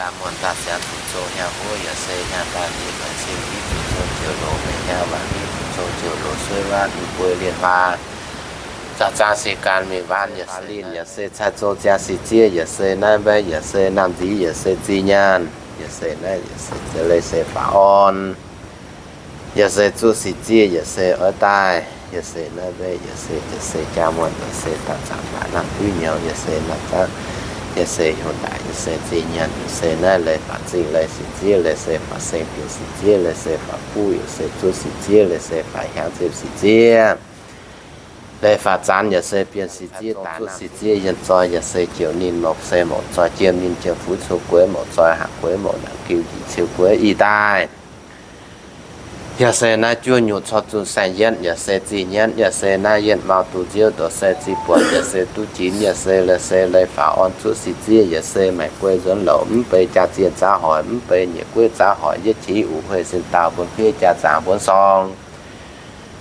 Ganh muonh daaih siangx zuqc zong hnyangx-huv yaac se hnyangx daaih liuz, meih cing hiuv zuqc zong jiouv loz, meih hnyangx waanc hiuv zuqc zong jiouv loz, suiv waanv mv buo lienh huaa, zaah zaang se ganh mingh waanv yaac se linh yaac se cai zong ziangx sic zieqv yaac se naaiv mbaeqv yaac se naamh nziv yaac se zinh nyaanh yaac se naaiv yaac se leiz se faaux orn. Yaac se zuqv sic zieqv yaac se oix daaih, yaac se naaiv mbaeqv yaac se, yaac se jaa muonh yaac se daaih zaangc baac naamh duqv nyouz yaac se naamh zaangc, yaac se hnyouv ndaaic yaac se zinh nyaanh yaac se naaiv leiz faaux zingh leiz sic zieqv leiz se faaux seng bienx sic zieqv leiz se faaux buv yaac se zuqv sic zieqv leiz se faaux hnyangx ziepc sic zieqv. Leiz faaux zanx yaac se bienx sic zieqv daaih zuqv sic zieqv yienh zoi yaac se joux ninh mouc se mouc zoi jiem ninh jiem fuv cuo gueix mouc zoi haac gueix mouc naanc giu njiec ciu gueix ih daaih. Yaac se naaiv juov nyutc corc zuqc saeng-yietv yaac se zih nyienv yaac se naaiv yienh mau duqv nziouv doqc se zih buonc yaac se duqv jinx yaac se leiz se leiz faaux orn zuqv sic zieqv yaac se maengc guei nzuonx louc mv bei jaa-zienh zaav hoic mv bei nyeic gueiv zaav hoic yietv qiex uqc huei sin daauh mbuonx fiev jaa zaangc mbuonx sorng.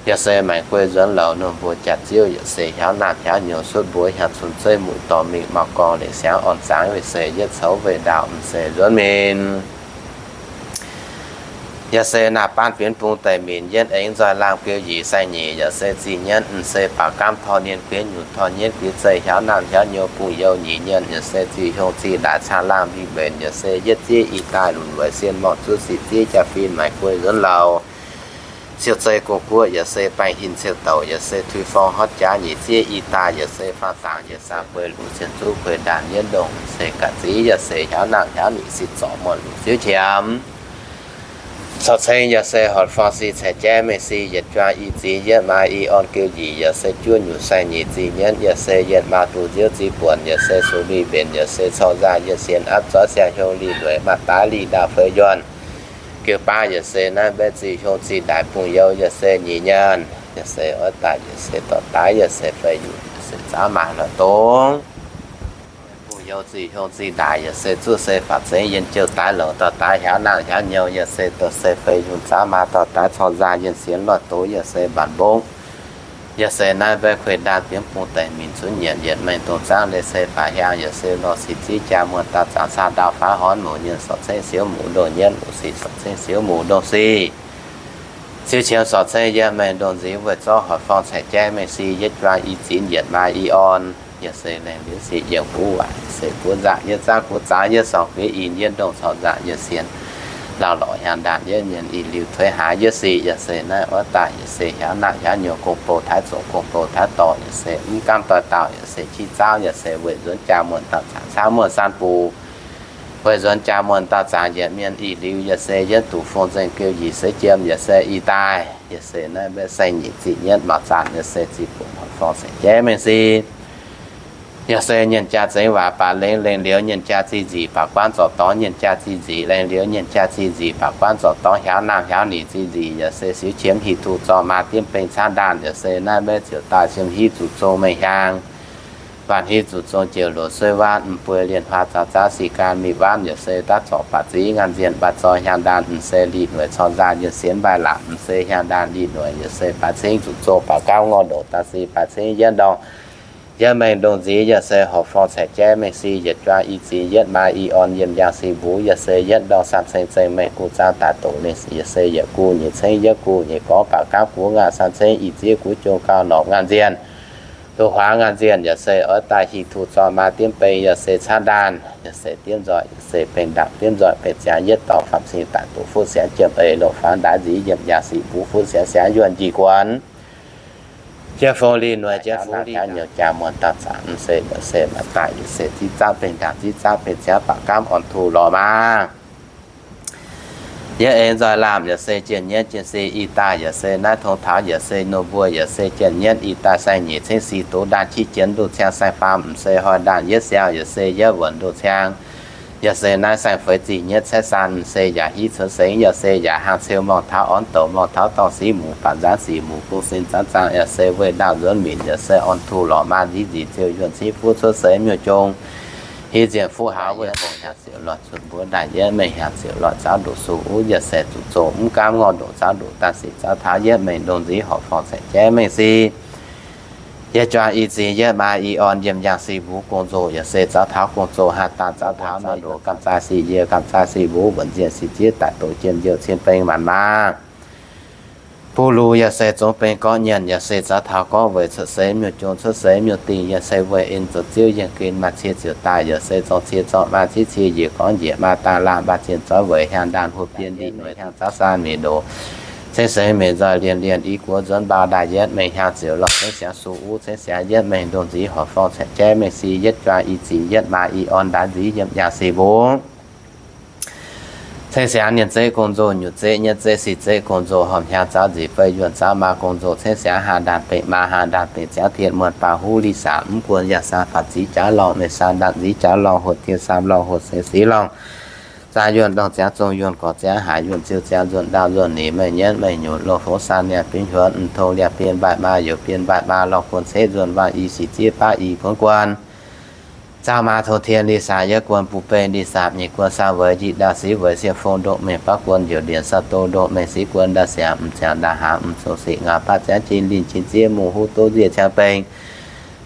Yaac se maengc guei nzuonx louc ninh mbuo jaax-ziouv yaac se hiaauv naamh hiaauv nyouz cuotv mbuo hiaangx cun zeiv muic dorh mingh mauh gorngv leic siangx orn zaangc yaac se yietv coux weih ndaauh mv se nzuonx min. Yaac se naaiv baan bienx bung deic minc yietv aengx nzoih laangh biouv yic saeng-nyeic yaac se zih nyienv mv se baac gaamv torh nienh guiex nyutc torh nyienv guiex zeih hiaauv naamh hiaauv nyouz bungx-youh nyic nyienv yaac se zih hiong zih ndaaix caangh laangh mbic mbenc yaac se yietv zieqv ih daaih lunc weic sien morngh zuqv sic zieqv jaa-fin maengc guei nzuonx louc. Siou zei gong-guoqv yaac se baengh hin ciou douc yaac se tui forng hotv jaax nyic zieqv ih daaih yaac se faang dangx yaac se bueix lunc cien zuqv kueix ndaanc yietv ndongh se ga'ziv yaac se hiaauv naamh hiaauv nyic sic zorc muonc lunc siouv qiemx. Caux ceng yaac se horc forng si ceix jaiv mengh si yietc juang i ziex yietv maa i orn geu nyic yaac se juov nyutc saeng-nyeic zih nyienv yaac se yienh maa duqv nziouv zih buonc yaac se sung lih mbenc yaac se corc nzangh yietc sienx apv zorqv siang hiong lih lueic maaih daaih lih ndaauh feix yuonh. Geu baav yaac se naaiv mbaeqv zih hiong zih ndaaix bungx-youh yaac se nyic nyaanh yaac se oix daaih yaac se dorh daaih yaac se feix yunh yaac se zaamv maaih lorh dongv. Bungx-youh zih hiong zih ndaaix yaac se zuqv se faaux zengx yienh jouh daaih louc dorh daaih hiaauv naamh hiaauv nyouz yaac se dorh se feix yunh zaamv maaih dorh daaih corc nzangh yienh sienx lorh dongv yaac se mbaanc mbongv. Yaac se naaiv mbaeqv kueix ndaang bienx bung deic minc cunv nyienc yietc mengh dongh zaangv leiz se faaux hiaang yaac se lorh sic zieqv jaa muonh dauh zaangc caa ndaauh faaux horn muc nyienc sorc cengv siouv muc ndongh nyienv muc sic sorc cengv siouv muc ndongh sic. Siouv qiemx sorc cengv yietv mengh ndongh nziv weic zorqv horc forng ceix jaiv mengh si yietv juang i zinx yietc maa i orn. Yaac se lengh liuz sic yienc huv waaic se buov nzangc yietv zaangv kuv zaangv yietv sorngc gueix in yietv ndongh corc nzangc yietc sienx lauh lorqc hiaang ndaanh yietv mienh ih liuz tueix haaix yietv sic yaac se naaiv oix daaih yaac se hiaauv naamh hiaauv nyouz gong-bou taaix zoqc gong-bou taaix dorh yaac se mv gaamv doix dauh yaac se qiex zaauv yaac se weic nzuonx jaa muonh dauh zaangc caav muonh saan buc. Weic nzuonx jaa muonh dauh zaangc yietc mienh ih liuz yaac se yietv duqv fong nzengc geu yie se jiem yaac se ih daaih yaac se naaiv mbaeqv saeng-nyeic zih nyienv maux zaanc yaac se zih buonc horc forng ceix jaiv mengh si. Yaac se nyienc jaa zengx waac baac lengh lengh liuz nyienc jaa zih nzic baac guaanv zorc dorngx nyienc jaa zih nzic lengh liuz nyienc jaa zih nzic baac guaanv zorc dorngx hiaauv naamh hiaauv nyic zih nzic yaac se siouv qiemx hieh tuh zorc maa diemv beng caanv ndaanh yaac se naaiv mbaeqv ziouc daaih siemx hiv zuqc zong mengh hiaang. Waanc hiv zuqc zong jiouv loz suiv waanv mv buo lienh huaa zaux zaauv sic gaanv mingh waanv yaac se daav zorc baac ziv ngaanc nzienh baac zoi hiaang ndaanh mv se lih noic corc nzaaih yienh sienx mbaih laatc mv se hiaang ndaanh lih noic yaac se baac cingv zuqc zong baac gaamv ngorc ndoqc daaih sic baac cingv yietv ndorngh. Yietv mengh ndongh nziv yaac se horc forng ceix jaiv mengh si yietc juang i zinx yietv maa i orn yiem njang sic mbuv yaac se yietv ndorngh san ceng zengh mengh guv zaang daaih doqc ninh yaac se yietc guv nyeic cengv yietv guv nyeic gorngv baac gaamv guv ngaanc san cengv i zieqv guv jong gauh norqc ngaanc nzienh. Doqc huaax ngaanc nzienh yaac se oix daaih hieh tuh zorc maa diemv beng yaac se caanv ndaanh yaac se diemv nzoih yaac se beng ndapc diemv nzoih beng ziangx yietv dorngh faam cing daaih doqc fuqv siangx jiem eix loz faaux ndaix nziv yiem njang sic mbuv fuqv siangx siangx yuonh njiec guonx. Jiex fo li noic, jiex fu li nyouz jaa muonh dauh zaqc, m'seix mbuoqc seix maaih daaih, yietc seix zipv zaqv bengh ndaangc, zipv zaqv bengh ziangx, baac gaamv orn tuh lorz maah. Yie aengx nzoih lamh, yaac se jien nyietv jien si i daaih, yaac se naaiv tong taux, yaac se nor mbuo, yaac se jien nyietv i daaih saeng-nyeic ceng si doz ndaanh qiex jienv nduqv ciang saeng-faam, m'seix hnoi ndaanh yietv siaau, yaac se yietv wuonh nduqv ciang, yaac se naaiv saeng-feix zih nyietv caeqv saan, m'seix yaac hiv cuotv sengx, yaac se yaac hlang ceu morngh taux orn douc, morngh taux dorngh sic muc, baac nzaanv sic muc, gong sin zaanv zaang, yaac se weih ndaauh nzuonx minc, yaac se orn tuh lorz maa nziv nzic ziouc yuonh cingv fuqv cuotv seix miuc-jong, hiv nzienh fuqv hauz weih fongc hnyangx ziouc lorz zuqc mbuov ndaaih yietv mengh hnyangx ziouc lorz zaux ndoqc suh uv, yaac se zuqc zoh mv gaamv ngorh ndoqc zaux ndoqc daaih sic zaux taux yietv mengh ndongh nziv horpc forng caeqv jaiv mengh si. Yietv juang i zingx yietv maa i orn yiem yangh si mbuv gong-zoh, yaac se zaux taux gong-zoh haa daanh zaux taux mengh ndoqc gamh zaaih sic yie gamh zaaih sic mbuv wuonc nzienh sic zieqv daaih doqc jiem njiouh cien beng maanc maa. Buv lux yaac se zungv beng gorqv nyienh, yaac se zaux taux gorqv weic cuotv seix miuc-jong cuotv seix miuc-dingh, yaac se weih en zoux ziouv yienh gen maaih cie ziouc daaih, yaac se zorng cie zorng maa zieqv cie njiec gorngv njiec maa daanh laanh maaih zienh zoih weic hnyangx ndaanh huoqv bienh ndih noic hnyangx zaux saan mienh ndoqc ceng seix mienh nzoih lienh lienh i guoqv nzuonx mbaa ndaaih yietv mengh hnyangx ziouc lorz ceng siangx suh uv ceng siangx yietv mengh ndongh nziv horpc forng caeqv jaiv mengh si yietv juang i zingx yietv maa i orn ndaaiv nziv yiem yangh si mbuv. Ceng siangx nyienh zeiv gong-nzoh, nyutc zeiv nyietv zeiv si zeiv gong-nzoh, horpc hnyangx zaux nzic fei yuonh zaux maa gong-nzoh, ceng siangx haa ndaanh bengh maa haa ndaanh bengh ziangx tien muonh baac huv li saac mv guon yaac saan faatv ziv jaax lorngh mengh saan ndaanh nziv jaax lorngh hoc tien saam lorngh hoc seix siv lorngh zaah yuonh lorngh ziangx zong yuonh gorx ziangx haaix yuonh ziouc ziangx nzuonx ndaauh nzuonx nyic mengh nyietv mengh nyutc longh fongx saan niaa bingv huonx m'tong liaa bienh mbaaih maa youz bienh mbaaih maa lorh guon ceix nzuonx waac i sic zieqv baav i buonv guon zaux maa tong tien li saac yietv guon buv beiv li saapc nyeic guon saau weic njiec ndaauh siv weic siepv fong ndoqv mengh baav guon youc ndienc saau do ndoqv mengh siv guon ndaauh siangx m'ziangx ndaauh haangx m'zong sic ngaax baav ziangx jin linh jin zieqv mungh huv doqv nzieqc ciangx bengh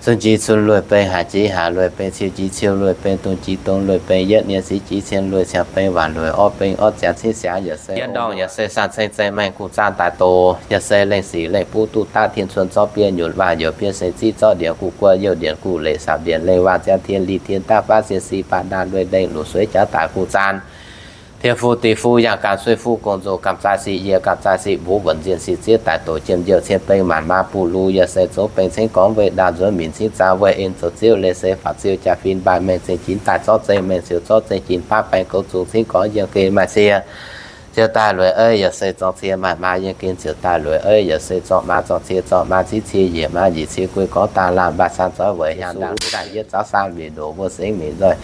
cun jiex cun lueic bengh haaix jiex haaix lueic bengh ciou jiex ciou lueic bengh dongh jiex dongh lueic bengh yietv nyiex siv jiex cien lueic ciangx bengh waanc lueic orv bengh orv ziangx cingv siangx yaac se yietv ndorngh yaac se saan ceng zeng maengh guv zaanh daaih doz yaac se lengh sic lengh buv duqv daav tien cuon zorqv biei nyutc waac youz biei seng ziqv zorqv ndienc guv guoqv youh ndienc guv leic saapc ndienc lengh waac ziangx tien li tien daav baav sien si baac ndaanh lueic lengh luqc sueiv jaax daaih guv zaanh tien fuqv dih fuqv yangh gaam sueiv fuqv gong-nzoh gamh zaaih sic yie gamh zaaih sic mbuv wuonc nzienh sic zieqv daaih doqc jiem njiouh cien bengh maanc maa buv lux yaac se zongx bengh cingv gorngv weih ndaauh nzuonx minc cingv zaang weih en zoux ziouv leiz seix faatv ziouv jaa-fin mbaaih mengh zengx jinx daaih zorqv zengx mengh ziouc zorqv zengx jinx baav baeng goux zungx cingv gorngv yiem geh maaih cie ziouc daaih lueic eiv yaac se zorng cie maaih maa yiem geh ziouc daaih lueic eiv yaac se zorng maa zorng cie zorng maa zieqv cie njiec maa njiec cie guei gorngv daanh laanh mbaaih saan zoih weic hnyangx ndaauh daaih yietv zaux saan mbiec ndoqc mbuo sengx mbiec nzoih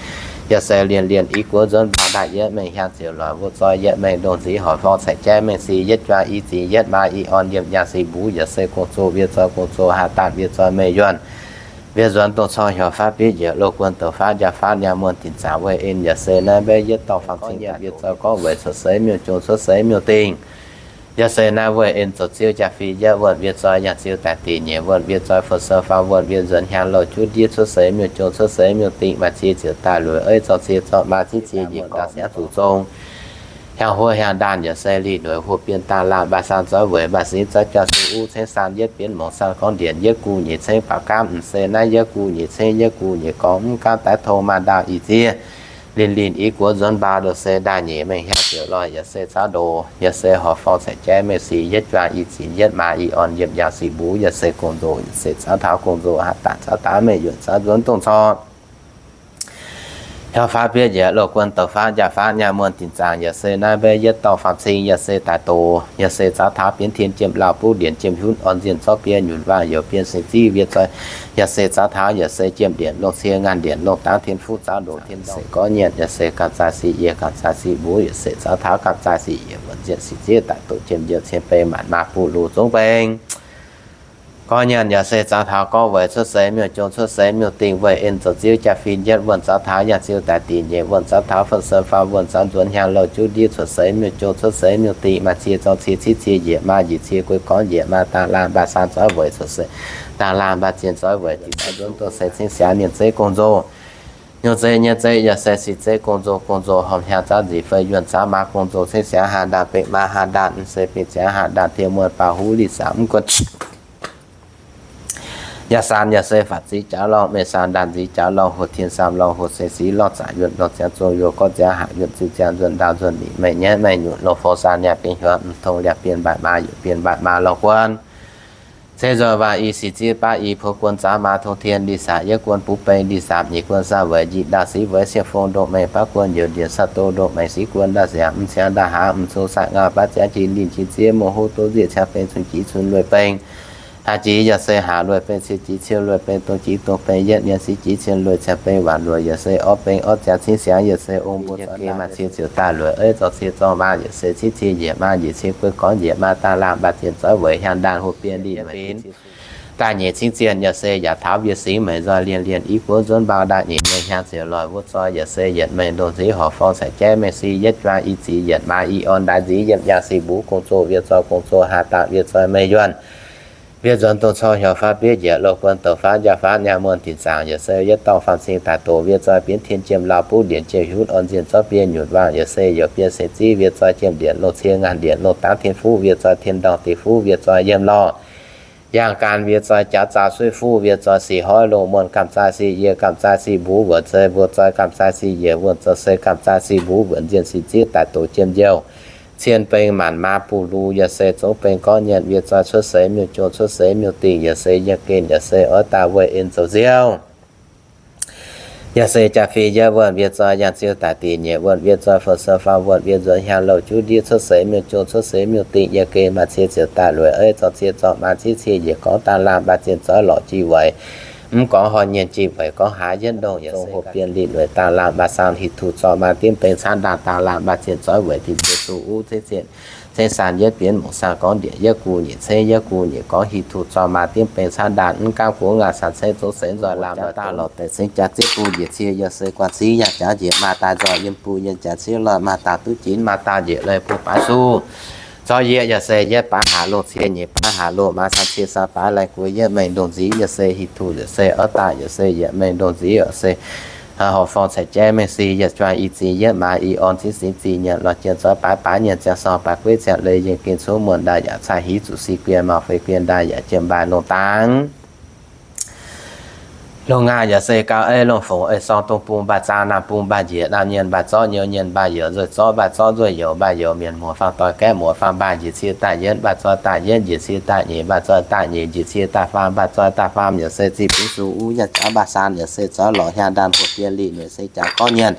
yaac se lienh lienh i guoqv nzuonx mbaa ndaaih yietv mengh hnyangx ziouc lorz mbuo zoih yietv mengh ndongh nziv horpc forng caeqv jaiv mengh si yietv juang i zingx yietv maa i orn yiem yangh si mbuv yaac se gong-zoh mbiec zoih gong-zoh haa daanh mbiec zoih mengh yuonh mbiec nzuonx dongh corng hiaaux faatv bieiv njiec loz guon douc faatv njaaux faatv nyaanh muonh dinc zaangc weih en yaac se naaiv mbaeqv yietv dorngh faam cing mbiec zoih gorngv weic cuotv seix miuc-jong cuotv seix miuc-dingh yaac se naaiv weih en zoux ziouv jaa-fin yietv wuonh mbiec zoih yangh ziouv daaih dingc nyeic wuonh mbiec zoih fun sou faam wuonh mbiec nzuonx hnyangx louh juv ndiev cuotv seix miuc-jong cuotv seix miuc-dingh maaih cie ziouc daaih lueic eiv zorng cie zorng maa zieqv cie njiec gorngv siangx zuqc zong hnyangx huov hnyangx ndaanh yaac se lih lueic huv bienh daanh laanh mbaaih saan zoih weic maaih singx zoih jaa-su uv cengx saan yietv bienv mongc saan gorngv ndienc yietv guv nyeic cengv baac gaamv m'seix naaiv yietv guv nyeic cengv yietv guv nyeic gorngv mv gaamv daaih tong maaih ndaauh ih ziev linh linh i guoqv nzuonx mbaa ndoqc se ndaaih nyeic mengh hnyangx ziouc lorh yaac se caux ndoqc yaac se horpc forng caeqv jaiv mengh si yietv juang i zingx yietv maa i orn yiem yangh si mbuv yaac se gong-nzoh yaac se caux taux gong-nzoh haa daanh caux taux mengh yuonh caux nzuonx dongh corng hiaaux faatv bieiv njiec loz guon douc faatv njaaux faatv nyaanh muonh dinc zaangc yaac se naaiv mbaeqv yietv dorngh faam cing yaac se daaih doz yaac se caux taux bienv tien jiem lauh buv ndienc jiem hiuv orn nzienh zorqv biei nyunc waac youz biei singx ziqv mbiec zoih yaac se caux taux yaac se jiem ndienc longh cie ngaanh ndienc longh dangv tien fuqv zaux ndoqc tien se gorngv nyienh yaac se gamh zaaih sic yie gamh zaaih sic mbuv yaac se caux taux gamh zaaih sic yie wuonh nzienh sic zieqv daaih doqc jiem njiouh cien bengh maanc maa buv lux zungv bengh gorngv nyienh yaac se caux taux gorngv weic cuotv seix miuc-jong cuotv seix miuc-dingh weih en zoux ziouv jaa-fin yietv wuonh caux taux yangh ziouv daaih dingc nyeic wuonh caux taux fun sou faam wuonh caux nzuonx hnyangx louh juv ndiev cuotv seix miuc-jong cuotv seix miuc-dingh maaih cie zorng cie cieqv cie njiec maa njiec cie guei gorngv njiec maa daanh laanh mbaaih saan zoih weic cuotv seix daanh laanh mbaaih zienh zoih weic dingc caux nzuonx dongh se cengx siangx nyienh zeiv gong-nzoh nyuoz zeiv nyienh zeiv yaac se sic zeiv gong-nzoh gong-nzoh horpc hnyangx zaux nzic fei yuonh zaux maa gong-nzoh cengx siangx haa ndaanh bengh maa haa ndaanh m'seix bengh ziangx haa ndaanh tien muonh baac huv li saac mv guon yaac saan yaac se faatv ziv jaax lorngh mengh saan ndaanh nziv jaax lorngh hoc tien saam lorngh hoc seix siv lorngh zaangc yuonh lorngh ziangx zong yuonh gorngv ziangx haaix yuonh ziouc ziangx nzuonx ndaauh nzuonx minc mengh nyietv mengh nyutc longh fongx saan niaa bingv huonx m'tong liaa bienh mbaaih maa youz bienh mbaaih maa lorh guon Se nzoih waac i sic ziev baav i puox guon zaax maa tong tien li saac yietv guon buv beng li saamc nyic guon saah weic njiec ndaauh siv weic siec fong ndoh mengh baav guon youz ndiev saah doh ndoh mengh siv guon ndaauh siangx m'ciangx ndaauh haaz m'zung saah ngau baav ziangx jin linh jin ziev mungh huv duqv nzieqc ciangx beng cun jiex cun lueic beng. Haaz jiex yaac se haaz lueic beng, ciou jiex ciou lueic beng, dong jiex dong beng, yietv nyanc siv jiex cien lueic ciangx beng waanc lueic yaac se orv beng, orv ziangx cingv siangx yaac se ong mbuo zorqv maaih cien ziouc daaih lueic eiv zorqv cie zorqv maa yaac se cingv cie njiec maa njiec cie guei gorngv njiec maa daaih laangh mbaah zienh zorqv weic hiaang ndaanh hoh bien linh lueic benx daaih nyeic cingv zienh yaac se yaac taux mbienv singx mengh nzoih lienh lienh i guoqv nzuonv mbau ndaaih nyeic mengh hiaang ziouc loic wuov zoi yaac se yietc mengh ndongh nziv horc forng caiv jaiv mengh si yietv juang i zic yietc maa i orn ndaaih nziv yiem yangh sic mbuv gong-zoh wiev zoi gong-zoh haa dangh wiev zoi mengh yuonh. Wiev nzuonx dongh cor hiuv faatv bieiv njiec loz guon douc faatv njaaux faatv nyaah muonh dinc zaangc yaac se yietv dorngh faam cing daaih doqc wiev zoi bienv tien jiem lauh buv ndienc jiem hiuv orn nzienh zorqv biei nyutc waangh yaac se youz biei se ziv wiev zoi jiem ndienc loz cie ngaanh ndienc loz dangv tien fuqv wiev zoi tien ndorngh deix fuqv wiev zoi yiem lorh. Yangh gan wiev zoi jaax zaux suiv fuqv wiev zoi sic hoiv loz muonh gamh zaaih sic yie gamh zaaih sic mbuv wuonc zei mbuo zoi gamh zaaih sic yie wuonh zoi se gamh zaaih sic mbuv wuonc nzienh sic ziev daaih doqc jiem njiouh. Cien beng maanc maa buv lux yaac se zongv beng gorngv nyienc wiev zoi cuotv seix miuc-jong cuotv seix miuc-dingh yaac se yiem gen yaac se oix daaih weih en zoux nziouv. Yaac se jaa-fih yietv wuonh wiev zoi yangh ziuh daaih dingc nyeic wuonh wiev zoi fun se faam wuonh wiev nzuonx hiaang louh juv ndiev cuotv seix miuc-jong cuotv seix miuc-dingh yiem gen maaih cie ziouc daaih lueic eiv zorqv cie zorqv maa cingv cie njiec gorngv dangh laangh mbaah zienh zorqv lorqc jiex weic mv gorngv horh nyienh jiex weic gorngv haaix yietv ndongh yaac se hoh bien linh weic dangh laangh mbaah saang hic tuc zorqv maa diemv beng caanv ndaangh dangh laangh mbaah zienh zorqv weic tin-jiex suh uv ceix zienh ceix saan yietv bienv mungc saang gorngv ndieqc yietv gu nyeic ceix yietv gu nyeic gorngv hic tuc zorqv maa diemv beng caanv ndaangh mv gaamv gu ngaanh saan ceix zong seix nzoih laangh mbaah daaih lorqc deix cingv jaax zieqv gu njiec cie yaac se guanh cingv yangh jaax njiec maa daaih nzoih yiem buo yienh jaax ciev loih maa daaih duqv jinv maa daaih njiec leih buo baaix suv zorqv yieqv yaac se yietv baaix haac loh cie nyeic baaix haac loh maa saang cie saang baaix laih gueix yietv mengh ndongh nziv yaac se hic tuc yaac se oix daaih yaac se yietc mengh ndongh nziv yaac se horc forng caiv jaiv mengh si yietc juang i zic yietv maa i orn cingv singx zic nyienc lorh jien zorqv baaix baaix nyienc ziangh sorng baaix gueiv ziangh leiz yiem gen cuotv muonh ndaaih yaac cai hiv zuqc si guien mauh fei guien ndaaih yaac jiem mbaaih longh dangx. Longh ngaah yaac se gauh ei longh fongc ei sorng dongh bung mbaaih zaang naamh bung mbaaih njiec naamh nyienh mbaaih zorqv nyouz nyienh mbaaih youz nzueic zorqv mbaaih zorqv nzueic youz mbaaih youz mienh muoz faang doix gaeqv muoz faang mbaaih njiec cie daaih yietv mbaaih zoi daaih yietv njiec cie daaih nyeic mbaaih zoi daaih nyeic njiec cie daaih faam mbaaih zoi daaih faam yaac se ziqc bingx suh uv nyaanh jaax mbaaih saan yaac se zorqv lorqc hiaang ndaanh hoh bien linh noic se jaax gorngv nyienc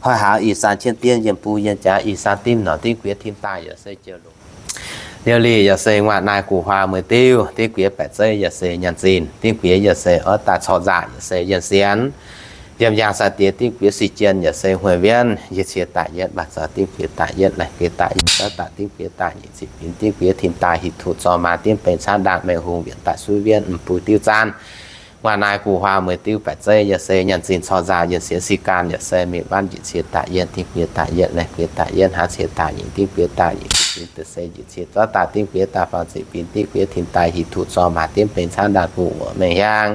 hoih haaz ih saan qienv dien yiem bung yiem jaax ih saan dimv norqc dimv guiex tim daaih yaac se jiex longc liouh lih yaac se nguaaic naaiv gu'huaang mueiz diuv, dimv guiex baeqc zeiv yaac se nyaanh zinh, dimv guiex yaac se oix daaih corc nzaac yaac se yienh sienx. Yiem yaangh sai-diex dimv guiex si jien yaac se hueix wienv, yie cie daaih yietv mbaaih zoi dimv guiex daaih yietv laih guiex daaih yietv zorqv daaih dimv guiex daaih nyic ziqc binx dimv guiex tim daaih hic tuc zorqv maa dimv beng caanv ndaangh mengh hungh wienc daaih suiv wienv m'bui diuv zaanv. Nguaaic naaiv gu'huaang mueiz diuv baeqc zeiv yaac se nyaanh zinh corc nzaac yienh sienx si gaanh yaac se mingh wanv njiec cie daaih yietv dimv guiex daaih yietv laih guiex daaih yietv hnangv cie daaih nyic dimv guiex daaih nyic ziqc binx deix se njiec cie zorqv daaih dimv guiex daaih faam ziqc binx dimv guiex tim daaih hic tuc zorqv maa dimv beng caanv ndaangh gu'nguaaic mengh hiaang.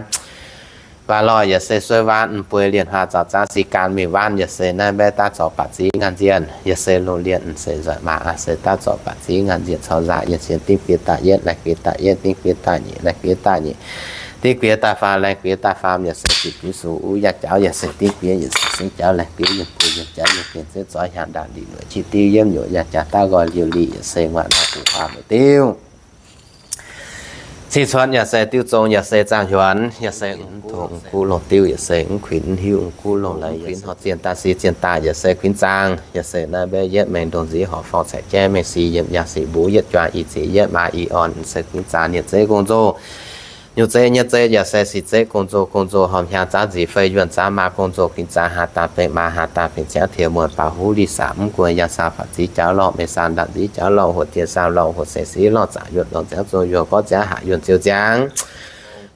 Baac lorh yaac se suiv waanv m'bui lienh huaang zaux zaanv si gaanh mingh wanv yaac se naaiv mbaeqv daav zorqv baac ziex ngaanh nzienh yaac se longc lienh m'seix nzuonc maaz aac se daav zorqv baac ziex ngaanh nzienh corc nzaac yienh sienx dimv guiex daaih yietv laih guiex daaih yietv dimv guiex daaih nyic laih guiex daaih nyic dimv guiex daaih faam laih guiex daaih faam yaac se ziqc binx suc uv yangh jaux yaac se dimv guiex yaac se singv jaux laih guiex yiem buo yiem jaux yiem gengh zeiv zoix hiaang ndaangh ndin weic qiex diuv yiemv nyuoqc yangh jaax daav nqoi liouh lih yaac se nguaaic naaiv gu'huaang mueiz diuv. Cing cuotv yaac se diuv zong yaac se zaangh hiuonx yaac se mv tongx mv kuv longh diuv yaac se mv kuinx mv hiuv mv kuv longh leiz kuinx horc zienh daaih si zienh daaih yaac se kuinx zaang yaac se naaiv mbaeqv yietv mengh ndongh nziv horc forng caiv jaiv mengh si yiem yangh sic mbuv yietv juang i zic yietv maa i orn se kuinx zaang nienc zeiv gong-nzou. Nyungc zeiv nyeiv zeiv yaac se sic zeiv gong-nzou, gong-nzou hormh hiaang zaanv nzic fei yuonh zaanv maa gong-nzou kuinx zaang haa dangh fengx maa haa dangh fengx ciangv tie muonh baac huv li sac mv guon yangh saang faatv ziv jaux lorngh mengh saang ndaangc nziv jaux lorngh hoc dien saang lorngh hoc sengx siv lorngh zaangc yuonh lorngh ziangv zong yuonh gorv ziangv haac yuonh ziouc ziangx.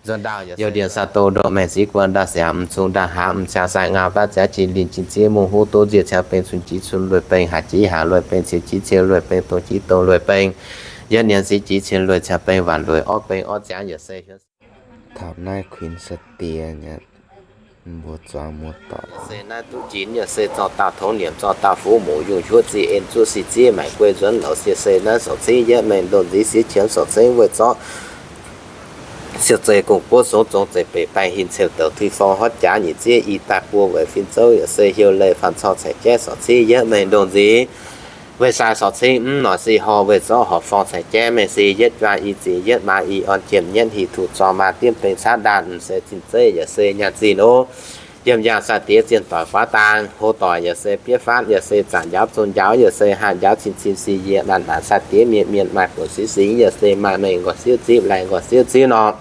Nzuonx ndaauh yaac youh ndiev saah doh ndoqv maengx siv guon ndaauh siangx m'zung ndaauh haaz m'ciangx sai ngau baav ziangx jin linh jin ziev mungh huv duqv nzieqc ciangx beng cun jiex cun lueic beng haaix jiex haaix lueic beng ciex jiex ciex lueic beng dongh jiex dongh lueic beng yietv nyanc siv jiex cien lueic ciangx beng waanc lueic orv beng orv ziangx yaac se taux naaiv kuinx sai-diex nyei, mbuo zuangx muoz-doic se naaiv duqv njinx yaac se zorqv dauh tongx nyiemc zorqv dauh fuqv muc yungh hiuv zieqv en zuov si ziev maaic guei nzuonx lorz sie se naaiv sorc cingv yietv mengh ndongh nziv siev qiemx sorc cingv weih zorqv siou zei gong-buov songx zong zeiv beic baengh hinc ceuv douc tui forng horv jaax nyic ziev i daaih buo weic fin zouv yaac se hiuv leih faanh corc caiv jaiv sorc cingv yietv mengh ndongh nziv Weih sai sorc cingv mv norqc si hor, weih zorqv horqc forng ceix jaiv mengh si, yietv juang i ziex yietv maa i orn jiem nyietv, hieh tuc zorng maa diemv beng caatv ndaanh, m'seix zinh zeiv yaac se nyaanh zinh oc. Yiem yaangh sai-diex zienh doic guaav dang, hlo doic yaac se bieqc faatv, yaac se zaangc njaaux zong njaaux, yaac se haah njaaux cin cin si yie maanc maanc, sai-diex mienh mienh maaih buonc singx singx, yaac se maaih mengh nqorngv siouv zipv laengz nqorngv siouv zipv norqc.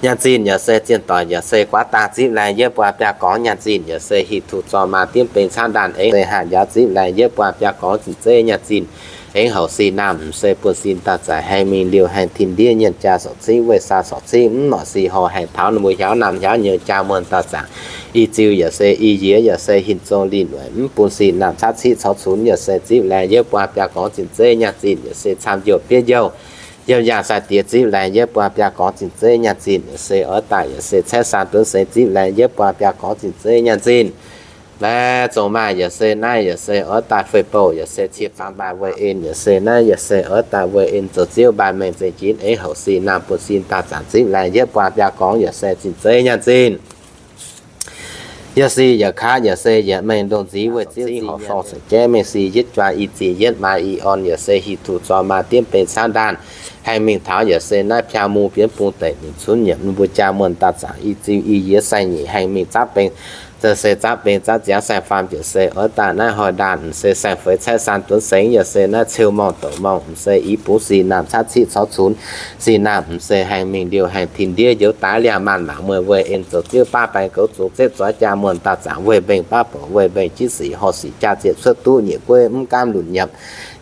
Nyaanh zinh yaac se zienh doic yaac se guaav dang zipv laengz yietv buang biaa gorngv, nyaanh zinh yaac se hieh tuc zorng maa diemv beng caatv ndaanh, aengx se haah njaaux zipv laengz yietv buang biaa gorngv zinh zeiv nyaanh zinh. Aengx houc sin naamh m'seix buonv-sin dauh zanc haengh mingh liouh haengh tin ndiev nyienc jaa sorc cingv weih sai sorc cingv mv norqc si hor, haengh taux ninh mbuo hiaaux naamh hiaaux nyouz jaa muonh dauh zanc. I ziux yaac se i yiex yaac se hinc zong linh weic mv bun sin naamh caatv ciqv caux cunx yaac se zipv laengz yietv buang biaa gorngv zinh zeiv nyaanh zinh yaac se camv njouh bietv njouh. Yiem yaangh sai-diex zipv laengz yietv buang biaa gorngv zinh zeiv nyaanh zinh yaac se oix daaih yaac se caeqv saan dunv seix zipv laengz yietv buang biaa gorngv zinh zeiv nyaanh zinh. Laeh zong maaih yaac se naaiv yaac se oix daaih fei bouh yaac se cie faam maaih weih en yaac se naaiv yaac se oix daaih weih en zoux ziouv maaih mengh zengc jinv aengx houc sin naamh buonv-sin dauh zanc zipv laengz yietv buang biaa gorngv yaac se zinh zeiv nyaanh zinh. Yaac si yaac kaav yaac se yaac mengh ndongh nziv weih ziouv zinh horqc forng ceix jaiv mengh si yietv juang i ziex yietv maa i orn yaac se hieh tuc zorng maa diemv beng caatv ndaanh. Haengh mingh taux yaac se naaiv piaa mu bienv bung deic nyic cunv nyiemc ninh mbuo jaa muonh dauh zanc i ziux i yiex sai nyic haengh mingh zaapv beng, se zaapv beng zaapv ziangx saeng-faam yaac se oix daaih naaiv hnoi ndaanh m'seix saeng-feix caeqv saan dunv seix yaac se naaiv ceu morngh douc morngh m'seix i bungx sin naamh caatv ciqv caux cunx. Sin naamh m'seix haengh mingh liouh haengh tin ndiev njoux daaix liangh maanh mangc mueiz weih en zoux ziouv baav baeng goux zungx zepv zoix jaa muonh dauh zanc weih mbenc baav bouc weih mbenc jiv sic horh sic jaa zienh cuotv duqv nyiec gueiv mv gaamv lunc nyiemc.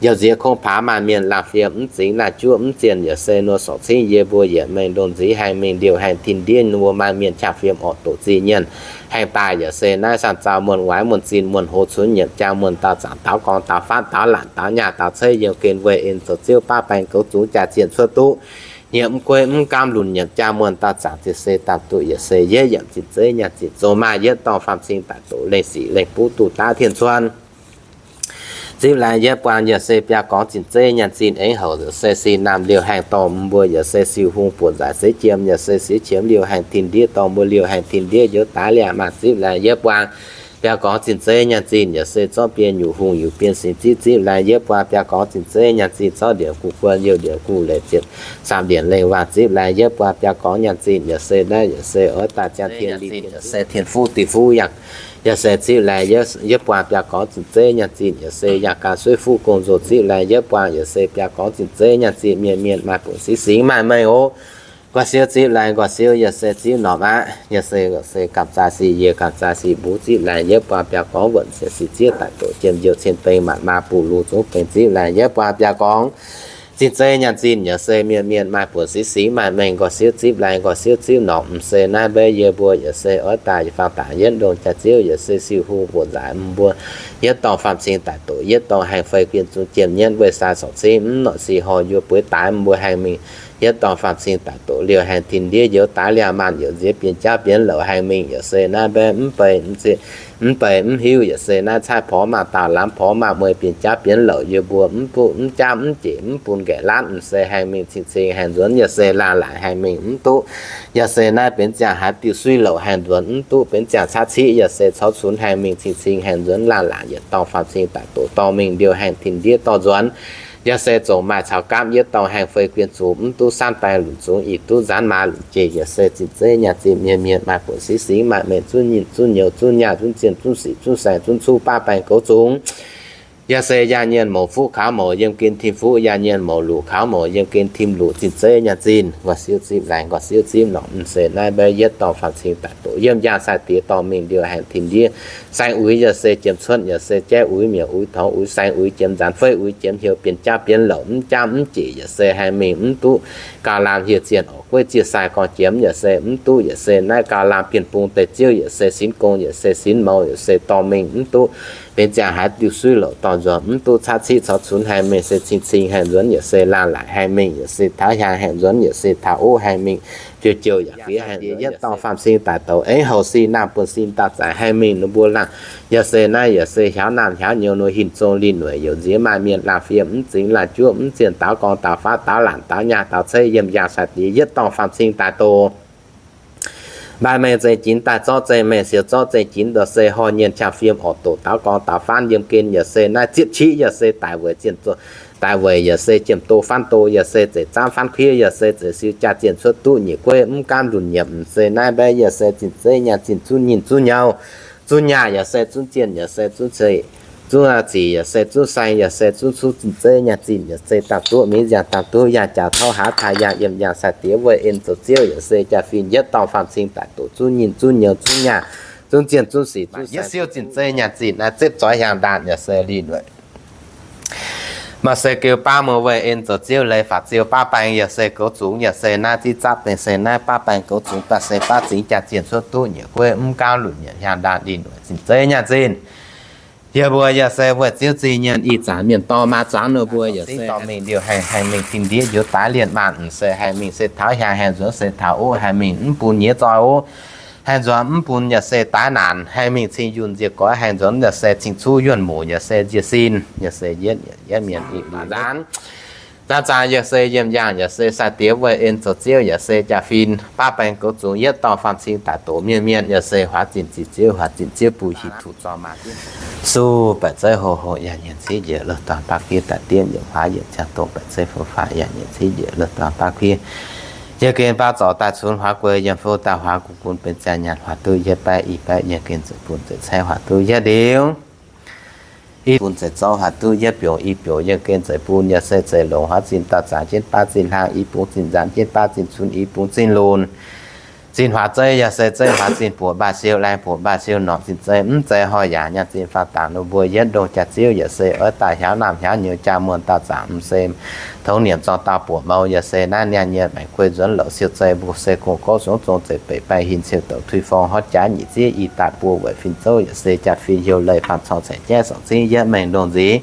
Youh nziex kongv paax maaih mienh laangh fiem mv zingx laangh juoqv mv zienh yaac se nor sorc cingv yie mbuo yietc mengh ndongh nziv haengh mingh liouh haengh tin ndiev ninh mbuo maaih mienh qangx fiem orqc doqc zih nyienh. Haengh daaih yaac se naaiv sanh zaux muonh waaic muonh zinh muonh hoz cunx nyiemc jaa muonh dauh zanc daaux gorngv daaux faatv daaux laanc daaux nyaah daaux ceiv yiem gen weih en zoux ziouv baav baeng goux zungx jaa zienh cuotv duqv nyiemc mv gueiv mv gaamv lunc nyiemc jaa muonh dauh zanc zienh se daaih duqv yaac se yietv yiemc zinh zeiv nyaanh zinh zong maaih yietv dorngh faam cing daaih doqc lengh sic lengh buv duqv daav tien cuon. Zipv laengz yietv buang yaac se biaa gorngv zinh zeiv nyaanh zinh aengx houc yaac se sin naamh liouh haengh dorh mbuo yaac se siu hung buoqc nzaic seix jiem yaac se siex qiemx liouh haengh tin ndiev dorh mbuo liouh haengh tin ndiev njoux daaix liangh maanh zipv laengz yietv buang biaa gorngv zinh zeiv nyaanh zinh yaac se zorqv bienh nyungc hungh nyungc bienh singx zipv zipv laengz yietv buang biaa gorngv zinh zeiv nyaanh zinh zorqv ndienx guv guon youh ndienx guv leiz ziepc saamv ndienx lengh waang zipv laengz yietv buang biaa gorngv nyaanh zinh yaac se naaiv yaac se oix daaih ziangh tien lingh yaac se tien fuqv diuh fuqv yangh yaac se zipv laengz yietv buang biaa gorngv zinh zeiv nyaanh zinh yaac se yangh ganh suiv fuqv gong nzou zipv laengz yietv buang yaac se biaa gorngv zinh zeiv nyaanh zinh mienh mienh maaih buonc singx singx maaih mengh oc. Nqoi siouv zipv laengz nqoi siouv yaac se zipv norm aqv. Yaac se se gamh zaaih sic yie gamh zaaih sic mbuo zipv laengz yietv buang biaa gorngv wuonc siec sic zieqv daaih doqc jiem njoux cien beng maanc maa buv lungh zungv beng zipv laengz yietv buang biaa gorngv zinh zeiv nyaanh zinh yaac se mienh mienh maaih buonc singx singx maaih mengh nqoi siouv zipv laengz nqoi siouv zipv norm m'seix naaiv mbei yie mbuo yaac se oix daaih faang daaih yietv ndongh jaax ziouv yaac se siu hung buoqc nzaaix mbuo yietv dorngh faam cing daaih doqc yietv dorngh haengh fei guen zungx jiem nyietv weih sai sorc cingv mv norqc sic horh yuoz bueix daaix mbuo haengh mingh yietv dorngh faam cing daaih doqc liouh haengh tin ndiev njoux daaix liangh maanh youh nziex bienh jauv bienh louc haengh mingh yaac se naaiv mbei mv bei mv bei mv hiuv yaac se naaiv caaiv porv maah dauh lamz porv maah mueiz bienh jauv bienh louc yie mbuo mv duqv mv jaamv mv jeic mv bun nqaeqv laatv m'seix haengh mingh cing cing haengh nzuonx yaac se laangh laaic haengh mingh mv duqv. Yaac se naaiv benx ziangh haaix diuh suiv louc haengh nzuonx mv duqv, benx ziangh caatv ciqv yaac se caux cunx haengh mingh cing cing haengh nzuonx laangh laaic yietc dorngh faam cing daaih doqc dorngh mingh liouh haengh tin ndiev dorh nzuonx. Yaac se zongc maaih caux gaamv yietv dorngh haengh fei guen zuqc mv duqv saanv baeng lunc zungx ih duqv nzaanv maa lunc jeic yaac se zinh zeiv nyaanh zinh mienh mienh maaih buonc singx singx maaih mengh zunv nyinh zunv nyouz zunv nyaah zunv zienh zunv sic zunv saeng zunv cuv baav baeng goux zungx. Yaac se yaangh nyienh mouz fuqv kaux mouz yiem gen tim fuqv, yaangh nyienh mouz luqc kaux mouz yiem gen tim luqc zinh zeiv nyaanh zinh. Nqoi siouv zipv laengz nqoi siouv zipv norm m'seix naaiv mbei yietv dorngh faam cing daaih doqc yiem yaangh sai-diex dorh mingh liouh haengh tin ndiev. Saeng uix yaac se jiem cuotv yaac se jaiv uix mietc uix torngx uix saeng uix jiem nzaanx feiv uix jiem heuc bienh jauv bienh louc mv jaamv mv jeic yaac se haengh mingh mv duqv. Gauh lamh hieh zienh orqc gueiv ziec sai gorngv jiem yaac se mv duqv yaac se naaiv gauh lamh bienh bung deic ziouv yaac se sinx gong yaac se sinx mouz yaac se dorh mingh mv duqv. Benx ziangh haaix diuh suiv louc dorh nzuonx mv duqv caatv ciqv caux cunx haengh mingh se cing cing haengh nzuonx yaac se laangh laaic haengh mingh yaac se taux hiaang haengh nzuonx yaac se taux ov haengh mingh, fiou jouh yaac fiev haengh ndiev yietv dorngh faam cing daaih doqc aengx houc sin naamh buonv sin dauh zaaix haengh mingh ninh mbuo laangh. Yaac se naaiv yaac se hiaaux naamh hiaaux nyouz nor hinc zong linh weic youc nziex maaih mienh laangh fiem mv zingx laangh juoqv mv zienh daaux gorngv daaux faatv daaux laanc daaux nyaah daaux ceiv yiem yaangh sai-diex yietv dorngh faam cing daaih doqc Mbaih mengh zeiz jinx daaih zorqv zeiz mengh, siou zorqv zeiz jinx ndoh se horh nyienh qangx fiem orqc doqc daaux gorngv daaux faanv yiem gen yaac se naaiv zieqv qiv yaac se daic weic zienh zoh, daic weic yaac se jiem do faanv do yaac se zeiz zaamv faanv kuiv yaac se zeiz siou jaa zienh cuotv duqv nyeic gueiv mv gaamv lunc nyiemc se naaiv mbaeqv yaac se zinh zeiv nyaah zinh zunv nyinh zunv nyouh zunv nyaah yaac se zunv zienh yaac se zunv ceix zunv zic yaac se zunv saeng yaac se zunv cuv zinh zeiv nyaah zinh yaac se daaih duqv mingh yangh daaih duqv yangh jaax tauv haav taaih yangh yiem yangh sai-diex weih en zoux ziouv yaac se jaa-fin yietv dorngh faam cing daic doqc zunv nyinh zunv nyouh zunv nyaah zunv zienh zunv sic zunv yietv siou zinh zeiv nyaah zinh naaiv zipv zoix hiaang ndaanh yaac se lih lueic. Maaih se geu baav muoz weih en zoux ziouv leiz faatv ziouv baav baeng yaac se goux zungx yaac se naaiv zipv zapv deix se naaiv baav baeng goux zungx daaih se baav zingx jaa zienh cuotv duqv nyeic gueiv mv gaamv lunc nyiemc hiaang ndaanh lih lueic zinh zeiv nyaah zinh. Yie mbuo yaac se weih ziouv zingh nyienh ih zanc mienh dorh maa zangv ninh mbuo yaac se dorh mingh liouh haengh, haengh mingh tin ndiev njoux daaih lienh maanh, m'seix haengh mingh se taux hiaang haengh nzuonx se taux ov, haengh mingh mv bun nyei zoi ov, haengh nzuonx mv bun yaac se daaih naanc, haengh mingh cing yunh nzie goix, haengh nzuonx yaac se cing cuv yuonh muc yaac se nzie sin, yaac se yietv yietv mienh ih zanc zanc zanc yaac se yiem yangh yaac se sai-diex weih en zoux ziouv yaac se jaa-fin baav baeng goux zungx yietv dorngh faam cing daic doqc mienh mienh yaac se huaax zinh ziqc ziouv huaax zinh ziouv bun hieh tuc zorng maa suv baeqc zeiv hoc hoc yaac nyiec civ njiec loz-dorn baav kuiv daaih diev njiec huaav yietc ziangh dongh baeqc zeiv fou faix yaac nyiec civ njiec loz-dorn baav kuiv. Yie gen baav zorc daaih cunx huaax gueix yiem fou daaih huaax guv gunv benx ziangh nyaanh huaax duqv yietv baeqv i baeqv yiem gen zeiz bun zeiz caeqv huaax duqv yietv ndiux i bun zeiz zorqv huaax duqv yietv biongc i biongc yiem gen zeiz bun yaac se zeiz longc huaav zinh dauh zanc jienv baav zinh hlaang i bungx zinh nzaanx jienv baav zinh cunx i bungx zinh lunx. Zinh huaax zeiv yaac se zeiv huaax zinh buoqc mbaah siou laeng buoqc mbaah siou norqc zinh zeiv mv zeiz horh yaac nyaanh zinh faah dangc ninh mbuo yietv ndongh jaax ziouv yaac se oix daaih hiaauv naamh hiaauv nyouz jaa muonh dauh zanc m'seix tongx niemc zorng dauh buoqc mou yaac se naaiv niaa nyienh maengc guei nzuonx louc siou zeiv mbuo se gong gorv sungx zong zeiz beic baeng hin siou douc tui forng horv jaax nyic ziev i daaih buo weic fin zouv yaac se jaa-fin heuc leiz faam corng caeqv jaiv sorc zingv yietv mengh ndongh nziex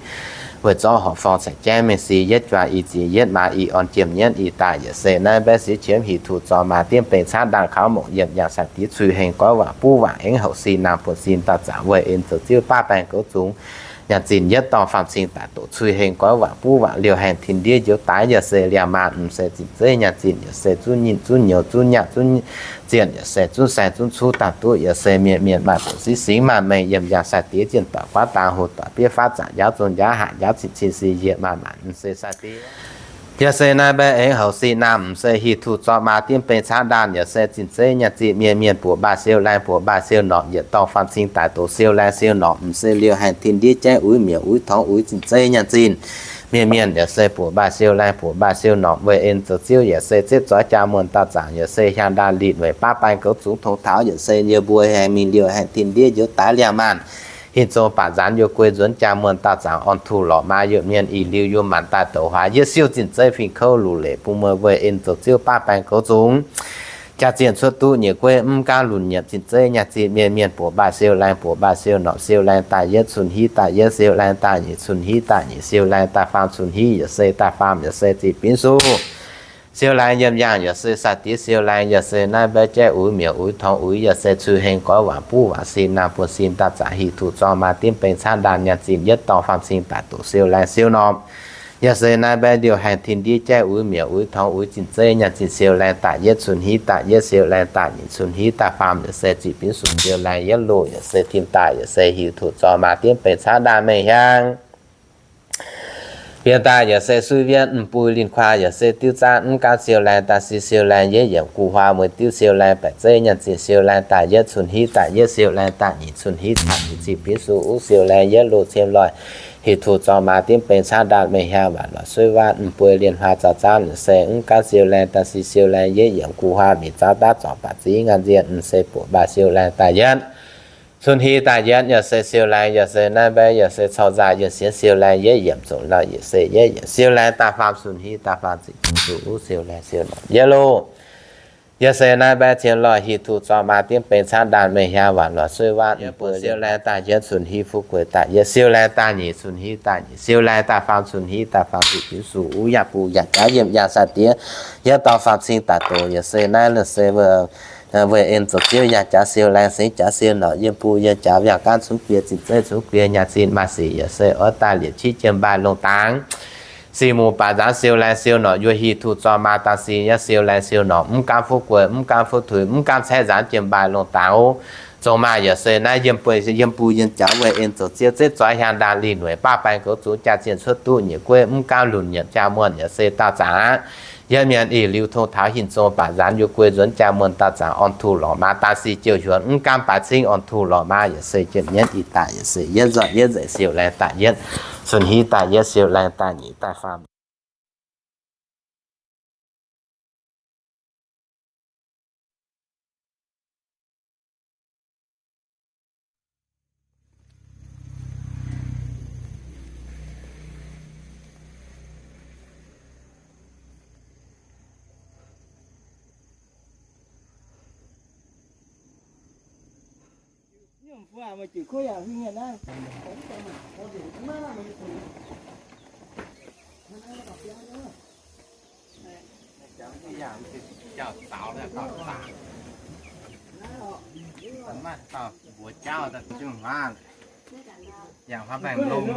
weic zorqv horqc forng caeqv jaiv mengh si yietv juaah i ziex yietv maa i orn jiem nyienv i daaih yaac se naaiv mbaeqv siex qiemx hieh tuc zorng maa diemv beng caanv ndaangh kaux mouc yiem yangh sai-diex cui heng goiv waac buv waac aengx houc sin naamh buonv sin dauh zanc weih en zoux ziouv baav baeng goux zungx nyaanh zinh yietv dorngh faam cing daaih doqc cui heng goiv waac buv waac liouh haengh tin ndiev njoux daaix yaac se liangh maanh m'seix zinh zeiv nyaanh zinh yaac se zunv nyinh zunv nyouz zunv nyaah zunv zienh yaac se zunv saeng zunv cuv daaih duqv yaac se mienh mienh maaih buonc singv singx maaih mengh yiem yangh sai-diex zienh doic guaav dang hoc doic biev faatv zanc njaaux zong njaaux haac njaaux cin cin si yie maaih maanc m'seix sai-diex yaac se naaiv mbaeqv aengx houc sin naamh m'seix hieh tuc zorng maa diemv beng caanv ndaanh yaac se zinh zeiv nyaanh zinh mienh mienh buoqc mbaah siou laeng buoqc mbaah siou norqc yietc dorngh faam cing daaih doqc siou laeng siou norqc m'seix liouh haengh tin ndiev jaiv uix miuc uix tongx uix zinh zeiv nyaanh zinh mienh mienh yaac se buoqc mbaah siou laeng buoqc mbaah siou norqc weih en zoux ziouv yaac se zipv zoix jaa muonh dauh zanc yaac se hiaang ndaanh lih weic baav baeng goux zungx tongx taux yaac se yie mbuo haengh mingh liouh haengh tin ndiev njoux daaix liangh maanh hin zong baac nzaanx yie guei nzuonx jaa muonh dauh zanc orn tuh lorqc maa yiem mienh ih liuz yiem maanc daaih douc huaax yietv siou zinh zeiv fing kouv luc leic bun muonh weih en zoux ziouv baav baeng goux zungx jaa zienh cuotv duqv nyeic gueiv mv gaamv lunc nyiemc zinh zeiv nyaanh zinh mienh mienh buoqc mbaah siou laeng buoqc mbaah siou norqc siou laeng daaih yietv cun hiv daaih yietv siou laeng daaih nyic cun hiv daaih nyic siou laeng daaih faam cun hiv yaac se daaih faam yaac se zinh binv suv siou laeng yiem yaangh yaac se sai-diex siou laeng yaac se naaiv mbaeqv jaiv uix miuc uix tongx uix yaac se cui heng goiv waac buv waac sin naamh buonv sin dauh zanc hieh tuc zorng maa diemv beng caanv ndaanh nyaanh zinh yietv dorngh faam cing daaih doqc siou laeng siou norqc yaac se naaiv mbaeqv liouh haengh tin ndiev jaiv uix miuc uix tongx uix zinh zeiv nyaanh zinh siou laeng daaih yietv cun hiv daaih yietv siou laeng daaih nyic cun hiv daaih faam yaac se zinh binv suv siou laeng yietv loh yaac se tim daaih yaac se hieh tuc zorng maa diemv beng caanv ndaanh mengh hiaang Bieqc daaih yaac se suiv wietv m'bui linh kuaah yaac se diuv zaanv mv gaanv siou laeng daaih si siou laeng yietv yiemc guv huaa mueiz diuv siou laeng baeqc zeiv nyaanh zinh siou laeng daaih yietv cun hiv daaih yietv siou laeng daaih nyic cun hiv daaih nyic zinh binv suv uv siou laeng yietv loh ciem loih hieh tuc zorng maa diemv beng caanv ndaanh mengh hiaang waac lorqc suiv waanv m'bui linh huaa zaux zaanv yaac se mv gaanv siou laeng daaih si siou laeng yietv yiemc guv huaa mic zaux daav zorc baac zingv ngaanh nzienh m'seix buoqc mbaah siou laeng daaih yietv cun hiv daaih yietv yaac se siou laeng yaac se naaiv mbaeqv yaac se corc nzaaih yienh sienx siou laeng yietv yiemc zongc lauh yaac se yietv yiemc siou laeng daaih faam cun hiv daaih faam zinh zuqc uv siou laeng siou norqc yietv loh yaac se naaiv mbaeqv cien loih hieh tuc zorng maa diemv beng caanv ndaanh mengh hiaang waac lorqc suiv waanv m'bui siou laeng daaih yietv cun hiv fu'jueiv daaih yietv siou laeng daaih nyic cun hiv daaih nyic siou laeng daaih faam cun hiv daaih faam zinh binv suv uv yaac buv yaac jaax yiem yaac sai-diex yietv dorh faam cing daaih doqc yaac se naaiv se weih en zoux ziouv yaac jaax siou laeng singx jaax siou norqc yiem buv yiem jaax yaac gaanv cunx guie zinh zeiv cunx guie nyaanh zinh maaih sic yaac se oix daaih liepc qiex jiem mbaih longh dangx Sic muc baac nzaanx siou laengz siou norqc, yuoqc hieh tuh zorqv maa daaih sic nyei siou laengz siou norqc, mv gaamv fuqv guei, mv gaamv fuqv tuix, mv gaamv caeqv nzaanx jiem mbaih lungh dangx oc. Zoux maaih yaac se naaiv yiem buo yiem buo yiem jaux weih en zoux ziev zipv zoix hiaang ndaangh lih nueic baav baeng goux zuqc jaa zienh cuotv duqv nyiec gueiv, mv gaamv lunc nyiemc jaa muonh yaac se daauh zaangc aqv. Yiem mienh ih liuz tong taux hinc zong baac nzaanx yuoqc guei nzuonx jaa muonh daauh zaangc orn tuh lorqc maa daaih sic jouh hiuonx, mv gaamv baaix cingv orn tuh lorqc maa yaac se jiem nyienv ih daaih yaac se yietv nzorqc yietv nzengc siou laengz daaih yietv, sun hiv daaih yietv siou laengz daaih nyic daaih faam. Maiv dauh mbuox jauv daaih jienv huaav, yangh huaav baengh longh.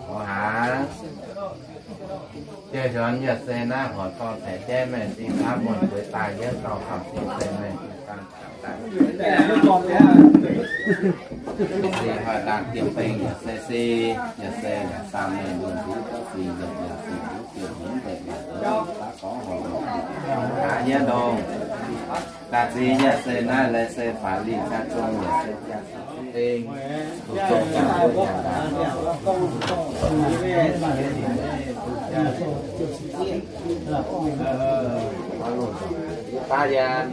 Horc haaix, jiex hiuonx yaac se naaiv horc dorh taaix jaiv maengh zingh hnamv muonh bueix daaih yietv dorh famh zingh se maengh zingh dangh daaih. Se hoic dangh diemh beng yaac se se, yaac se yaac saam maengh luonh nduov gorngv zingh yietc yaac se nduov diemh nyienz mbaeqc yaac nduov daav gorngv horc longc haaix yietv ndongh. Daaih zingh yaac se naaiv lai se faix lingh caa zong yaac se jaa beng, zong jaa nduov jaa daaih. Daaih yaac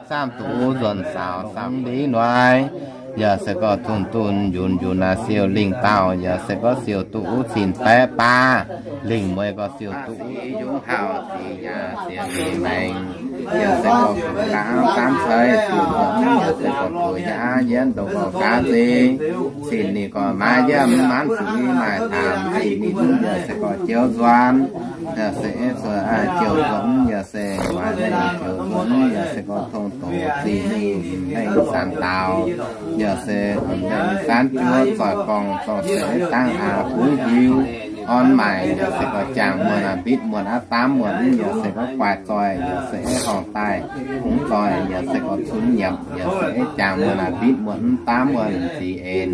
Saam duqv nzuonx saaux saam ndeic noic, yaac se gorngv dunh dunh njunc njunc naaiv siou lingh dauh, yaac se gorngv siou duqv cin baeqv baav, lingh mueiz gorngv siou duqv yungz hauh ziex yaac ziex ninh maengx, yaac se gorngv gaax zaamv ceix siou duqv, yaac se gorngv buoz yaac yienv ndongc gorngv gaax nzengc, cin ninh gorngv maaih yiem maanc zuqc maaih taamh cin ninh yaac se gorngv joux nzuonx, yaac se joux nzuonx, yaac se maaih joux nzuonx, yaac se gorngv tong doqc cin ninh mengh zanc daaux, yaac se mengh zanc juov zoih gorngv zorng se dangv aqv bungx hiuv. Orn maaic yaac se gorx jangx muonc aac, mbitv muonc aav, daamv muonc yaac se gorx guaaix zoih yaac se horngc daaih, kungx zoih yaac se gorx cunx nyiemc yaac se jangx muonc aac, mbitv muonc mv, daamv muonc zic en,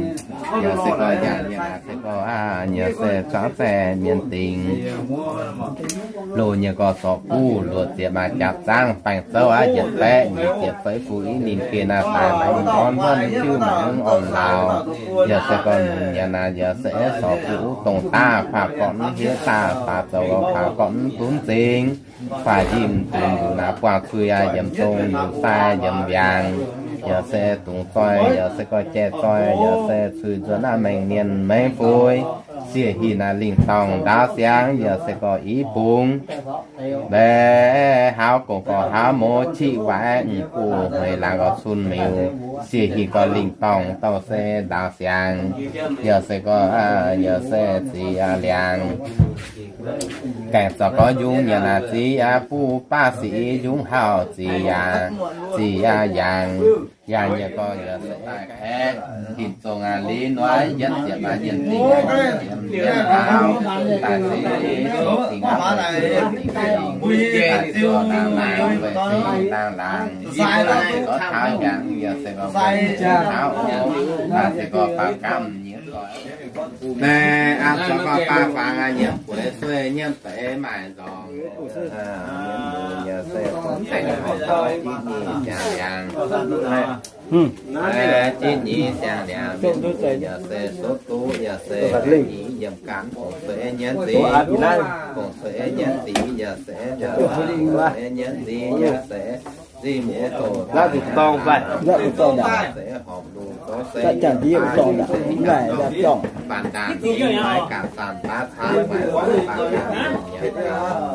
yaac se gorx nyanc yaac se gorx aac, yaac se caux zaih mienh dingc. Loz nyei gorx zorc guv, luoqc ziepc maaih jaax zaangv baengh zouv aav, yietc baeqv nyic ziepc feix fuc i ninh geh naaiv daaih longc orn huonv jiuv maengx orn-laauh. Yaac se gorx nungx nyanc naaic yaac se zorc guv dongh daav faah gorqv mv hiev, daav faah zoux gorx faah gorqv mv dunv zingx. Faah njimv dunx liuz naaic buangh cui aac, yiem dong liuz sai yiem mbiaangx. Yaac se dungx zoih yaac se gorx jai zoih yaac se cui nzuonx naaiv maengx mienh mengh fui. Sieqv hinc naaic lingh dorngh ndaauv siangx yaac se gorx i bung. Mv haauv gong gorx haauv mouz qiqv waaic, mv buov hmeix laangz gorx cun miuz. Sieqv hinc gorx lingh dorngh douh se ndaauv siangx. Yaac se gorx, yaac se zic liangx. Gaengh zorc gorx yungz nyanc naaic zic aac, buv baav sic yungz hauh zic yaac, zic yaac yaangh. Yaangh nyei gorx yaac se daaih kaeqv, hinc zongh aac, liz noiv yietv ziepc aac, yienh dingc aac, yienh dingc aac, daaih se dingc aac, daaih se dingc aac, daaih se dangh laangz, daaih se gorx taux yaangh, yaac se gorx taux oc, daaih se gorx baac gamh nyei gorx. Naaiv aav, zorc gorx baav fangx aac, nyiemv bueix sueih, nyiemv deix maaih nzorngc. Yaac se dongh baengh horngc doic, jitv nyic ziangh liangx. Jitv nyic ziangh liangx, yaac se sutv duqv, yaac se nyic yiem ganh, gong-sueih nyienz zic, gong-sueih nyienz zic, yaac se, yaac se nyienz zic, yaac se nzimv wuov doqc, yaac se horpc luc zoux se, faan daaih maiv ganh zanc baav caav, maaih faan daaih ganh nyei ganh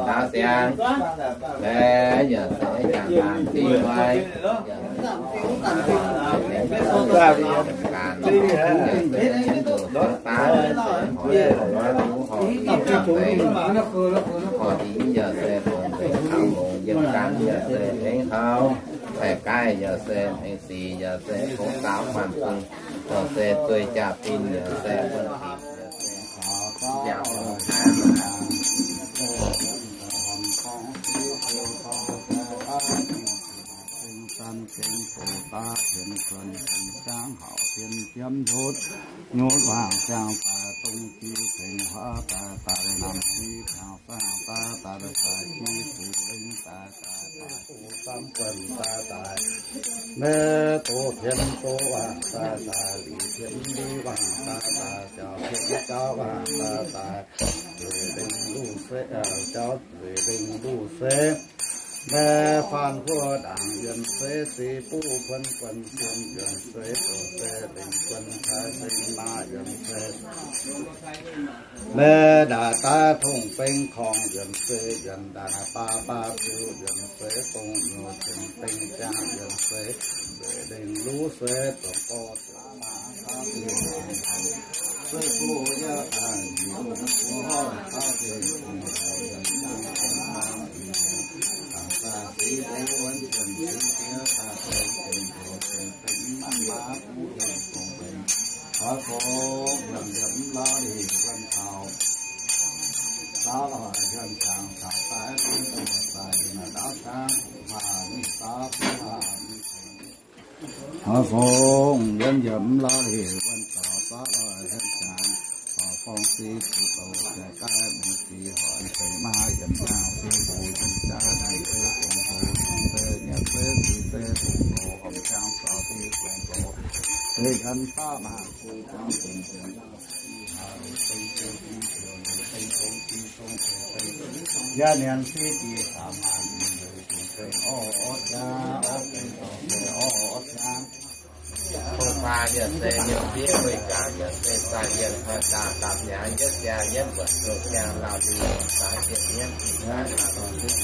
ndaauv siangx. Laeh yaac se jangx daaih dingh nqoi. Horpc dingc yaac se dongh mbenc caux longx, yiem ganh yaac se hengx hauv, faix gaaih yaac se hengx sic, yaac se kungx daaux faanh zungh, yaac se zueih jaa-fin, yaac se buonv-dipc, yaac se jaa-fin, nyutc waangc ziangh daaih dongh ji cengx huaav daaih daaih namx ji cangx saangv daaih daaih daaih ji fuc lengx daaih daaih daaih fu samv buonc daaih daaih, maiv doz pienx doz waangc daaih daaih, lic pienx lic waangc daaih daaih, jauv pienx jauv waangc daaih daaih, nzueic lengh luv se, jauv nzueic lengh luv se, maiv faanh huov ndaangc yienh se, ziqc buv buonc buonc sien yienh se, doz se lengh buonc taaix seng maa yienh se, maiv ndaangc daav tongh beng korngh yienh se, yienh ndaangc baa baa ziux yienh se, dongh nyuoz ceng beng jangv yienh se, nzueic lengh luv se, dongh gorx Taux song yiem yiemc laav hec wuonh zaux zaqv oix hien jangx, zorc forng si zuqc douz jai gaaiv muoz sic horc cingx maa yiem jangx si mbuo yiem jaav naaiv se gong douz se nyiemc se sic se bungx douz horpc jangx zaux si gong douz se yiem jaav maaih si jangx dingc dingc Yaac nienx si jiex samx maaih yinh weic zuqc gengh orv orv jaav, orv gengh dorh se orv orv jaav. Tong faa yaac se yiem fiev weih jaax yaac se zaah yienh hnoi zaah dapc hnyangx yietv siang yietv mbuoqc zoh siang lauh liuh zaax ziepc yietv ih zaax dapc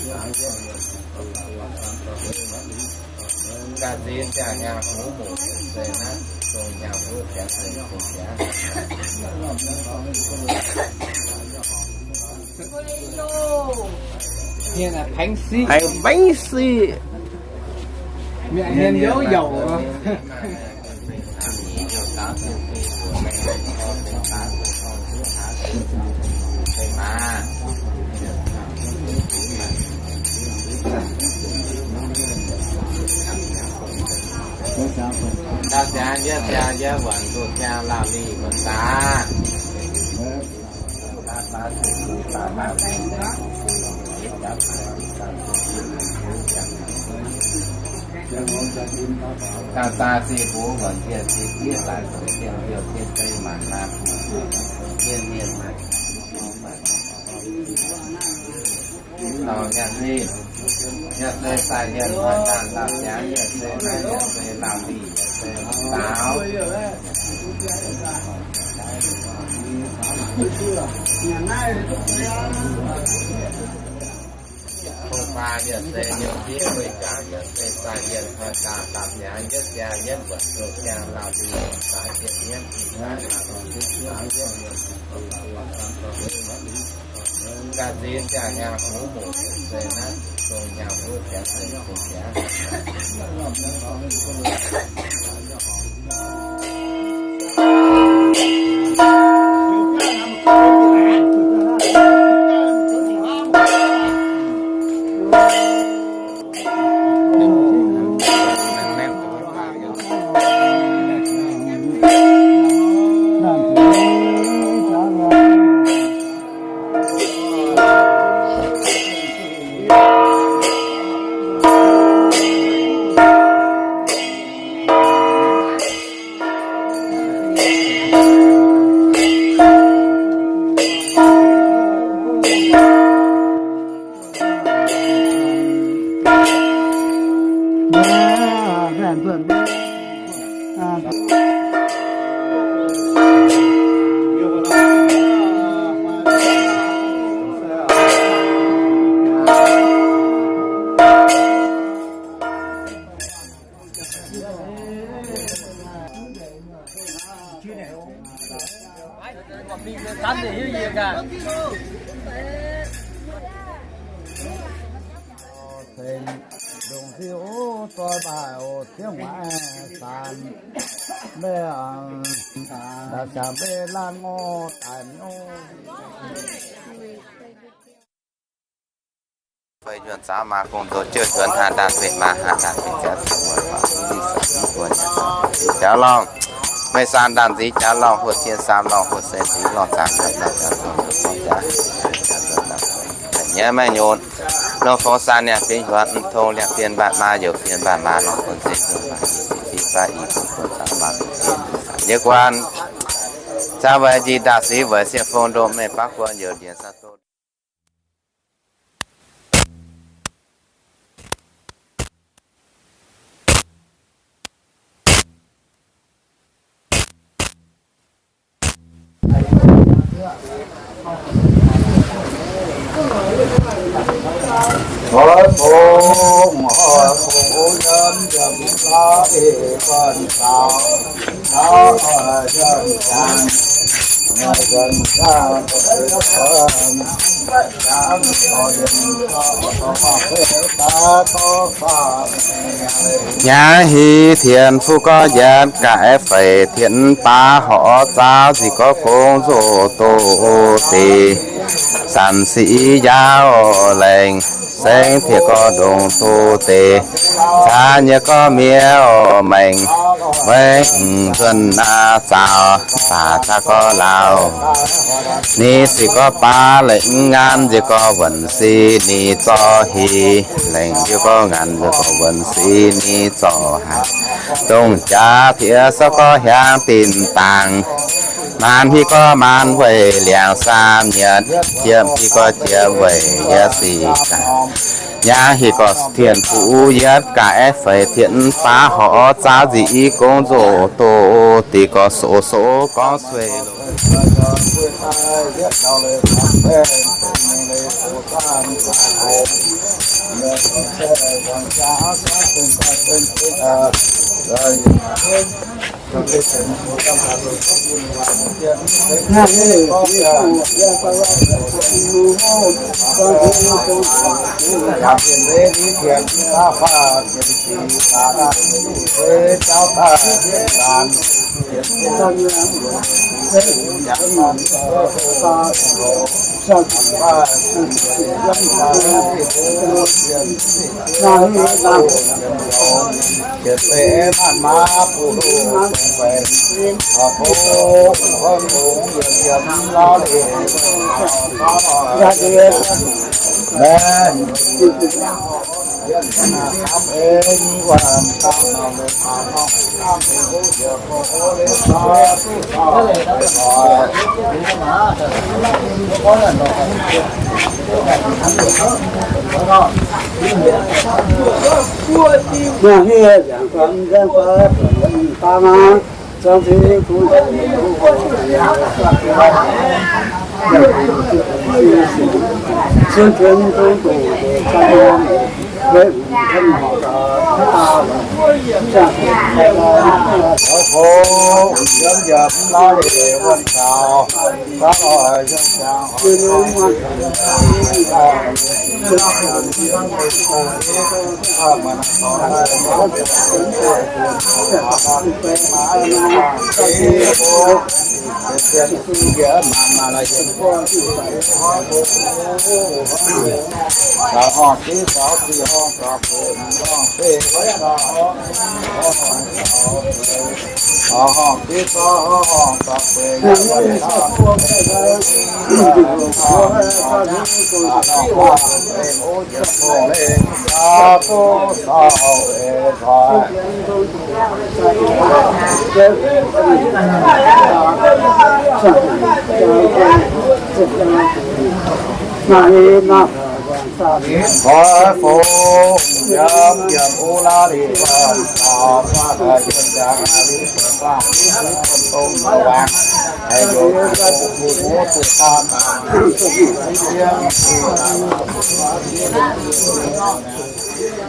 zaax yietv mbuoqc zoh Ga'zin ziangh hnyangx huv muoc se naaiv zong hnyangx huv jaax se zong jaax. Paengx baengx sic. Mienh hmien youh youh. Jaa yie wuonc nduqc jaa lauh lih wuonc daax. Ganh daaih ziqc buoz wuonc jienv ziqc diev daaih zoux jienv liouh jienv deix mangc gaax, jienv mienh mangc gaax. Taux nyanc ninh, yaac se sai yienh hnoi daaih lauh jaax, yaac se naaiv, yaac se lauh lih, yaac se daaux. Kungx baac yaac se liouh diev weih gaax, yaac se sai yienh hnoi daaih lauh jaax, yietv jaa yietv wuonc, zoux jaa lauh lih, daaix jienv yietv, daaix lauh lih, daaix yietv. Ganh nziex jaa hnyangx-huv muoc se naaiv, dongh hnyangx-huv jaax se dongh jaax. Tengx ndongc diuh zoi mbaih oc, ziex mueiz saanx meih, da'siangx mbeih laanh ngorc daic miuv. Feix njuonx zaaux maa gong zoux jiouv njuonx hnangv daaih feix maa hnangv daaih feix ziangx zuqc muonz faaux mv zinh saaux mv buonc nyanc jaux lorngh. Meih saanh ndaamv nziez jaux lorngh, huotv cien saam lorngh, huotv se nziez lorngh, zaangc nyanc lorngh, zaangc zuqc lorngh, zaangc nyanc maiv nyunc. Longx fongx saanh nyanc fingx huonx, mv tong liangx fien mbaatc maa, youc fien mbaatc maa, lorngh buonc se fien mbaatc i, fingx fingx baav i, fongx buonc zaaux maa fingx fien. Yie guan zaaux weic njiec ndaauh sic weic sieqv fong ndomh mengh baav guon youc ndienx saah doz. Hnyangx hih Tin-Hungh gorx yietc ga'naaiv feix tienx baav horc zaauv nzih gorx gong nzoh doz deix, zanc sic yaauv lengh sengx tiex gorx ndongc doz deix, caa nyei gorx miev mengh mengh nzuonx naaiv zaaux baac caa gorx laauh. Ninh sic gorx baav lengh ngaanv nziex gorx wuonc sic ninh zorqv hih, lengh nziex gorx ngaanv nziex gorx wuonc sic ninh zorqv haic. Dongh jaax tiex sorv gorx hiaangx dinh dangx, maanz hih gorx maanz weic liangx saam nyietc, jiem hih gorx jiem weic yietc sic daaih. Hnyangx hih gorx Tin-Hungh yietc ga'naaiv feix tienx baav horc zaauv nzih i gong nzoh doz deix gorx sox sox gorngv sueih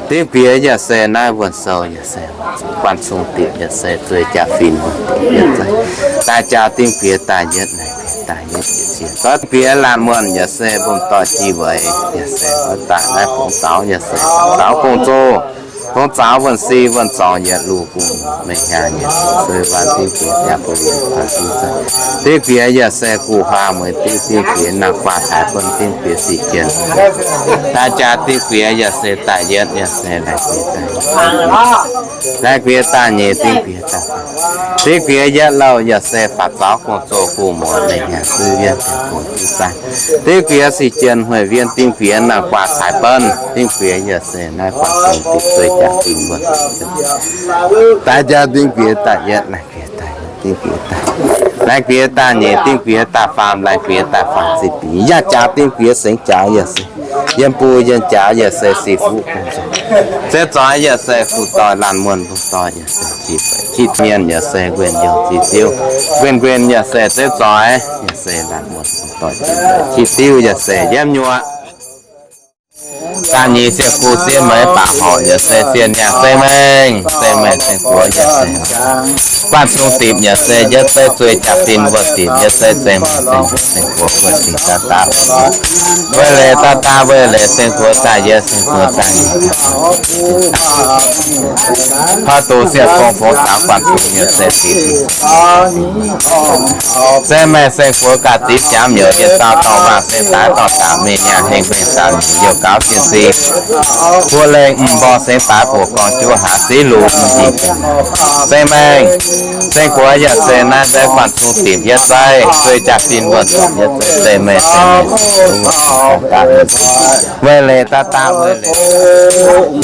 Dingv Biex yaac se naaiv wuonh sou yaac se guanh sung dipc yaac se zueih jaax-fin wuonh dipc yaac se daaih jaax Dingv Biex daaih yietv naaiv daaih yietv yietc ziex. Dingv Biex laanh muonh yaac se mbong doic jiex weic yaac se daaih naaiv bungx zaux yaac se zaux gong-zoh, bungx zaux wuonh si wuonh zorngx yietc luc bungx mengh hnyangx yietc se waan Dingv Biex jaax bun yietc faanx Dingv Biex. Dingv Biex yaac se guh huaang mueiz diqv, Dingv Biex nangh guaax taaix bun Dingv Biex sic jien. Daaih jaax Dingv Biex yaac se daaih yietv yaac se laengz Biex daaih, laengz Biex daaih nyeic Dingv Biex daaih, Dingv Biex yietv louh yaac se faatv zaux gong-zoh guh muoz mengh hnyangx zuiz wienh bungx diqv zaang. Dingv Biex sic jien hueic wienh, Dingv Biex nangh guaax taaix bun, Dingv Biex yaac se naaiv guaax sung dipc zueih jaax-fin wuonh. Daaih jaax Dingv Biex daaih yietv, laengz Biex daaih, Dingv Biex daaih, laengz Biex daaih nyeic, Dingv Biex daaih faam, laengz Biex daaih faam ziqc bieqc. Yaac jaax Dingv Biex sengx jaax yaac se yiem buo yienh jaax yaac se sic fuqv bung. Zepv zoix yaac se fu doix laanh muonh bung doix yaac se qiex mienh yaac se nquenh youh ziqc ziouv, nquenh nquenh yaac se zepv zoix yaac se laanh muonh bung doix qiex diuv yaac se yiem nyuoqc. Da'nyeic siec-gu siev meix baac horc yaac se sienh nyaanh se mengh, se mengh se guoqv yaac se guanh sung dipc yaac se yietv zeiv zueih jaax-fin wuonh dipc yietv zeiv se mengh se guoqv wuonh dipc daav daav. Weic leiz daav daav weic leiz se guoqv daaih yietv se guoqv daaih nyeic. Haaix duqv siec-gong fongx taux guanh sung yaac se dipc se mengh se guoqv gaax dipc jaax mienh yietc dauh dorngc waac se daaih dorngc daaih mingh yaac hengx mengh daaih mingh youh gaux sienh si. Buo lengh m'nborqc sengx baaix buoqc gorngv juv haaix ziv lungh m'njinh se mengh se guoqv yaac se naaiv zeiv guanh sung dipc yietv zeiv zueih jaax-fin wuonh dipc yietv zeiv se mengh se mengh weic leiz daav daav weic leiz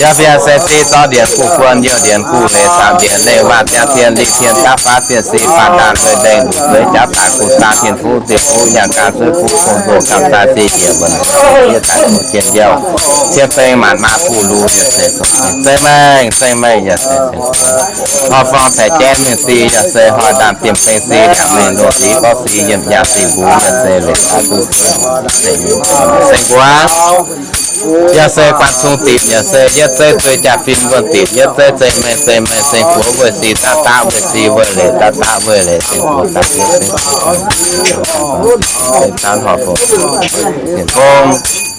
yaac biaa se fi zorqv ndienx guv buon youh ndienx guv leiz saamv ndienx leiz waac ziangh zien lingh tien gapv baav sienh si faanh daanh weic lengh luc zueiz jauv daaih guv zaang tin fuqv zinh fuqv nyaanh gaang zuov fuqv kungx ndoh gapv zaang zinh njiec wuonh yie daaih zoux jienv youh cien beng maanc maaz guv lungh yaac se zoux se mengh se mengh yaac se se horpc forng taaix jaiv mienh si yaac se horpc ndaamv-diemh ceng si liangx mengh ndoh zix gorngv si yiem yaac zinh mbungx yaac se leiz daaih duqv se guaav yaac se guanh sung dipc yaac se yietv zeiv zueih jaax-fin wuonh dipc yietv zeiv se mengh se mengh se guoqv weic sic daav daav weic sic weic leiz daav daav weic leiz se guoqv daaih yietv zeiv se guoqv se daav horpc fongc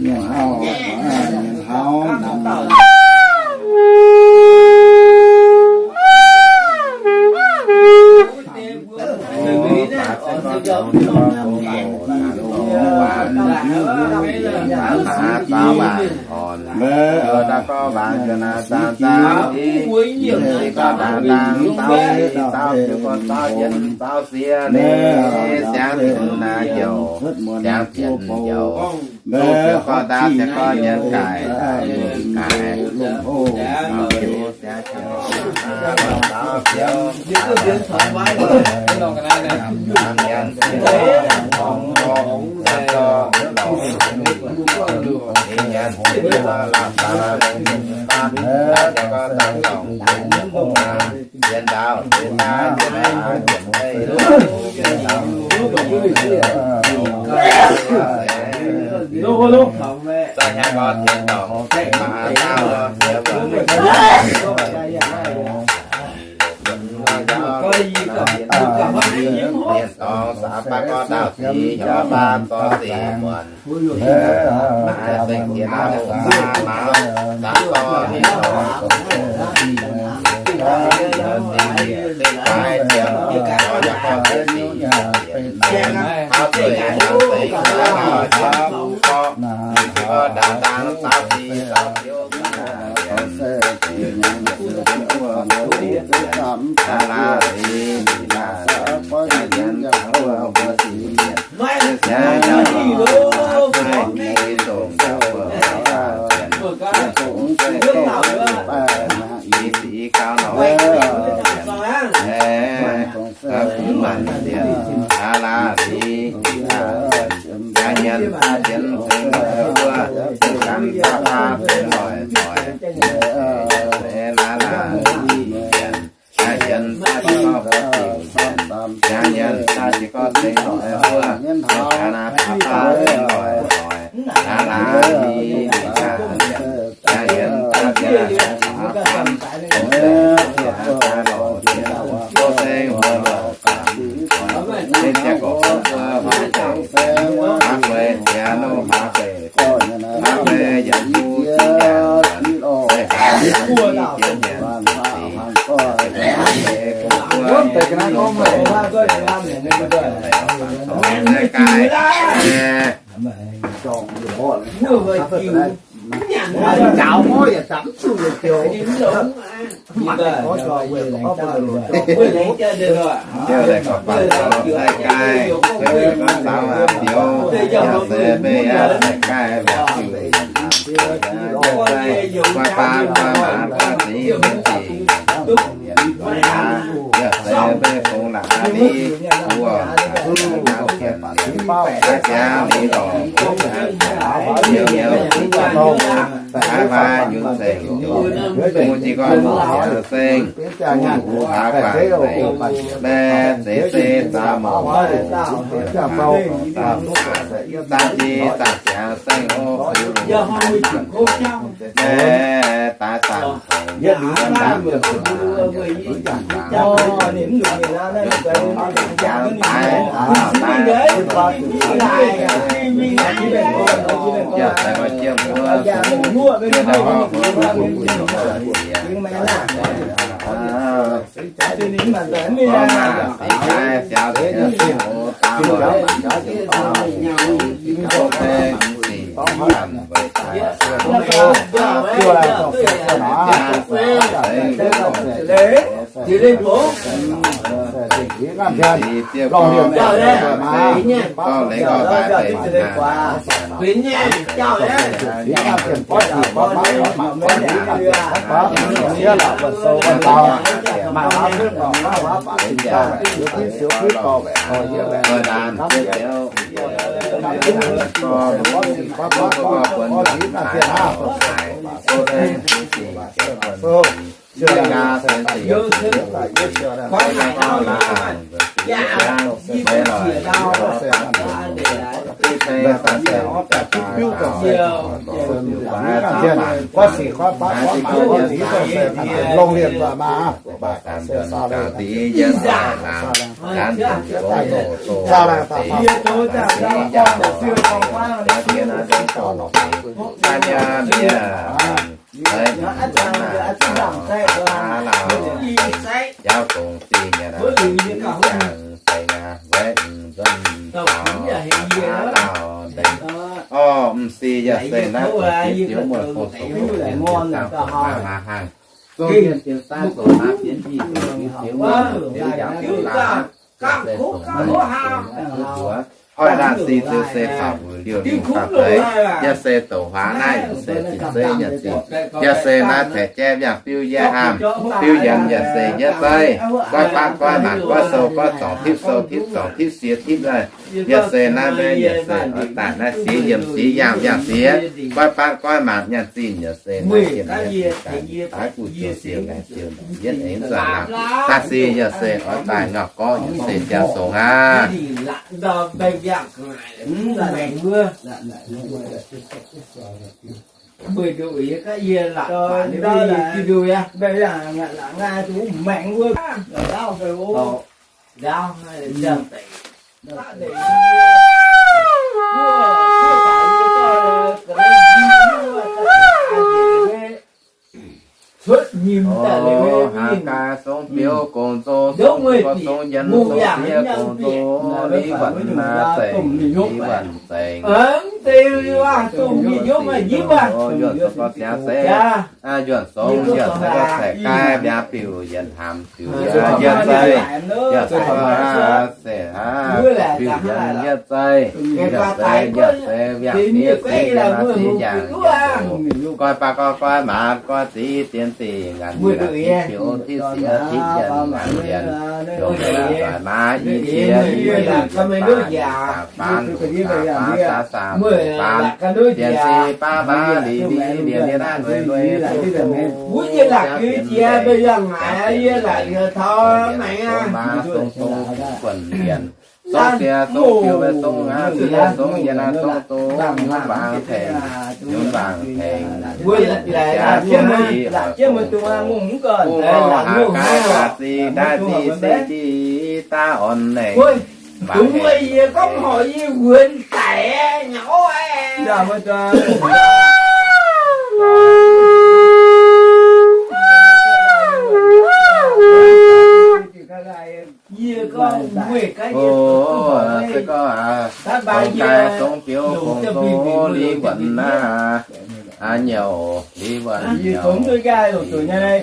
Mienh hauv, mienh hauv namx Mv baac zaux waanc orn, nduov daaih gorngv waanc njuonx naaiv zaang zaang, i, i gorngv dangx dangx zaux i, zaux ziouc gorngv zaux yienx zaux siev, siangx dienx naaiv njoux, siangx dienx njoux, zouv ziouc gorngv ndaauv ziouc gorngv nyienz gaic, gaic, Orv, m'sieqv Yaac se naaiv zoux diuv muoz-fongh zoux hnyouv, mienh ziouc daaih zoux maa maa hnaangx. Zungv mienh ziouc daaih zoux maa bienx yinh, zoux diuv muoz, diuv yaac diuv laaix, yaac se zoux maa bienx yinh duqv mbuox. Hnoi naaiv si ziouc se faaux mbuo liouh liuh faaux deix, yaac se douc huaax naaiv yaac se zinh zeiv nyanc zinh, yaac se naaiv tengx jaiv mbiaangc biuv yie haamh, biuv yienx yaac se yietv zeiv, goiv baatv goiv maanc goiv sou goiv zorngx tipv sou tipv zorngx tipv siex tipv leiz, yaac se naaiv maiv yaac se oix daaih naaiv siex yiem siex yaangh mbiaangc siex, goiv baatv goiv maanc nyanc zinh yaac se naaiv yiem naaiv siex daaih, daaih guv ziouc siou naaic siou naaic yietv aengx nzuonx laangc. Daaih se yaac se oix daaih ngauh gorngv yaac se ziangh songx aqv. Cuotv nyim daaih liuz, haaix gaax songx biouv gong-zoh, songx biouv, songx yienx, songx sieqv gong-zoh, li wuonc naaiv zengc, li wuonc zengc, dongh mingh yopv maaih nyipv aqv. Yuonh songx gorx siangx se, yuonh songx, yuonh songx gorx ceix gaaih mbiaangc biuv yienx haamh biuv yienx yietv zeiv, yuonh songx gorx se biuv yienx yietv zeiv, yietv zeiv, yietv zeiv, mbiaangc siev siev, yiem naaiv siev yangh, goiv baav goiv goiv maanc goiv ziv zien zinh ngaanc, biuv tipv siev tipv yienx ngaanc yienx, dongh doic maaz i qiex, i qiex, i qiex, faanv, faanv, faanv, faanv, faanv, zien zinh baav baav li li, lienz lienz naaiv lui lui, siangx dienx, siangx dienx, song maaz, song do, guonc yienx, song siex, song biouv, song aav, siex song yienx, song do, nyunv mbaangx tengx, nyunv mbaangx tengx, siangx dienx, buv ngorc haaix gaax gaax zinh ndaaih zinh se jiex daav orn nengc. Dungx yie gorngv horc yie wuonx daic nyei oc. Yie gorngv weih gaax yie se gorngv aa, dongh daaih songx biouv gong-zoh li wuonc naaiv, aa, nyouc li wuonc nyouc,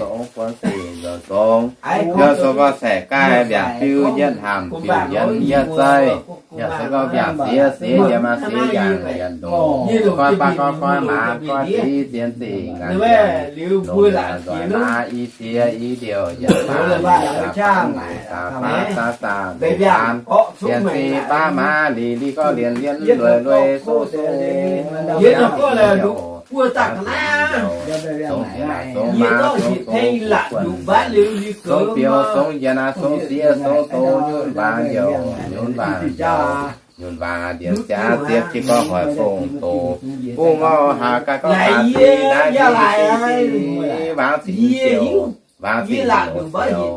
songx buonv sic nzuonx songx, yaac songx gorx ceix gaaih mbiaangc biuv yietv haamh biuv yienx yietv zeiv, yaac songx gorx mbiaangc siex siex yiem maa siex yangh yienx ndongc, goiv baav goiv goiv maaz goiv ziv zien zinh ngaanc yienx, longc yienx nzoih maaz i qiex i ndiouh yietv faanv faanv faanv faanv, zien zinh baav maaz li li gorx lienz lienz lui lui sou sou, song biouv song yienx aa song siex song do nyunv mbaangx youc, nyunv mbaangx youc, nyunv mbaangx ndienx ziangx ziepc jiez gorngv hoic fongc doz, buv ngorc haaix gaax gorngv gaax zinh naaiv zinh zinh, mbaangx zinh ziouc, mbaangx zinh ziouc.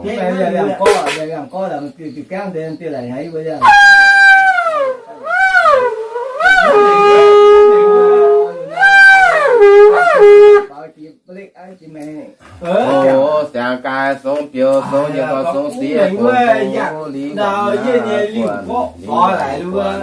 Oc, siangx gaax song biouv song yienx gorx song siex gong-zoh li wuonc naaiv, buonc li wuonc,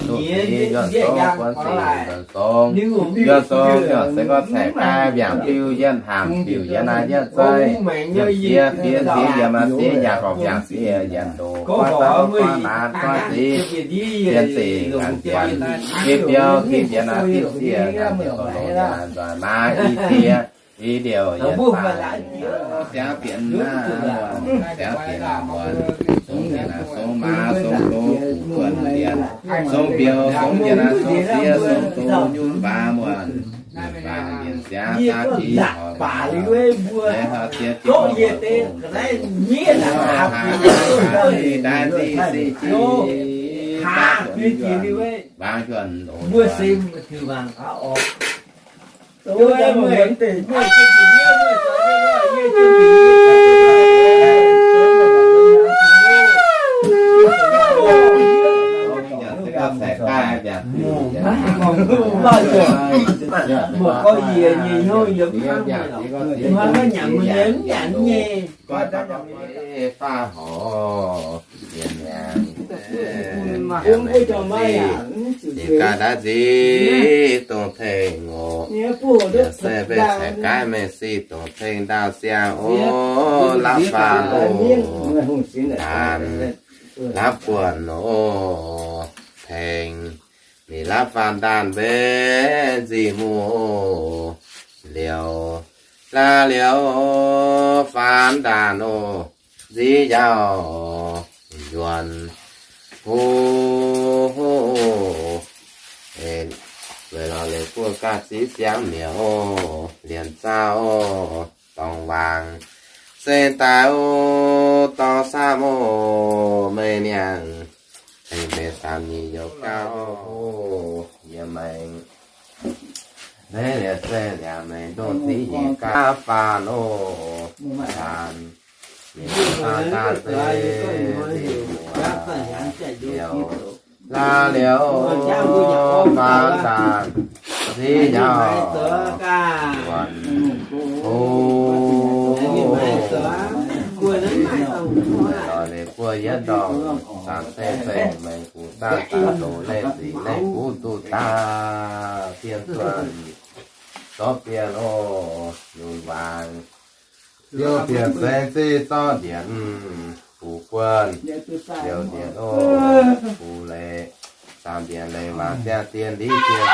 duqv ziex yuonh song buonv sic nzuonx song, yuonh song yuonh se gorngv ceix gaaih mbiaangc biuv yietv haamh biuv yietv naaiv yietv zeiv, yiemh siev fiev siev yiem maa siev yaac gorngv mbiaangc siev yienx ndoh, goiv baav goiv maaz goiv ziv zien zinh ngaanc yienx, tipv biouv tipv yietv naaiv tipv siev ngaanc yienx, gorngv longc yienx nzoih maaz i qiex i ndiouh yietv faanv, siangx dienx naaiv muonc, siangx dienx naaiv muonc, song dienx naaiv song maaz song do guonc dienx, song biouv song dienx naaiv song siev song do nyunv mbaangx muonc, nyunv mbaangx dienx siangx daav qiex horpc, ziex qiex horpc, daaih zinh se jiex, mbaangx yuonh oc. Faah horc, Yaac maiv nziex gaax naaiv nziex dongh tengx oc. Yaac se mbenc caux gaav mengh sic dongh tengx ndaauh siang oc. Lapv faanv oc, ndaanh lapv buonc oc, tengx ninh lapv faanv ndaanh mbenc nziex muoz oc. Liuz, laaix liuz faanv ndaanh oc, nziex yaauc yuonc huv. Weic lorz leiz buoz gaax ziqv siangx mi'aqv oc, lienc zaauh oc, dorngx waangc se daaih oc, dorngx saamv oc, meih niangh, hengx mbenc saamv nyic youc gauh oc, yie maengx naaiv liuz se liangx meih ndongh ziqv nyic gaav faanv oc, faanv nyic gaav faanv se liuz, laaix liuz faanv ndaanh nziex yaauc yuonc huv. Lorz leiz buoz yietv ndorngh zanc se zengc mengh gux zaah zanc doz leiz sic leiz gux duqv daaih dien zuonh zorqv bienh oc, yunc waangc liouh bienh seix ziqv zorqv ndienx, bux buonv liouh ndienx oc, bux leiz, zaamc ndienx leiz maac ziangh dien liv dien,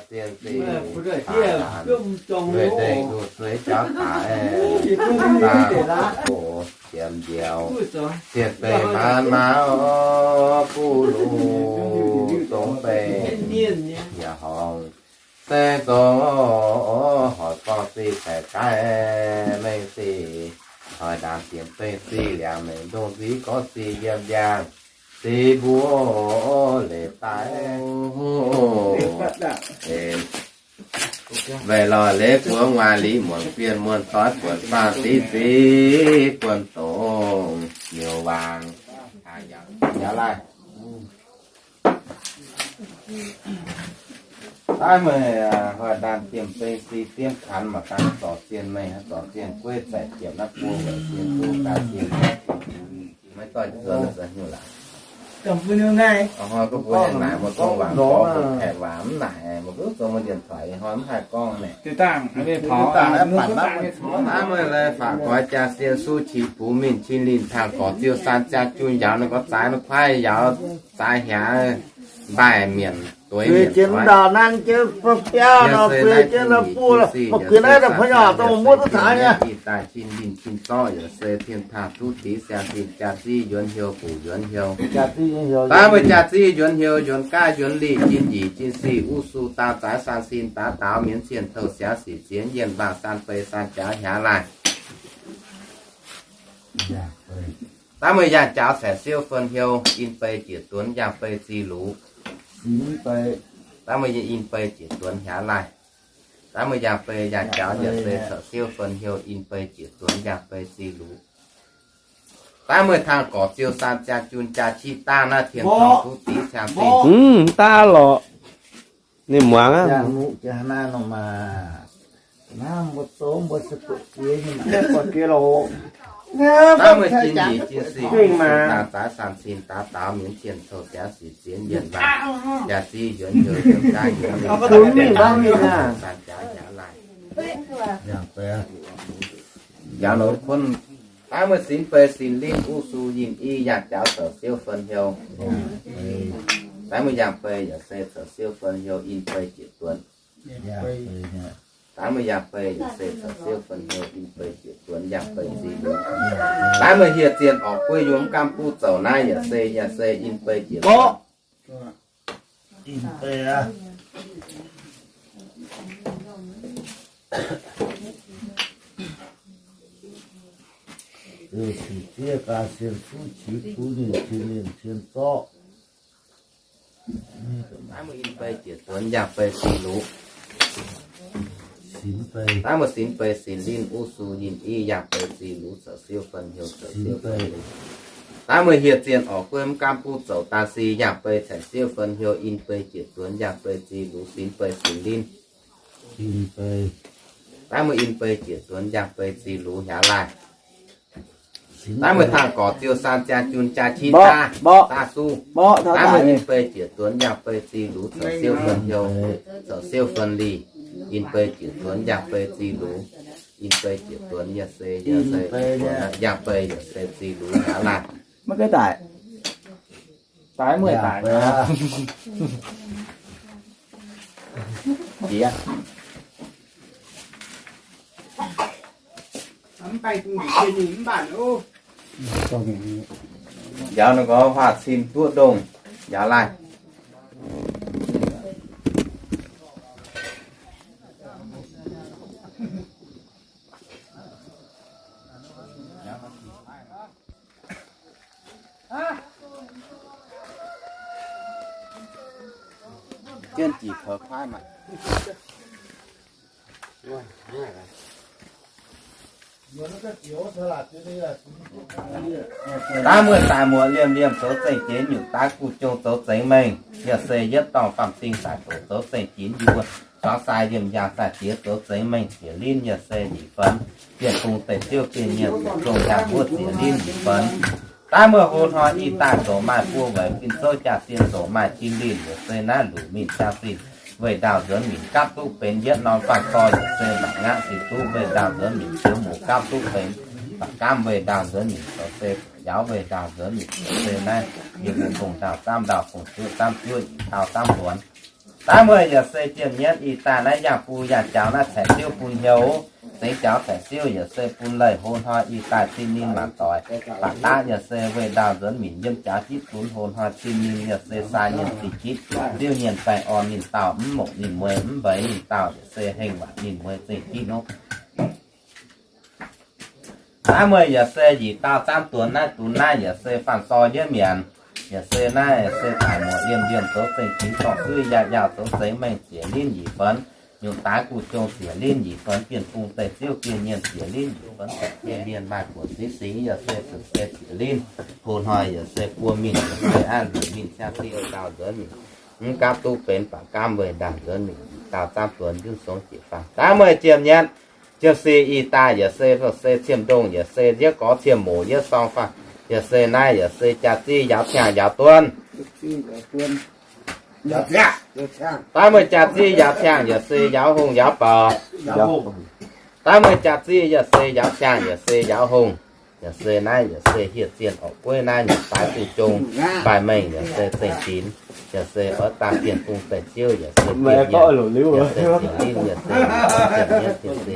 dien zingh, weic dengh duqv sueix jauv daic, daaih oc, jiem njoux, zienh beih maan maa oc, buv luc dongh beih yaac horngc. Se zoux horc zorng sic caux gaav mengh sic, hoic ndaanx diemx bengh sic, liangx mengh ndongh nziv gorngv sic yiem njang, sic mbuo leiz daaih. Weic lorz leiz buoz nguaaic liqc muonc bienh muonh doix buonc faanh diqv ziqv buonc dongh nyouz waangc. Yaac laaih. Daaih meih hoic ndaanh diemx bengx sic diemv kanx mangc gaax zorc zienh meih, zorc zienh gueiv zaeqc jiepc naaiv buo weic zienh duqv gaax zienh. Maiv doix zuonx se hnyouv laaix. Hnoi mbuo naaic mbuo dongh waac gorngv mbuo kaeqv waac mv naaic, mbuo duqv zoux mbuo dienx toic hnoi mv haih gorngv naaic. Naaiv meih lai faqc goix jaa-sien suv qiex bux mingh cin linh tangx gorc ziouc saan jaa jun yauz ninh gorx zaaix ninh kuaaiv yauz zaaix hnyangx mbaaih mienc dueiv mienc. Ih daaih cin linh cin zorqv yaac se tien tangx duqv diqv siang zinh jaa ziv yuonx heuc guc yuonx heuc. Daaih meih jaa ziv yuonx heuc yuonx gaav yuonx lih jin yiex jin sic uv su daauh zaaix saan sin daaix daaux mienv cien touh siav sic ziex yienh mbaangh saan fei saan jaax hnyangx laaih. Daaih meih yangh jaux caeqv siouv fen heuc in bei jiex duonx yangh bei zi lux. Daaih meih in bei jiex duonx hnyangx laaih. Daaih meih yangh bei yangh jaux yaac se caeqv siouv fen heuc in bei jiex duonx yangh bei zi lux. Daaih meih tangx gorc ziouc saan jaa jun jaa qiex daaih naaiv tien tangx duqv diqv siang zinh. Mv daaih lorqc. Ninh muangx aqv. Daaih meih jin yiex jin sic uv su daauh zaaix saan sin daaix daaux mienv cien touh siav sic ziex yienh mbaangh jaa ziv yuonx heuc yuonx gaav yuonx lih saan jaax hnyangx laaih. Yaac nor kunv daaih meih sinx bei sinx linh uv su yinh i yangh jaux caeqv siouv fen heuc. Daaih meih yangh bei yaac se caeqv siouv fen heuc in bei jiex duonx. Daaih meih yangh bei yaac se caeqv siouv fen heuc in bei jiex duonx yangh bei zi lux. Daaih meih hieh zienh orqc gueiv yiem gaamv buv zoux naaiv yaac se, yaac se in bei jiex duonx. Zuqc zieqv gaax sienx suv qiex bux ninh cien liemh cien zorqv. Daaih meih in bei jiex duonx yangh bei zi lux. Daaih meih sinx bei sinx linh uv su yinh i yangh bei zi lux caeqv siouv fen heuc caeqv siouv fen heuc. Daaih meih hieh zienh orqc gueiv mv gaamv buv zoux daaih si yangh bei caeqv siouv fen heuc in bei jiex duonx yangh bei zi lux sinx bei sinx linh. Daaih meih in bei jiex duonx yangh bei zi lux hnyangx laaih. Daaih meih tangh gorx ziouc san jaa jun jaa qiex mborqv, daav suv mborqv, daav meih ninh bei jiex duonx yangh bei zi lux, caux siouv fen hnyouv, caux siouv fen lih, ninh bei jiex duonx yangh bei zi lux, ninh bei jiex duonx yaac se, yaac se, yangh bei yaac se zi lux hnangv laanh. Maiv gaengh daic. Daic meih daic. Jiex. Njaaux ninh gorx huaax cin duqv ndongh, njaaux laanh. Jienv jiex poux kuaaiv maah. Daaih meih daaih muoz liemh liemh zoux zengc jiex nyungc daaih guv jong zoux zengx mengh, yaac se yietv dorngh faam-cing daaih doqc zoux zengc jiex yie mbuo, zuangx sai yiem yaangh sai diex zoux zengx mengh ziex linv, yaac se nyic fenx, bienh bung deic-ziouv bienh mienh zoux zong yaangh wuov ziex linv nyic fenx. Daaih meih hlo hnoi ih daaih zoux maaih buo weic fin-zouv jaa-zien zoux maaih jin linh, yaac se naaiv luc mingh jaa-zinh weih ndaauh nzuonx minc gapv duqv benx yietv norm faanh dorh, yaac se mangc ngaqv zinh duqv weih ndaauh nzuonx minc zioux muoz gapv duqv benx baac gamv weih ndaauh nzuonx minc zoux se yaauz weih ndaauh nzuonx minc zoux se naaiv yie mbuo gong ndaauh zaamv ndaauh gong zuoqv zaamv zuoqv yaac taux zaamv luonx. Daaih meih yaac se jiem nyienv ih daaih naaiv yangh bung yangh jaux naaiv caeqv siouv bun hnyouv, zengx jaux caeqv siouv yaac se bun leih hlo hnoi ih daaih zinh ninh mangc doic, baac daav yaac se weih ndaauh nzuonx minc yiem jaux jitv zunx hlo hnoi zinh ninh yaac se sai nyienh zinh jitv, ziouv nyienh baengh orn ninh dauh, mv mongc ninh mueiz, mv mbeix ninh dauh, yaac se hengh waac ninh mueiz zengc jitv nor. Daaih meih yaac se nyic dauh zaamv duonx naaiv dunx naaiv yaac se faanh sor yietv mienc, yaac se naaiv se daic muoc liemh liemh zoux zengc jiex dorngh suiv yaac yaauh zoux zengx mengh ziex linv nyic fenx, nyungc daaih guv jong ziex linv nyic fenx, bienh bung deic-ziouv bienh mienh ziex linv nyic fenx, bienh mienh maaih buonc singx singx yaac se zuqc se ziex linv, hlo hnoi yaac se buo mingh yaac se aav luc mingh siang se ndaauh nzuonx mingh, mv gapv duqv benx baac gamv weih ndaauh nzuonx mingh, dauh zaamv duonx nzunv songx jiex faanh. Daaih meih jiem nyienv, jiem si ih daaih yaac se, se ciem-ndongh yaac se yietv gorx ciem-moc yietv sorng faanh, yaac se naaiv yaac se jaa-ziv yaauv ciangh yaauv duonv. Daaih meih jaa-ziv yaauv ciangh yaac se yaauv hungh yaauv baaux. Daaih meih jaa-ziv yaac se yaauv ciangh yaac se yaauv hungh, yaac se naaiv yaac se hieh zienh orqc gueiv naaiv nyungc daaih guv jong, mbaih mengh yaac se zengc jinx, yaac se oix daaih bienh bung deic-ziouv yaac se bienh mienh, yaac se ziex linv yaac se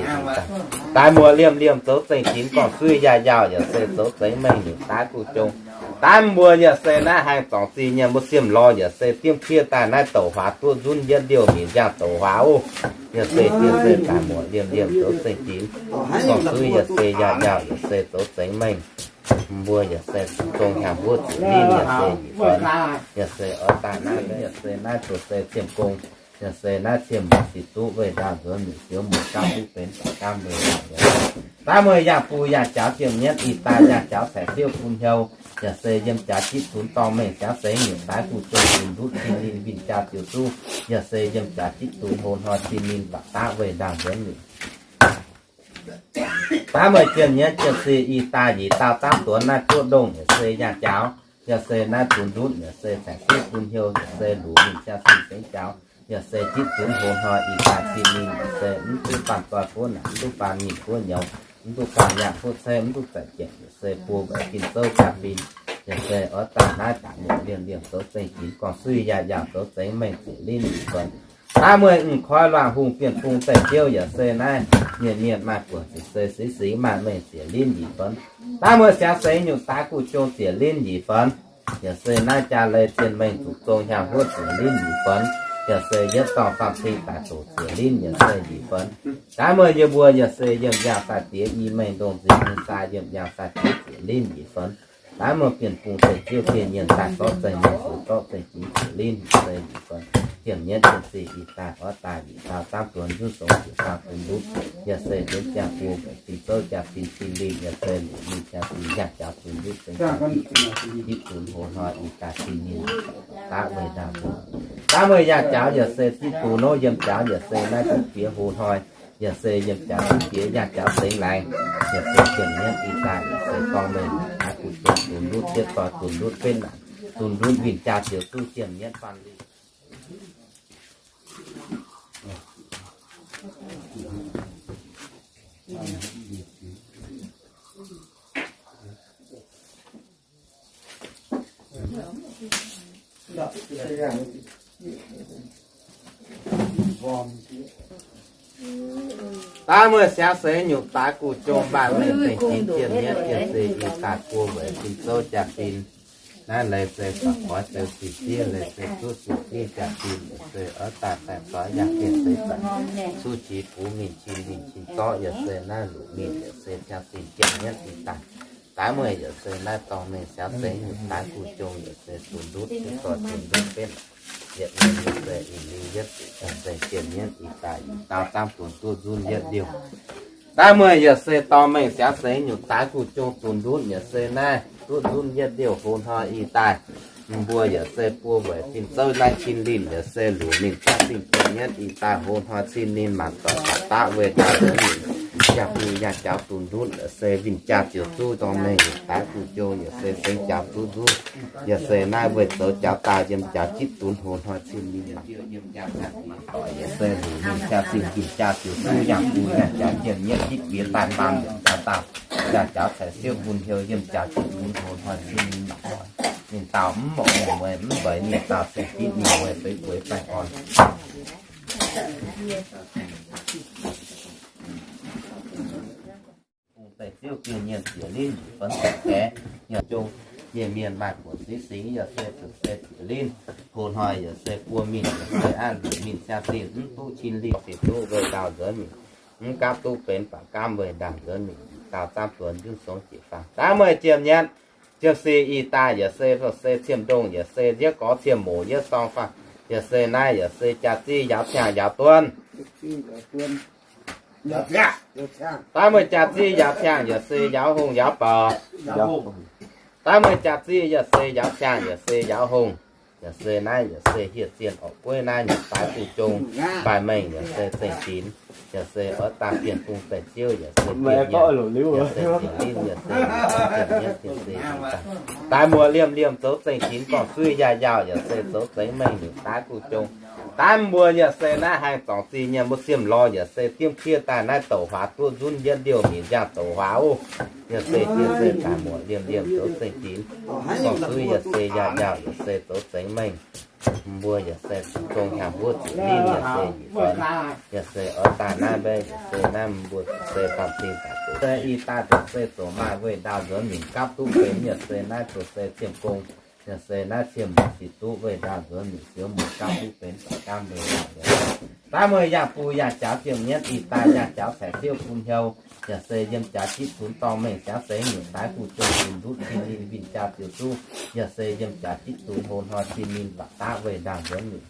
daaih muoc liemh liemh zoux zengc jinx gorngv suiv yaac yaauh yaac se zoux zengx mengh nyungc daaih guv jong. Daaih mbuo yaac se naaiv haih zorngc zingh nyei mbuo siem lorz yaac se diemv kiev daaih naaiv douc huaax duqv nzunv yietv liouh minc nziaangx douc huaax oc. Yaac se, yaac se daaih muoc liemh liemh zoux zengc jinx gorngv suiv yaac se yaac yaauh yaac se zoux zengx mengh. Mbuo yaac se zong hnyangx wuov ziex linv yaac se nyic fenx, yaac se oix daaih naaiv, yaac se naaiv zuqc se ciem-gong, yaac se naaiv ciem-muoc zinh duqv weih ndaauh nzuonx minc zioux muoz gapv duqv benx baac gamv weih ndaauh nzuonx. Daaih meih yangh bung yangh jaux jiem nyienv ih daaih yangh jaux caeqv siouv bun hnyouv, yaac se yiem jaax jitv zunx dorngh mengh siangx seix nyungc daaih guv jong zunx ndutv cin ninh winh jaa ziouc zuqv, yaac se yiem jaax jitv zunx hlo hnoi cin ninh baac daav weih ndaauh nzuonx minc. Daav meih jiem nyienv jiem si ih daaih nyic dauh zaamv duonx naaiv duqv ndongh yaac se yangh jaux, yaac se naaiv zunx ndutv yaac se caeqv siouv bun hnyouv yaac se luc ninh siang sin sengx jaux, yaac se jitv zunx hlo hnoi ih daaih cin ninh yaac se mv duqv baamh zoih buov naanc, mv duqv baamh nyinh buov nyouz, mv duqv baamh yaangh buov caeqv, mv duqv zaeqc jieqc, yaac se buo weic fin-zouv jaa-fin, yaac se oix daaih naaiv daaih muoc liemh liemh zoux zengc jinx gorngv suiv yaac yaauh zoux zengx mengh ziex linv nyic fenx. Daav meih m'koiv luangh hungh bienh bung deic-ziouv yaac se naaiv mienh mienh maaih buonc ziqc se singx singx maaih mengh ziex linv nyic fenx. Daav meih siangx seix nyungc daaih guv jong ziex linv nyic fenx. Yaac se naaiv jaa-lei zien mengh zuqc zong hnyangx huotv ziex linv nyic fenx. Yaac se yietv dorngh faam-cing daaih doqc ziex linv yaac se nyic fenx. Daav meih yie mbuo yaac se yiem yaangh sai-diex i mengh ndongh nzingx hungh sai yiem yaangh sai-diex ziex linv nyic fenx. Daav meih bienh bung deic-ziouv bienh mienh daaih zorqv zengc mengh zuqc zorqv zengc jinx ziex linv yaac se nyic fenx. Jiem nyienv jiem si ih daaih oix daaih nyic dauh zaamv duonx nzunv songx jiex faanh zunx ndutv, yaac se nzuonx ziangh bung weic fin-zouv jaa-fin cin linh yaac se luc ninh jaa-fin yangh jaux zunx ndutv zengx jaax jitv zunx hlo hnoi ih daaih cin ninh daav weih ndaauh nzuonx. Daav meih yangh jaux yaac se jitv bung nor yiem jaux yaac se naaiv duqv jiex hlo hnoi. yaac se yiem jaax ziex jiex yangh jaax zengx laengz, yaac se ziemx mienv ih daaih yaac se dorng mengh taaix guv jong dunx ndutv jiex doix dunx ndutv benv naanc, dunx ndutv winh jaa ziouc duqv ziemx mienv faan liuz. Daaih mueiz siangx seix nyungc daaix guv jong mbaanh mengh zengc jiex jienv mienv jienv se ih daaih buo weic fin-zouv jaa-fin. Naaiv leiz se ba'goix zeu zinh siev, leiz se zuqv zinh siev jaa-fin, yaac se oix daaih daaih zoix yangh jienv seix zanc, zuqv qiex bungx mingh cin lingh cin zorqv, yaac se naaiv luqc mingh yaac se jaa-fin jienv mienv ih daaih. Daaih mueiz yaac se naaiv dorngx mengh siangx seix nyungc daaix guv jong yaac se dunx ndutv jiez doic dunx ndutv benv, yietc mienh yaac se ih liuz yietv zuqc jaa-fin jienv mienv ih daaih yietc dauh zaamv dunx duqv nzunv yietv liouh. Daaih mueiz yaac se dorngx mengh siangx seix nyungc daaix guv jong dunx ndutv yaac se naaiv duqv nzunv yietv liouh. Hlo hnoi ih daaih mbuo yaac se buo weic fin-zouv naaiv cin lingh yaac se luqc mingh jaa-fin jienv mienv ih daaih hlo hnoi cin lingh maanc doic baac daqv weih ndaauv nzunv mingh, yangh bung yangh jaux dunx ndutv yaac se winh jaa ziouc duqv dorngx mengh nyungc daaix guv jong yaac se sengx jaux duqv nzunv. Yaac se naaiv weih zoux jaux daaih yiem jaux jitv dunx hlo hnoi cin lingh maanc doic yaac se luqc mingh jaa-fin winh jaa ziouc duqv yangh bung yangh jaux jienv mienv jitv bieqc daaih baamh jaux daaih, yaac jaux caux siouv bun heuc yiem jaux jitv dunx hlo hnoi cin lingh maanc doic. Ninh dauh mv mouc mienh mueiz mv mbeix ninh dauh se jitv ninh mueiz feix bueix baengh orn. Bung deic-ziouv gengh mienh zieqc linv nyic fenx daic gaeqv, yaac zong nyei mienh maaih buonc singx singx yaac se zuqc se zieqc linv. Hlo hnoi yaac se buo mingh yaac se aav luqc mingh siang-zinh mv duqv cin lingh se duqv weih ndaauv nzuonx mingh, mv gapv duqv benx baac gaamv weih ndaauv nzuonx mingh. Dauh zaamv duonx nzunv songx jiex faang daaih mueiz jiem nyanv. Jiem si ih daaih yaac se se ciem-ndongh yaac se nziouv gorx ciem-moc nziouv sorng faang, yaac se naaiv yaac se jaa-ziv yaauv ciangh yaauv duonv. Daaih mueiz jaa-ziv yaauv ciangh yaac se yaauv hungh yaauv bouc. Daaih mueiz jaa-ziv yaac se yaauv ciangh yaac se yaauv hungh, yaac se naaiv yaac se hieh zienh orqc gueiv naaiv nyungc daaix guv jong mbaanh mengh yaac se zengc dinx, yaac se oix dangh bienh bung deic-ziouv yaac se bienh yaac se zieqc linv yaac se daaih muoz liemh liemh zoux zengc dinx gorngv suiv yaac yaauh yaac se zoux zengx mengh nyungc daaix guv jong. Daaih mbuo yaac se naaiv haih zorngc zinh nyei mbuo siem lorz yaac se diemv kiev daaih naaiv douc huaax duqv nzunv yietv liouh mingh nziaangx douc huaax oc. Yaac se yaac se daaih muoz liemh liemh zoux zengc dinx gorngv suiv yaac se yaac yaauh yaac se zoux zengx mengh. Mbuo yaac se zong hnyangx huov zieqc linv yaac se nyic fenx, yaac se oix daaih naaiv mbe yaac se naaiv mbuo se faam-cing daaih zoux se ih daaih zoux se zoux maaih weih ndaauv nzuonx mingh gapv duqv benx yaac se naaiv zoux se ciem-gong, yaac se naaiv ciem-moc ziqc duqv weih ndaauv nzuonx mingh siouv moc gapv duqv benx baac gaamv mbe. Daaih mueiz yangh bung yangh jaux jiem nyanv ih daaih yangh jaux caux siouv bun hnyouv, yaac se yiem jaax jitv tunx dorngh mengh siangx seix nyungc daaix guv jong dunx ndutv cin ninh winh jaa ziouc duqv, yaac se yiem jaax jitv tunx hlo hnoi cin ninh baac daqv weih ndaauv nzuonx mingh.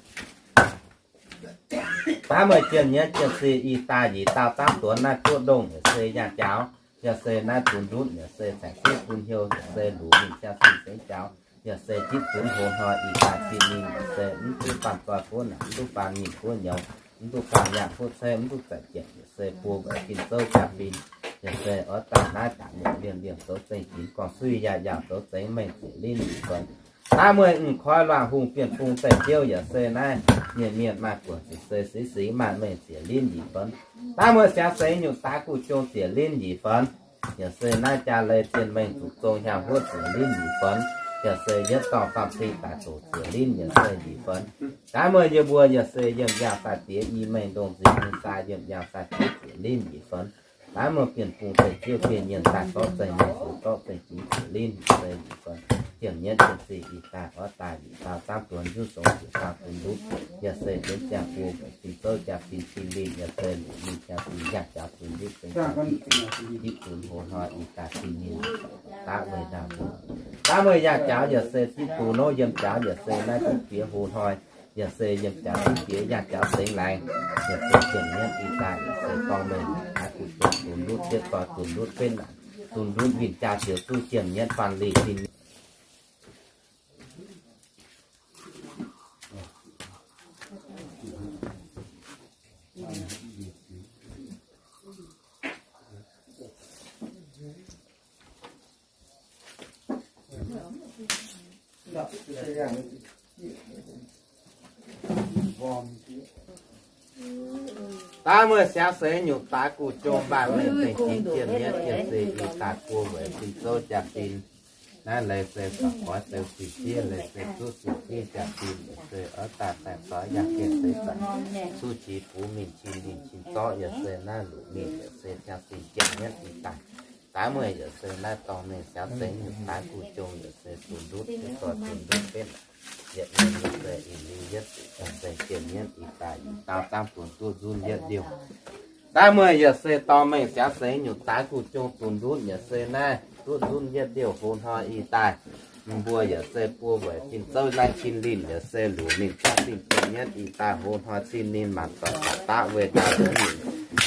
Daaih mueiz jiem nyanv jiem si ih daaih nyic dauh zaamv duonx naaiv guoqv ndongh yaac se yangh jaux, yaac se naaiv dunx ndutv yaac se caux siouv bun hnyouv yaac se luqc mingh siang-zinh sengx jaux, yaac se jitv tunx hlo hnoi ih daaih cin ninh yaac se mv duqv faanh zoih buov naanc, mv duqv faanh nyinh buov nyouz, mv duqv faanh yaangh buov caeqv, mv duqv zaeqc jieqc, yaac se buo weic fin-zouv jaa-fin, yaac se oix daaih naaiv daaih muoc liemh liemh zoux zengc dinx gorngv suiv yaac yaauh zoux zengx mengh zieqc linv nyic fenx. Daaih mueiz m'nqoi luangh hungh bienh bung deic-ziouv yaac se naaiv nyei mienh maaih buonc ziqc se singx singx maaih mengh zieqc linv nyic fenx. Daaih mueiz siangx seix nyungc daaix guv jong zieqc linv nyic fenx. Yaac se naaiv jaa-lei zien mengh zuqc zong hnyangx huov zieqc linv nyic fenx. Yaac se yietv dorngh faam-cing daaih zoqc zieqc linv yaac se nyic fenx. Daaih mueiz yie mbuo yaac se yiem yaangh daaih diex i mengh ndongh nzingx nyei sai yiem yaangh daaih diex zieqc linv nyic fenx. Daaih mueiz bienh bung deic-ziouv bienh mienh daaih zorqv zengc mengh zuqc zorqv zengc jingx zieqc linv yaac se nyic fenx. Jiem nyanv jiem si ih daaih oix daaih nyic dauh zaamv duonx nzunv songx jiex faang dunx ndutv, yaac se jienv ziangh bung weic fin-zouv jaa-fin cin lingh yaac se luqc mingh jaa-fin yangh jaux dunx ndutv zengx jaa-fin, jitv dunx hlo hnoi ih daaih cin lingh daqv weih ndaauv. Daaih mueiz yangh jaux yaac se jitv dunx nor yiem jaux yaac se naaiv duqv jiex hlo hnoi, yaac se yiem jaux duqv jiex yangh jaux zengx laengz, yaac se jiem nyanv ih daaih yaac se dorngh mengh daaix guv jong dunx ndutv jiex doix dunx ndutv benv naanc, dunx ndutv winh jaa ziouc duqv jiem nyanv faanh lingh fin. Daav mueiz siangx seix nyutc daaix guv jong mbaanh mengh zengc jiex jiem mienv jiem zeiz ih daaih buo weic fin-zouv jaa-fin. Naaiv leiz se zorc goix deix fih fiev, leiz se zuqv fih fiev jaa-fin, se oix daaih baengh doix yangh gengh seix daaih cuv jiex bungx mingh cin linh cin zorqv, yaac se naaiv luqc mingh yaac se siangx seix jiem mienv ih daaih. Daav mueiz yaac se naaiv dorngh mengh siangx seix nyutc daaix guv jong yaac se zuqc ndutv, dorh zuqc ndutv benv yietc mienh yaac se ih liuz yietv zuqc siangx seix jiem mienv ih daaih yietc dauh zaamv buonc duqv nzunv yietv liouh. Daav mueiz yaac se dorngh mengh siangx seix nyutc daaix guv jong zuqc ndutv yaac se naaiv duqv nzunv yietv liouh hlo hnoi ih daaih. Mbuo yaac se buo weic fin-zouv naaiv cin linh yaac se luqc mingh caqv dingh jiem mienv ih daaih hlo hnoi cin ninh maanc doic baac daav weih daaih wuov nyungc,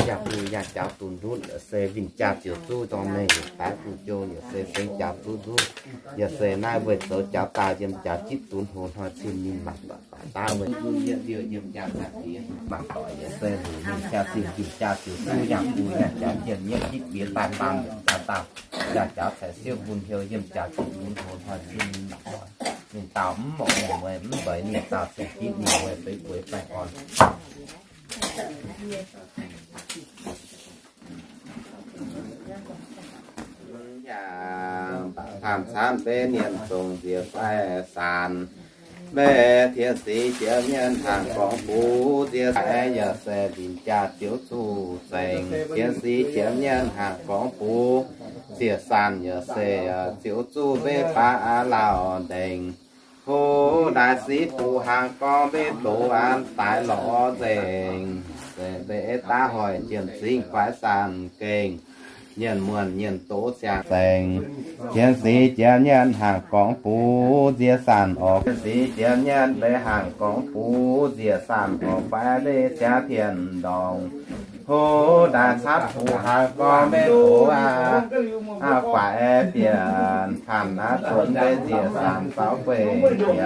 yangh bung yangh jaux duqv ndutv yaac se winh jaa ziouc zuqv dorngh mengh nyutc daaix guv jong yaac se sengx jaux zuqv nzunv. Yaac se naaiv weih zoux jaux daaih yiem jaux jitv dunx hlo hnoi cin ninh maanc doic baac daav weih nzunv yietv liouh yiem jaa caqv diex maanc doic yaac se luqc mingh jaa zinh winh jaa ziouc zuqv yangh bung yangh jaux jiem mienv jitv bieqc daaih baamh jaux dauh, yaac jaux caic siouv bun heuc yiem jaux jitv dunx hlo hnoi cin ninh maanc doic. Ninh dauh mv mouc mienh mueiz mv mbeix ninh dauh cing jitv ninh mueiz beiv bueix baengh orn. Yaac baac faam caanv mbev mienh zongh nziex faix saanc. Mbev tien sic jiex mienh hnaangx gorngv bungx nziex saanc yaac se winh jaa ziouc zuqc zengc. Tien sic jiex mienh hnaangx gorngv bungx nziex saanc yaac se ziouc zuqc mbev baav aav lauh ndengc. Hlo ndaaix siqv buv hnaangx gorngv mbev doz an daaih lorz nzengc. Se mbev daav hoic jiem zingh guaix saanc gengh, mienh muonh mienh doz siang-zengx. Tien sic jiex mienh hnaangx gorngv bungx nziex saanc orqc. Tien sic jiex mienh mbev hnaangx gorngv bungx nziex saanc orqc, guaix mbev ziangx tien ndorngx. Hlo ndaaix catv buv hnaangx gorngv mbev doz aqv, guaix bieqc faanc aqv, cuonx mbev nziex saanc zaux gueiv bieqc.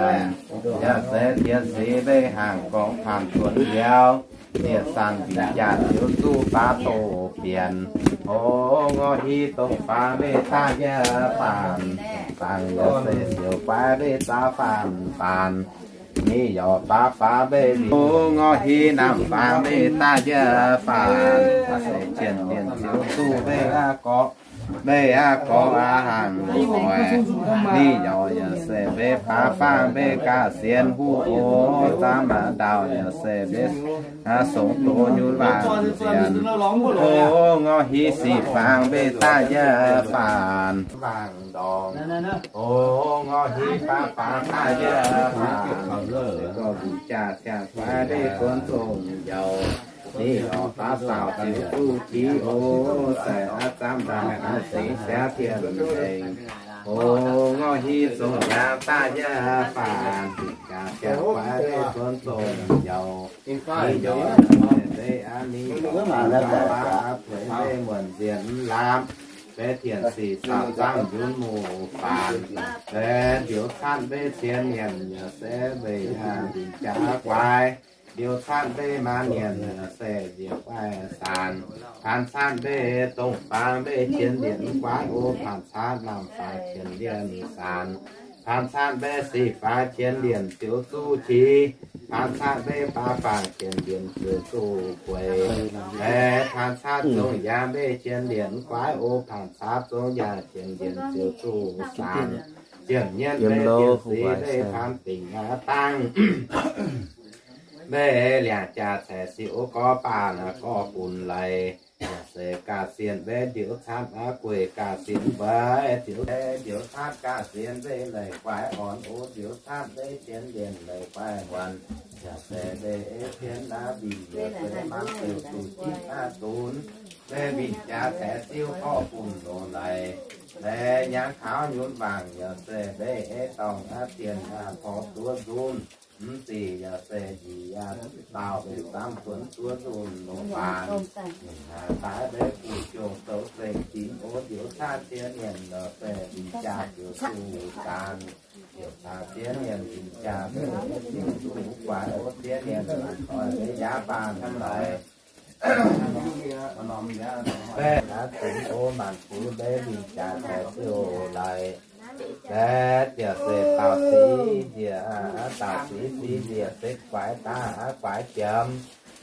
Yaac se tien sic mbev hnaangx gorngv faanc cuonx nziaaux, nziex saanc winh jaa ziouc zuqc baav doz bieqc. Hlo ngorc hiv dongh faanx mbev daaih yie faanc, faanc yaac se siouc guaix mbev zaux faanc faanc. Ninh yaac baav faanx mbev winh. Hlo ngorc hiv namh faanx mbev daaih yie faanc, se jien mienh ziouc zuqc mbev aqv gorx. Mbev aqv gorx aav hnaangx oix. Ninh yaac yaac se mbev baav faanx mbev gaax sienx huv oc. Zaamv maaz ndau yaac se mbev songx doz nyunc laangh sienx. Hlo ngorc hiv sic faanx mbev daaih yie faanc. Laangh ndorngx. Hlo ngorc hiv baav faanx daaih yie faanc. Gorngv mbuo jaa siang-guaix mbev cuonx zong yaac. Ninh yaac baav saauc ziouc zuqc qiex oc. Se aav zaamv ndau aav seix siav tien lengc. Hlo ngorc hiv zong yaangh daaih yie faanx. Jaa siang-guaix mbev cuonx zong yaac. Ninh yaac mbev aav ninh yaac baav aav tuix mbev muonc nziex mv laamv. Mbev tien sic saauc zaangv njunv muoz faanx. Mbev ndiux catv mbev cien mienh yaac se mbev aav ndingc jaa guaix. Ndiux catv mbev maaz mienh yaac se nziex guaix saanc. Faanx catv mbev dongh faanx mbev qienx lienc guaix oc. Faanx catv lamh faanx qienx lienc saanc. Faanx catv mbev sic faanx qienx lienc ziouc zuqc qiex. Faanx catv mbev baav faanx qienx lienc ziouc zuqc gueix. Aeqv, faanx catv zong yaangh mbev qienx lienc guaix oc. Faanx catv zong yaangh qienx lienc ziouc zuqc saanc. Ziemx nyeiv mbev dieh sic mbev faanx dingc aqv dangh. Mbev liangx jaax ceix sic oc gorx baanh aqv gorx bunx leiz. Yaac se gaax sienx mbev ndiux catv aqv gueic gaax sienx mbev ndiux catv gaax sienx mbev leiz guaix orn oc. Ndiux catv mbev qienx lienc leiz guaix muonc. Yaac se mbev ei qienx naaiv mbic yaac se maanc ziouc zuqc jitv naaiv dunx. Mbev mbic jaax ceix sic gorx bunx loz leiz. Mbev nyangx kaux nyunc mangc yaac se mbev ei dorngh aqv dien aqv porv duov nzunc. Mv zingh yaac se njiec aqv dauh mbev zaamv cuonx duov nzunc loz-baan. Daaih mbev buoz-jongh zoux zengc dinx oc. Ndiux catv ziex mienh yaac se mbic jaax ziouc zuqc zaanc. Ndiux catv ziex mienh mbic jaax mbev ziouc zuqc guaix oc. Ziex mienh oix mbev yaav baan hnangv naaic. Mbev aqv dinx oc maanc buix mbev mbic jaax ceix sic oc leiz. Mbaeqc yaac se dauh sic njiec, dauh sic sic njiec se guaix daav guaix jiem.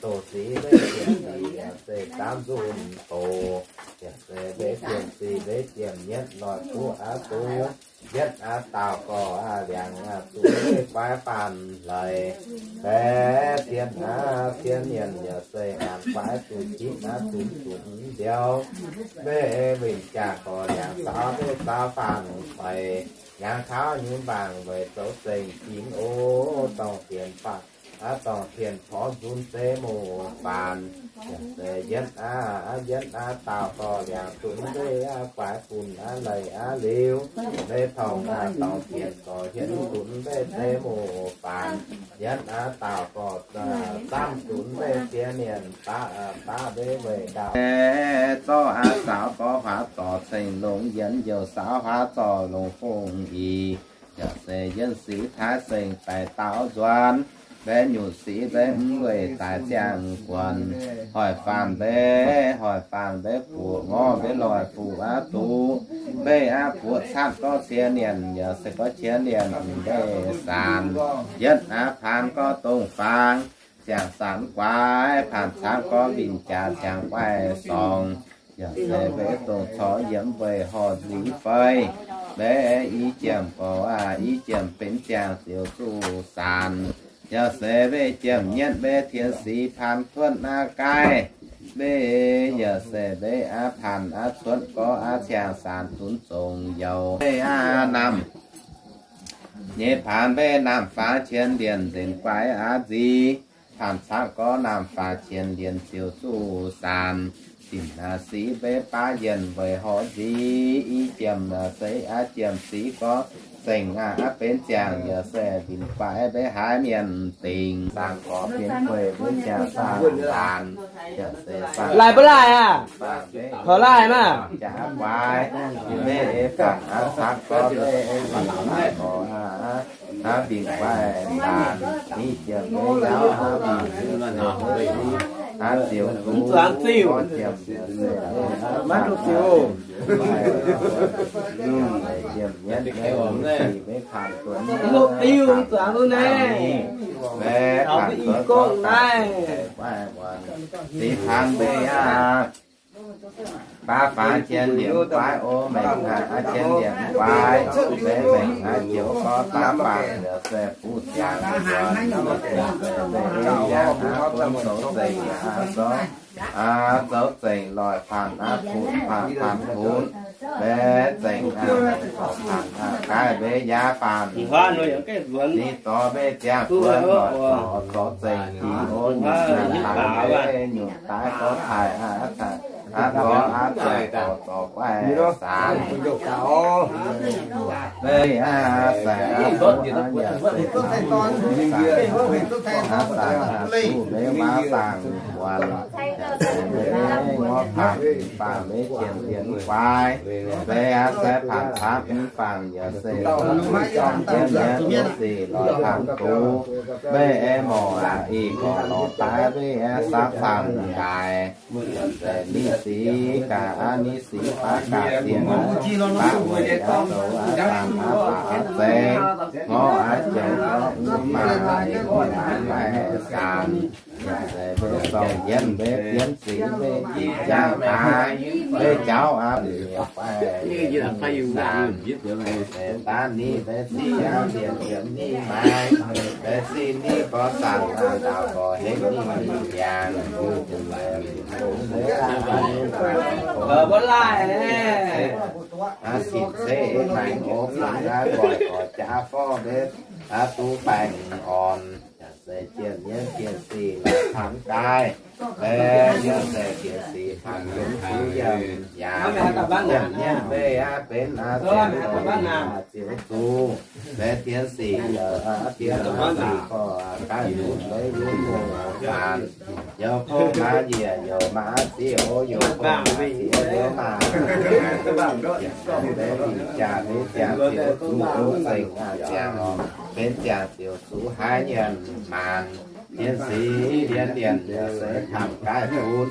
Doqc sic mbev jiem sic yaac se zaamv nzunc doqc, yaac se mbev jiem sic mbev jiem nyietv loic buv aqv duqv. Yietv aqv dauh gorx aqv liangx aqv duqv mbev guaix faanh leiz. Mbaeqc zien aqv zien mienh yaac se aqv guaix duqv jitv aqv duqv zunc nziouv. Mbev winh jaax gorx liangx zaux mbev zaux faanh leiz. Hnyangx taux nyutc mbaangc weic zoux zengc jiex oc, dorngh dienx faanh aqv dorngh tien porv nzunc zeiv muoz-faanx. Yaac se yietv aqv yietv aqv dauh gorx liangx duqv mbev aqv guaix funx aqv leiz aqv liuz. Mbev tongx aqv dorngh tien gorx hietv duqv mbev zeiv muoz-faanx. Yietv aqv dauh gorx zaamv duqv mbev ziex mienh daav daav mbev weic ndaauv. Zorqv aqv saaux gorx huaav zorc ceng longx yienx youc saaux huaav zorc longx fongc i. Yaac se yietv sic taaix seng daic daaux nzuonx. Mbev nyutc sic mbev mv weic daaih ziangh guonx. Hoic faanh mbev hoic faanh mbev buoqc ngorv mbev loic fuqv aqv duqv. Mbev aqv buoqc catv gorx cie nienc yaac se gorx cie nienc mbev saanx. Yietv aqv paanx gorx dongh faang ziangh saanx guaix, paanx camv gorx winh jaax ziangh guaix sorngx. Yaac se mbev dongh corc yiem weic horh nziv fei. Mbev i jiem gorx aqv i jiem benx ziangh ziouc zuqc saanx. Yaac se mbev jiem nyietv mbev tien sic paanx tuotv aqv gaaiv. Mbev yaac se mbev aqv paanx aqv cuotv gorx aqv ziangh saanx dunv zongc youc. Mbev aqv namh nyei paanx mbev namh faang cien ndienc nzenc guaix aqv nziv. Paanx camv gorx namh faang cien ndienc ziouc zuqc saanx. Dinc aqv sic mbev baav yienh weic horh nziv. I jiem aqv se aqv jiem sic gorx zengc aqv benx ziangh yaac se ndinc guaix mbev haaix mienh dingc. Saangh gorx bienx gueic mbev ziangh saangh laanh. Laih mv laih aqv? Taux laih maah. Jaax guaix, mbev ei faanh aqv camv gorx mbev ei faanh aqv gorx aqv. Hnangv ndinc guaix laanh, i jiem mbev yaac hnangv ndinc hnangv ziouc zuqc, zuangx ziuh, maiv duqv ziuh. Jiem nyietv mbev, mbev kangx zuonx, mbev kangx zuonx naaiv. Sic paanx mbev aqv. Baav faang cien ndienc guaix o, mengh aqv cien ndienc guaix, mengh aqv joux gorx baav faang yaac se buv ziangx guonx, mbenc aqv gunv zoux zengc aqv zoux, zoux zengc loic paanx aqv funx paanx paanx funx, mbenc zengc aqv paanx aqv gaaiv mbenc yaac faanx. Ninh dorh mbenc ziangh guonx loic zoux zengc jiex o, nyungc daaih nyungc daaih gorx taaih aqv, aqv gorx aqv zoux zoux guaix saanx. Mbenc aqv se aqv fuqv aqv yaac se aqv saangc aqv fuqv mbenc waac saangc muonc, mbenc ngorv paanx faang mbenc jiem ndienc guaix, mbenc aqv se paanx camv mv faang yaac se jiem mbenc sic loic paanx duqv, mbenc ei morc aqv ih gorx lorz daaih mbenc aqv saapv faang daaih. Ninh sic gaax aqv, ninh sic baav gaax sienx aqv, baav weic aqv zoux aqv, faanh aqv baac aqv zengx, ngorv aqv joux gorx mv maaih, mv maaih saanx. Mbenc sorng yienv mbenc bienv sic mbenc jiex jangv daaih, mbenc jauv aqv liuz fai saanx. Daaih ninh mbenc sic aqv, sienx yienx ninh maaiz, mbenc sic ninh gorx saanx aqv, ndaauv gorx henv ninh mingh yangh. Aqv, sin se maengx oc, sin aqv, goiv gorx jaav forv mbenc aqv, duqv baengh orn. Yaac se jiem nyienv jiem sic la'tanx daaih, mbenc yaac se jiem sic tanx yiem zuqc yiem yaac, jiem nyienv mbenc aqv benx aqv ziangx aqv ziouc zuqc, mbenc jiem sic yaac jiem sic gorx daaih zuqc mbenc yiem mbuo faanx. Youc kouv maaih njiec, youc maaih ziqv oc, youc kouv maaih ziqv, youc maaih, mbenc jaax mbenc ziangx ziouc zuqc zengc aqv ziangx, benx ziangx ziouc zuqc haiv nyienx maanc. Jiem sic ndiev ndienc yaac se tanx gaaiv funx,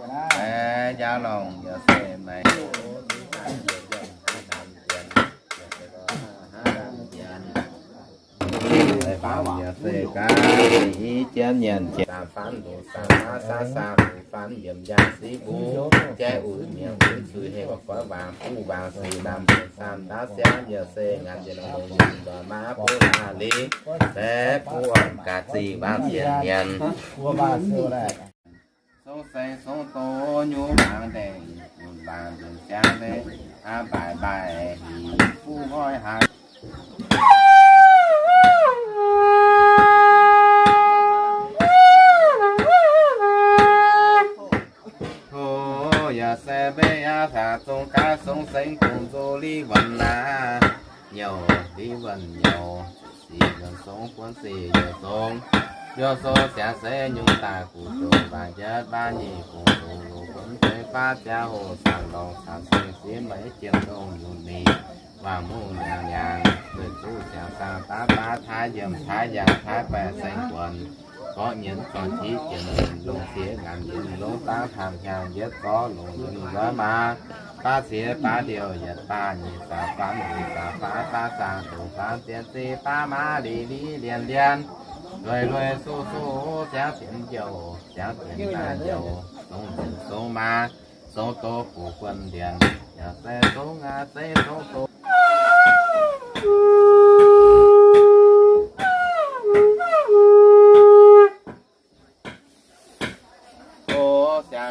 Baeqv jaav longc yaac se maiv se gaax i jienv nyanc jienv. Saam faan luc saam maa saah saam luc faan yiem njaang siv mbuo jaiv uix mienv uix zuiz heh guaix waangc buv waangc sic lamh mienh saam daav siangv yaac se nganc yiem longx yiem nzoih maa buv laav liz baeqv buv orn gaax ziqc waangc sienx mienh. Song saeng song doz nyungc laangz ndaengc, laangz nzunc siangx leiz, aa, mbaaix mbaaix hih fuqv nqoi haaix. Tov yaac se mbeih aqv, taux zong gaav song saeng dongh nzo li wuonh aav, nyouc li wuonh nyouc, sic wuonh song buonv sic youc song, youc song siangx se nyungc daaih guv dongh mbaaix njietv mbaaix nyic gong dongh loz buonv fei faav ziangh hoc saanc lorngx saanc saeng siev meix jiem dongh nyungc ninh, waangc mungh liangx liangx, zueih zuqv siangx saang daav daav taaix yiem taaix yangh taaix baeqc saeng buonc, gorqv nyienz zorc qiex jienv longc siex nganc yiem longx daav hnangv hnyangx yietv zorqv longc yiem nzuonx maa, baav siex baav ndiouh yietc baav nyic saau faam nyic saau faam baav saang dongh faam zien zeiv baav maa li li lienh lienh, lueiz lueiz soh soh siangx zienx jouh, siangx zienx daaih jouh, song zienx song maa, song doz buov guon ndienx, yaac se song aav zeiv song doz.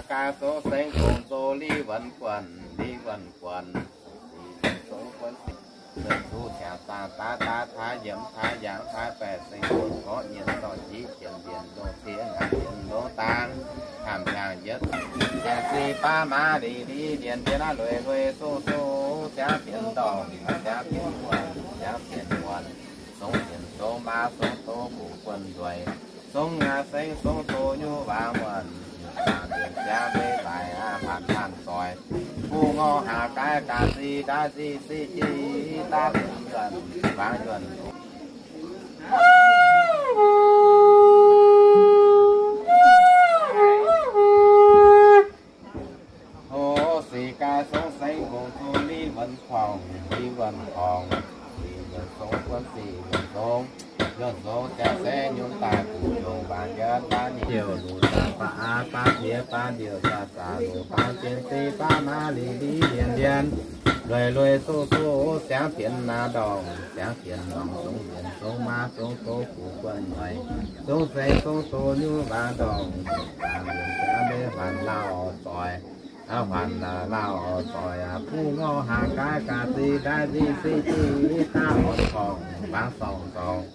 Gaax zoux sengx gong zoux li wuonx guonc, li wuonx guonc, zuqc sic zuqc zong guonx sic, zuqc zuqc ziangx zaangh daav daav taav yiemx taav yaangz taav baeqc sengx bun gorqv nyienz zorqv njic jienv mbienc longc ciex ngaanc mbienc longc dangx, hnamv hnyangx yietv ziangx si baav maaz lic lic mbienc mbienc aav lueic lueic suqv suqv ziangx bienx ndorngc ziangx bienx muonc ziangx bienx muonc, songx bienx songx maaz songx doz guv guonv nzueic, songx aav sengx songx doz nyuv waangc muonc, ziangx mbeih laaix aav faanx faanx zoih, buv ngorc haac gaaiv gaax si daaih si si jiv daav yuonh waangc yuonh. Hoz sic gaax songx sengx gong zoux li wuonx korngc, li wuonx korngc, sic wuonx songx guonv sic wuonx songx, yuonx songx ziangx se nyungc daaih guv yungz waangc yietv daaih nyic diuh luc daaih baav aav baav jiex baav ndiuh jaax zaac luc baav jienv se baav maaz lic lic mbienc mbienc, lueic lueic suqv suqv ziangx bienx naaiv ndorngc ziangx bienx ndorngc songx mbienx songx maaz songx doz guv guonv nzueic, songx sengx songx doz nyuv waangc ndorngc, waangc mbienx ziangx mbeih faanx lauh zoih, aav faanx lauh zoih aav buv ngorc haac gaaiv gaax si daaih si si jiv daav orn korngc waangc sorngc sorngc.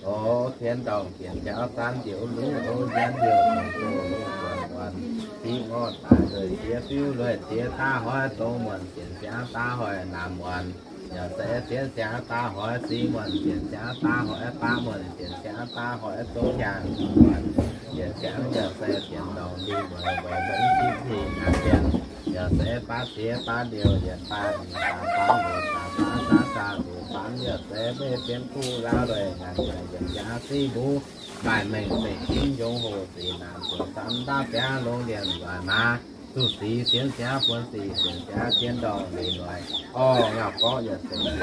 O, tien ndorngc bienx jauv zaanv ndiouc luv o, nyienz ndiouc dongh doz luv guonc muonc, siv ngorc daaih lueic jiex fiuv lueic jiex daav hoiv dongh muonc bienx siangx daav hoic naamh muonc, yaac se sienx siangx daav hoic siv muonc bienx siangx daav hoic baav muonc bienx siangx daav hoic zong jangc muonc, bienx siangx yaac se bienx ndorngc ndingh mueiz mueiz zong jipv hingh naaiv bienx, yaac se baav ziex baav liouh yietc baav hmz baav faam luoqc baav faam saav saav luoqc faam yaac se meiv bienx kuv lauh lueic ngaanc yaac yietc jaax siv mbuv maaih mengh zengc jimv yongz hoc sic naamh zuqc sam ndaav biaav longx liemh nzueic maaz, zuqc sic sienx siangx buonv sic sienx siangx jien ndorngh leiz noic, orv ngauh gorqv yaac se sienx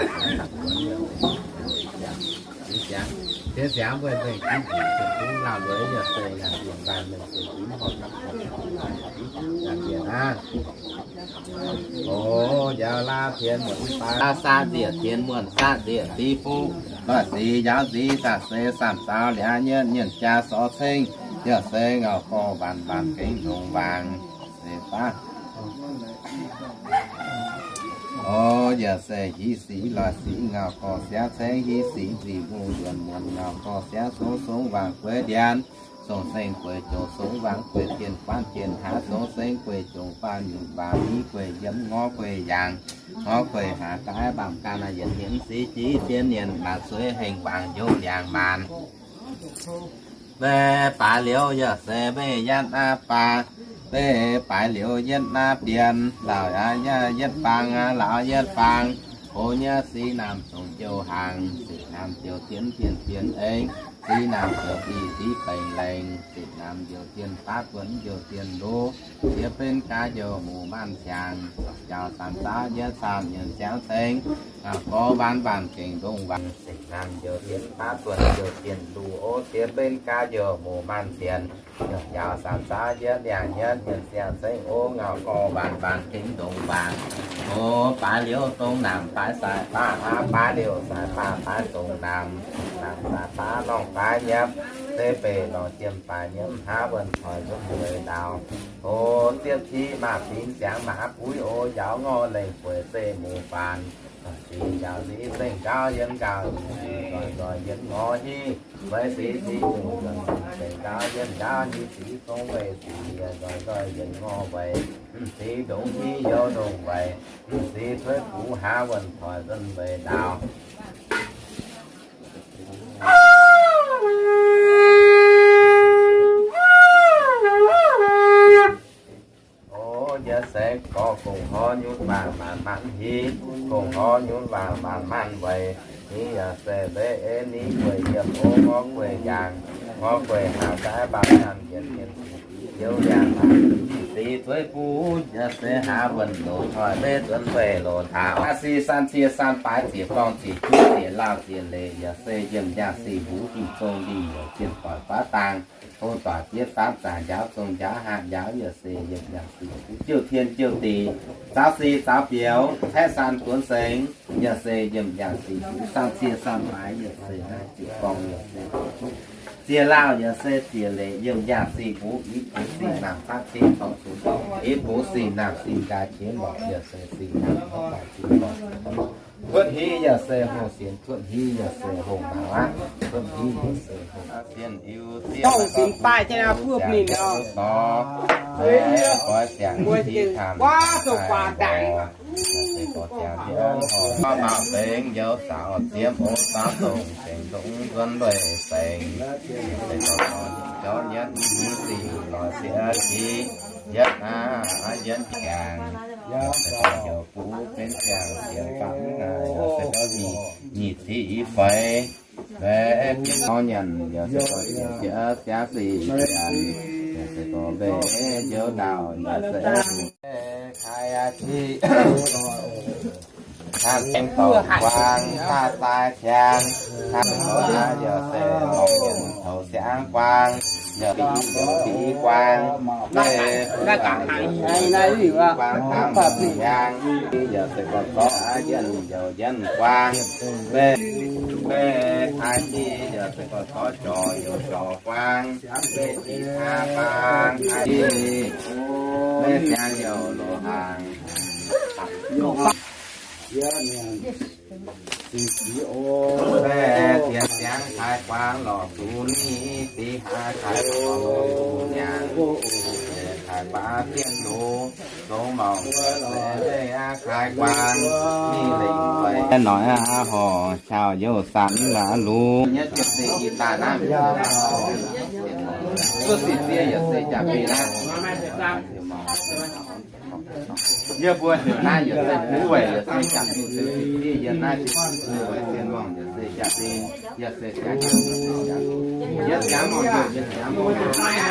siangx, sienx siangx mbuo zengc jimv hingh ziepc kuv lauh lueic yaac se yaac bieqc daaih mengh zengc jimv horpc hnamv horpc hnamv hnamv hnamv hnamv hnamv hnamv hnamv hnamv hnamv O, njaaux laav tien muonc baav, saah nzieqc tien muonc saah nzieqc div fuqv, lorh sic njaaux nziv saah se saam zaaux liaaz nyetv nyienh jaa sorv cengv, yaac se ngauh gorx waanc waanc gengh longx waangc. Se baav. O, yaac se hiv sic lorh sic ngauh gorx siav cengv hiv sic nzic mungh nduonx muonc ngauh gorx siav songv songv waangc gueix ndienx, songv sengv gueix jongc songv waangc gueix jienh guaanv jienh haav songv sengv gueix jongc faanh nyungc waangc hiv gueix yiem ngorv gueix yaangh, ngorv gueix haac gaaiv baamh gan yietc hnyouv sic jiv jienv nienh maanc sueiv hengh waangc njoux liangx maanc. Mbe baaix liuz yaac se mbe yietv naaiv baac, mbe baaix liuz yietv naaiv bienx, laauc aqv yietv faang aqv, laauc yietv faang. O, nyei sic naamh zongc jouh hnaangx, sic naamh jouh tien tien tien eng, sic naamh jouh dic dic baengc laengz, sic naamh jouh tien baav buonc jouh tien luv, jiex benx gaax jouh muc maanh siangx, njaaux saam zaaux yietv saam nyienc siangx ceng, ngauh gorx waanc waanc gengh ndongc waangc, sic naamh jouh tien baav buonc jouh tien luv, o, jiex benx gaax jouh muc maanh siangx, njaaux saam zaaux yietv liangh yietv nyienc siangx ceng, o, ngauh gorx waanc waanc gengh ndongc waangc. O, baaix liuz dongh naamh baaix saaix baav aqv, baaix liuz saaix baav baaix dongh naamh, naamh saaix baav lorngh baaix nyiemv, se beic lorngh jiem baaix nyiemv haav wuonh toic nzunc weic ndaaux. O, zieqv qiv maaz fingx siangx maaz buiv, o, njaaux ngorh lengh bueix zeiv muc faanx. Sic njaaux sic zengc nqaauv yienv nqaauv, nzoih nzoih yienv ngorv hiv, weic sic sic nyungc nzuonx zengc nqaauv yienv nqaauv hiv sic zong weic sic nzoih nzoih yienv ngorv weic, m'sic ndongc hiv youz ndongc weic, m'sic cueiv gux haav wuonh toic nzunc weic ndaaux. O, yaac se gorx gongh horv nyunv waangc maanc maanc hiv, gongh horv nyunv waangc maanc maanc weic, ninh yaac se mbe ei ninh gueic yiem o ngorv gueic yaangh, ngorv gueic haac gaaiv mbaamh gan yietc mienh youz liangx maanc, m'sic cueiv gux yaac se haav wuonh loz-toic mbe nzuonx weic loz-ndaaux. Aa si san cie san baaix ziec gorngv ziec juv ziec laauh ziec leiz yaac se yiem yangh sic mbuv dingh zong dingh youc jienh doic baav dangh, hlo doic jieqv faanv zaangc njaaux zong njaaux haav njaaux yaac se yiem yangh sic mbuv jouh tien jouh deic, zaaux sic zaaux biouz caeqv san duonx sengx yaac se yiem yangh sic mbuv san cie san baaix yaac se naaiv ziec gorngv yaac se Ziex lauh yaac se ziex leiz yiem yangh sih mbuo, i bungx sih nangc zangv jienv taux zunc, i bungx sih nangc sih nqaai qiex lorqc, yaac se sih nangc hopv daaih zunc lorqc. Cuotv hiuv yaac se hungh sienx, cuotv hiuv yaac se hungh maux aqv. Cuotv hiuv yaac se hungh sienx. Dongh sienx daaih jienv naaiv buov ninh oc. Mbuo ziangh guaav zoux guaax ndaangc. Mauc zengx njoux saaux ziex mbuo saaux dongh zengx dongh nzuonx lueic zengx. Jauv nyienz mv sic lorz siex qiv, yietv aqv, yietv jangx. Yaac se gorngv heuc bun benx ziangh sienx faam naaic, yaac se gorngv nyic, nyic civ feix. Mv benx gorngv nyanc, yaac se gorngv sienx jiex siangv sic nyanc, yaac se gorngv mbenc njoux ndaauh, yaac se kaaix aqv qiv. Hnangv zengx dorngc guaang, hnangv daaih tiangx, hnangv nor yaac se longc nyanc taux siangx guaang, yaac se biv guaang, guaang hnangv nyaang, yaac se gorngv zorqv aqv yienv youc yienv guaang, mbenc, mbenc haaix diuh, yaac se gorngv zorqv jorc youc jorc guaang, mbenc diqc hnangv guaang haaix diuh, mbenc siangx youc loz-hnaangx. Mbenc sienx siangx kaaix guaang lorqc zuqc ni, diqc hnangv kaaix guaang lorqc zuqc nyaanh, kaaix guaang dien loz, zoux mauc se aqv kaaix guaang, ni lengc feix noic aqv horc, caux youc sanx la'luc. Duqv sic ziev yaac se jaa-binh aqv. Yie mbuo heuc naaiv yaac se buv weic yaac se jaa-binh, se sic ziev yie naaiv se buv weic zien mongh yaac se jaa-binh, yaac se jaa-binh. Yie ziangx mongh, yie ziangx mongh,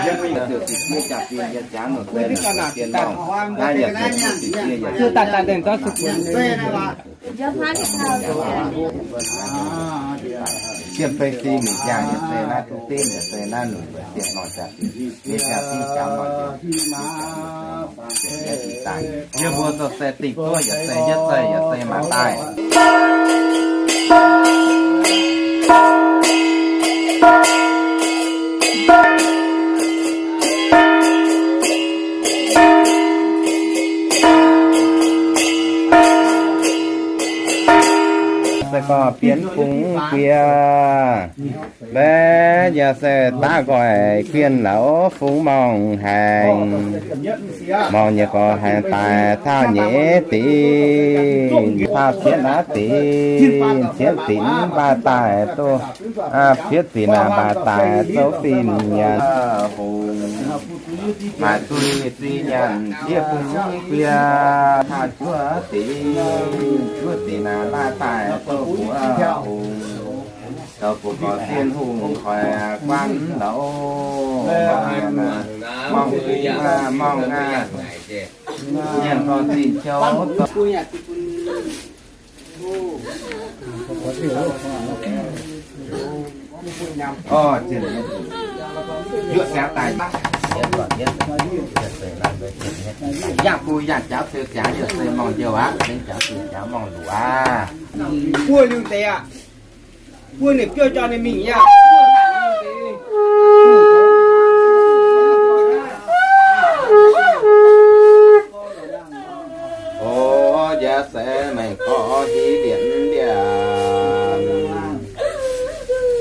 yie mingh ziouc sic ziev jaa-binh, yie ziangx mongh se zien mongh. Naaiv yaac se sic ziev yaac se Jiem fei si mingh ziangh yaac se naaiv duqv dingv yaac se naaiv nunc weic dieh mongh ziangh, mingh ziangh dingv ziangx mongh ziangh. Yie mbuo zoux se dingh duqv yaac se yietv zeih yaac se mangc daaih. Se gorngv bienx fungx guiex, mbaeqv yaac se daav nqoi guienh lauh fungx morngh haengx. Morngh nyei gorx haengx daaih taux nyeiv dingc, taux cietv aqv dingc, cietv dingc mv baac daaih duqv, cietv dingc naaic mv baac daaih zouv fin nyanc. Hungh maaih zuiz zinh nyanc ziex fungx guiex, taux juov dingc, juov dingc naaic mv baac daaih duqv buoz hungh. Zoux buoz gorx sien hungh hoic guanh louc, morngh, morngh aqv. Mienh gorngv zinh jouv. Orv, yuoqv siangx daaih, yangh bun yangh jaax ceux jaax yaac se morngh njoux aqv, zengx jaax ceux jaax morngh luqc aqv. Buo liuz deix aqv. Buo ninh biouv jauv ninh mingh yaac. O, yaac se mengh gorx hiv ndienx ndienx,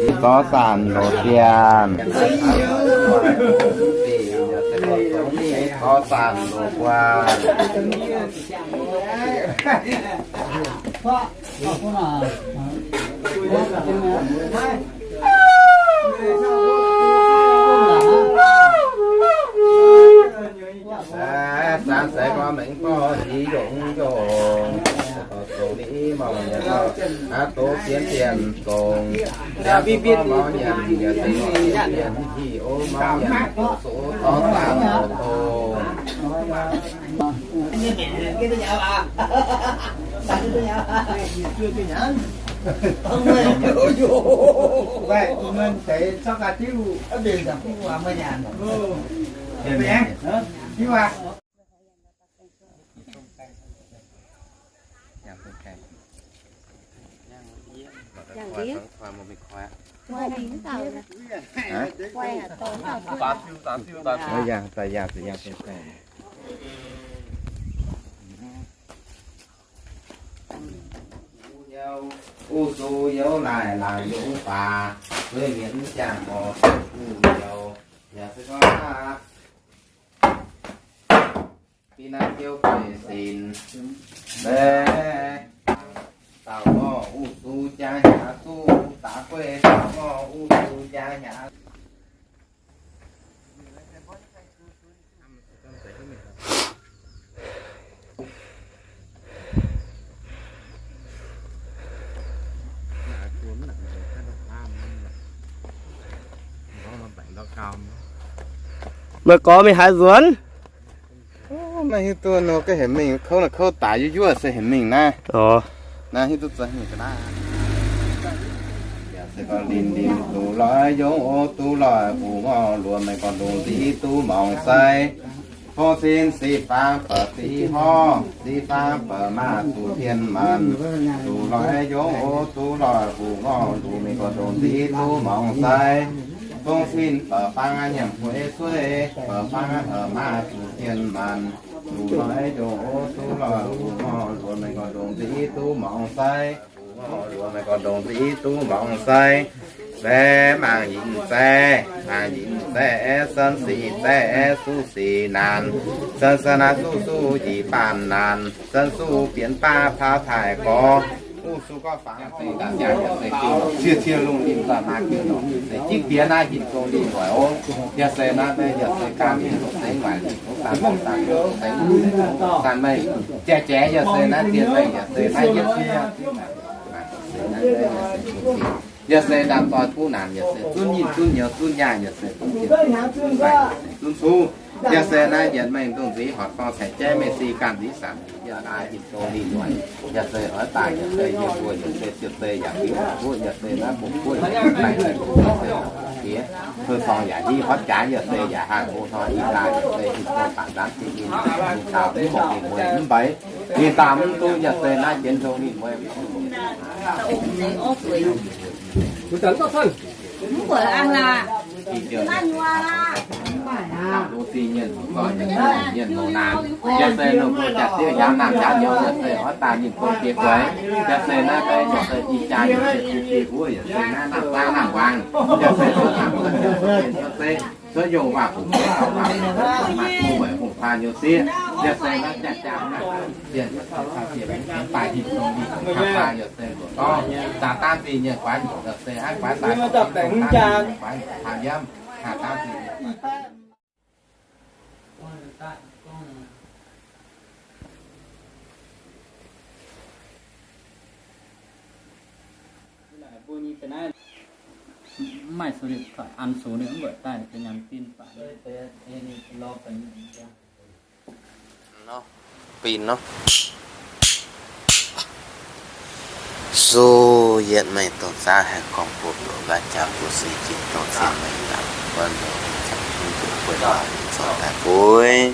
mv zorqv zanc loz dianh, mv zorqv zanc loz guanh. Aa, zanc se gorngv mengh gorngv hiv yongc yongc, zongx ni mouc nyanc, aa, doz bienx dienc zongx, bienx gorngv mouc nyanc, nyanc se gorngv bienx dienc hiv o mouc nyanc, doz sox dorv zanc doz dongh. Uv su youz laaih laangc youz baac, zueiz mienv jangx orqc, uv youz, yaac se gorngv aqv. Bieqc naaiv ziouv gueic sinc, mbaeqc dauh ngorh uv su jaa hnyangx duqv, daaix gueic dauh ngorh uv su jaa hnyangx. Meih gorx mingh haaix nzuonx? Naaiv hiuv duqv nor, ga'heuc mingh kouv naaiv, kouv daaix yuov yuov se heuc mingh naaiv. Naaiv hiuv duqv zoux heuc ga'naaiv. Yaac se gorngv linh linh duqv lorz yongh oc, duqv lorz huv ngorh luoqc, meih gorngv ndongc nziv duqv mangc sai. Fong sin sic faang ba'ziex horv, sic faang ba'maah zuqc tien maanc, duqv lorz yongh oc, duqv lorz huv ngorh luoqc, meih gorngv ndongc nziv duqv mangc sai. Fong sin ba'faang nyiemc bueix sueiv, ba'faang ba'maah zuqc tien maanc, duqv lorz yongh oc, duqv lorz huv ngorh luoqc, meih gorngv ndongc nziv duqv mangc sai. Huv ngorh luoqc, meih gorngv ndongc nziv duqv mangc sai. Mbaeqc mangc yinh zaeqv, mangc yinh zaeqv, san sic zaeqv, suv sic naanc, san san naaiv suv suv yinh baamh naanc, san suv bienx baav taux taaih gorx, uv su gorngv fangx, cie cie lungh ninh daaih maa jienv nor, se jieqv bieqc naaiv hinc gong lih mueic oc. Yaac se naaiv mbaeqc yaac se ganh ninh dongh sengx waaic ninh dongh daan dongh daan dongh sengx dongh daan meih jaaix jaaix yaac se naaiv dien meih yaac se naaiv yietv fiev. Yaac se ndaamv-doix kuv naanc yaac se zunv nyinh zunv nyouz zunv nyaah yaac se zunv zinh zunv faix zunv suv. Yaac se naaiv yietc mengh ndongh nziv horpc dorngh ceix jaiv mengh si ganh nziv sanc yietc daaih hinc gong lih mueic. Yaac se oix daaih yaac se yie mbuo yaac se ziepc zei yaac hiuv guoqv yaac se naaiv bung guoqv yaac se daaih yaac se diex, hui corng yaac hiv horpc jaax yaac se yaac haangh hung hnoi ih daaih yaac se hinc gong baac nzanv zinh ninh daauh mv mongh ninh mueiz mv mbeix, ninh daauh mv duqv yaac se naaiv jienv ndongh ninh mueiz. Mv buatc a'hneiv laac. Mv maaih nyuoz laac. Mv maaih laac. Mv maaih laac. Yaac se longc buo jaax zieqv hiaangx naamh jaax nyouz yaac se oix daaih ninh bung jiex gueix. Yaac se naaiv baeqc yaac se ih jaax yaac se bung jiex wuov yaac se naaiv naamh zaav naamh waangc. Yaac se cuotv naamh cuotv nyouz yaac se cuotv yongh waac-fungc, cuotv gauh waac-fungc, cuotv maaih kuv weic hungh faam nyouz sieqv. Yaac se naaiv jaax jaax naaiv jiex yaac se caux jiex mv daaih hinc dongh ninh caux faam yaac se luoqc dorv, zaax daav zinh nyei guaax nyungc yaac se hnangv guaax daaih dongh daav zinh nyei guaax nyungc taan yiem, zaax daav zinh nyei guaax. Mv maaih số điện thoại, ăn số này cũng gửi tay cho nhắn tin bạn. Pin nor. Suv yietv mengh dongh zaav haih gorngv bun ndoqc nqaai jaax bun se jiex dongh zinh mengh daaih wuov nor, zangc zungv nzuqc bueix lorz zorqv daaih bueix.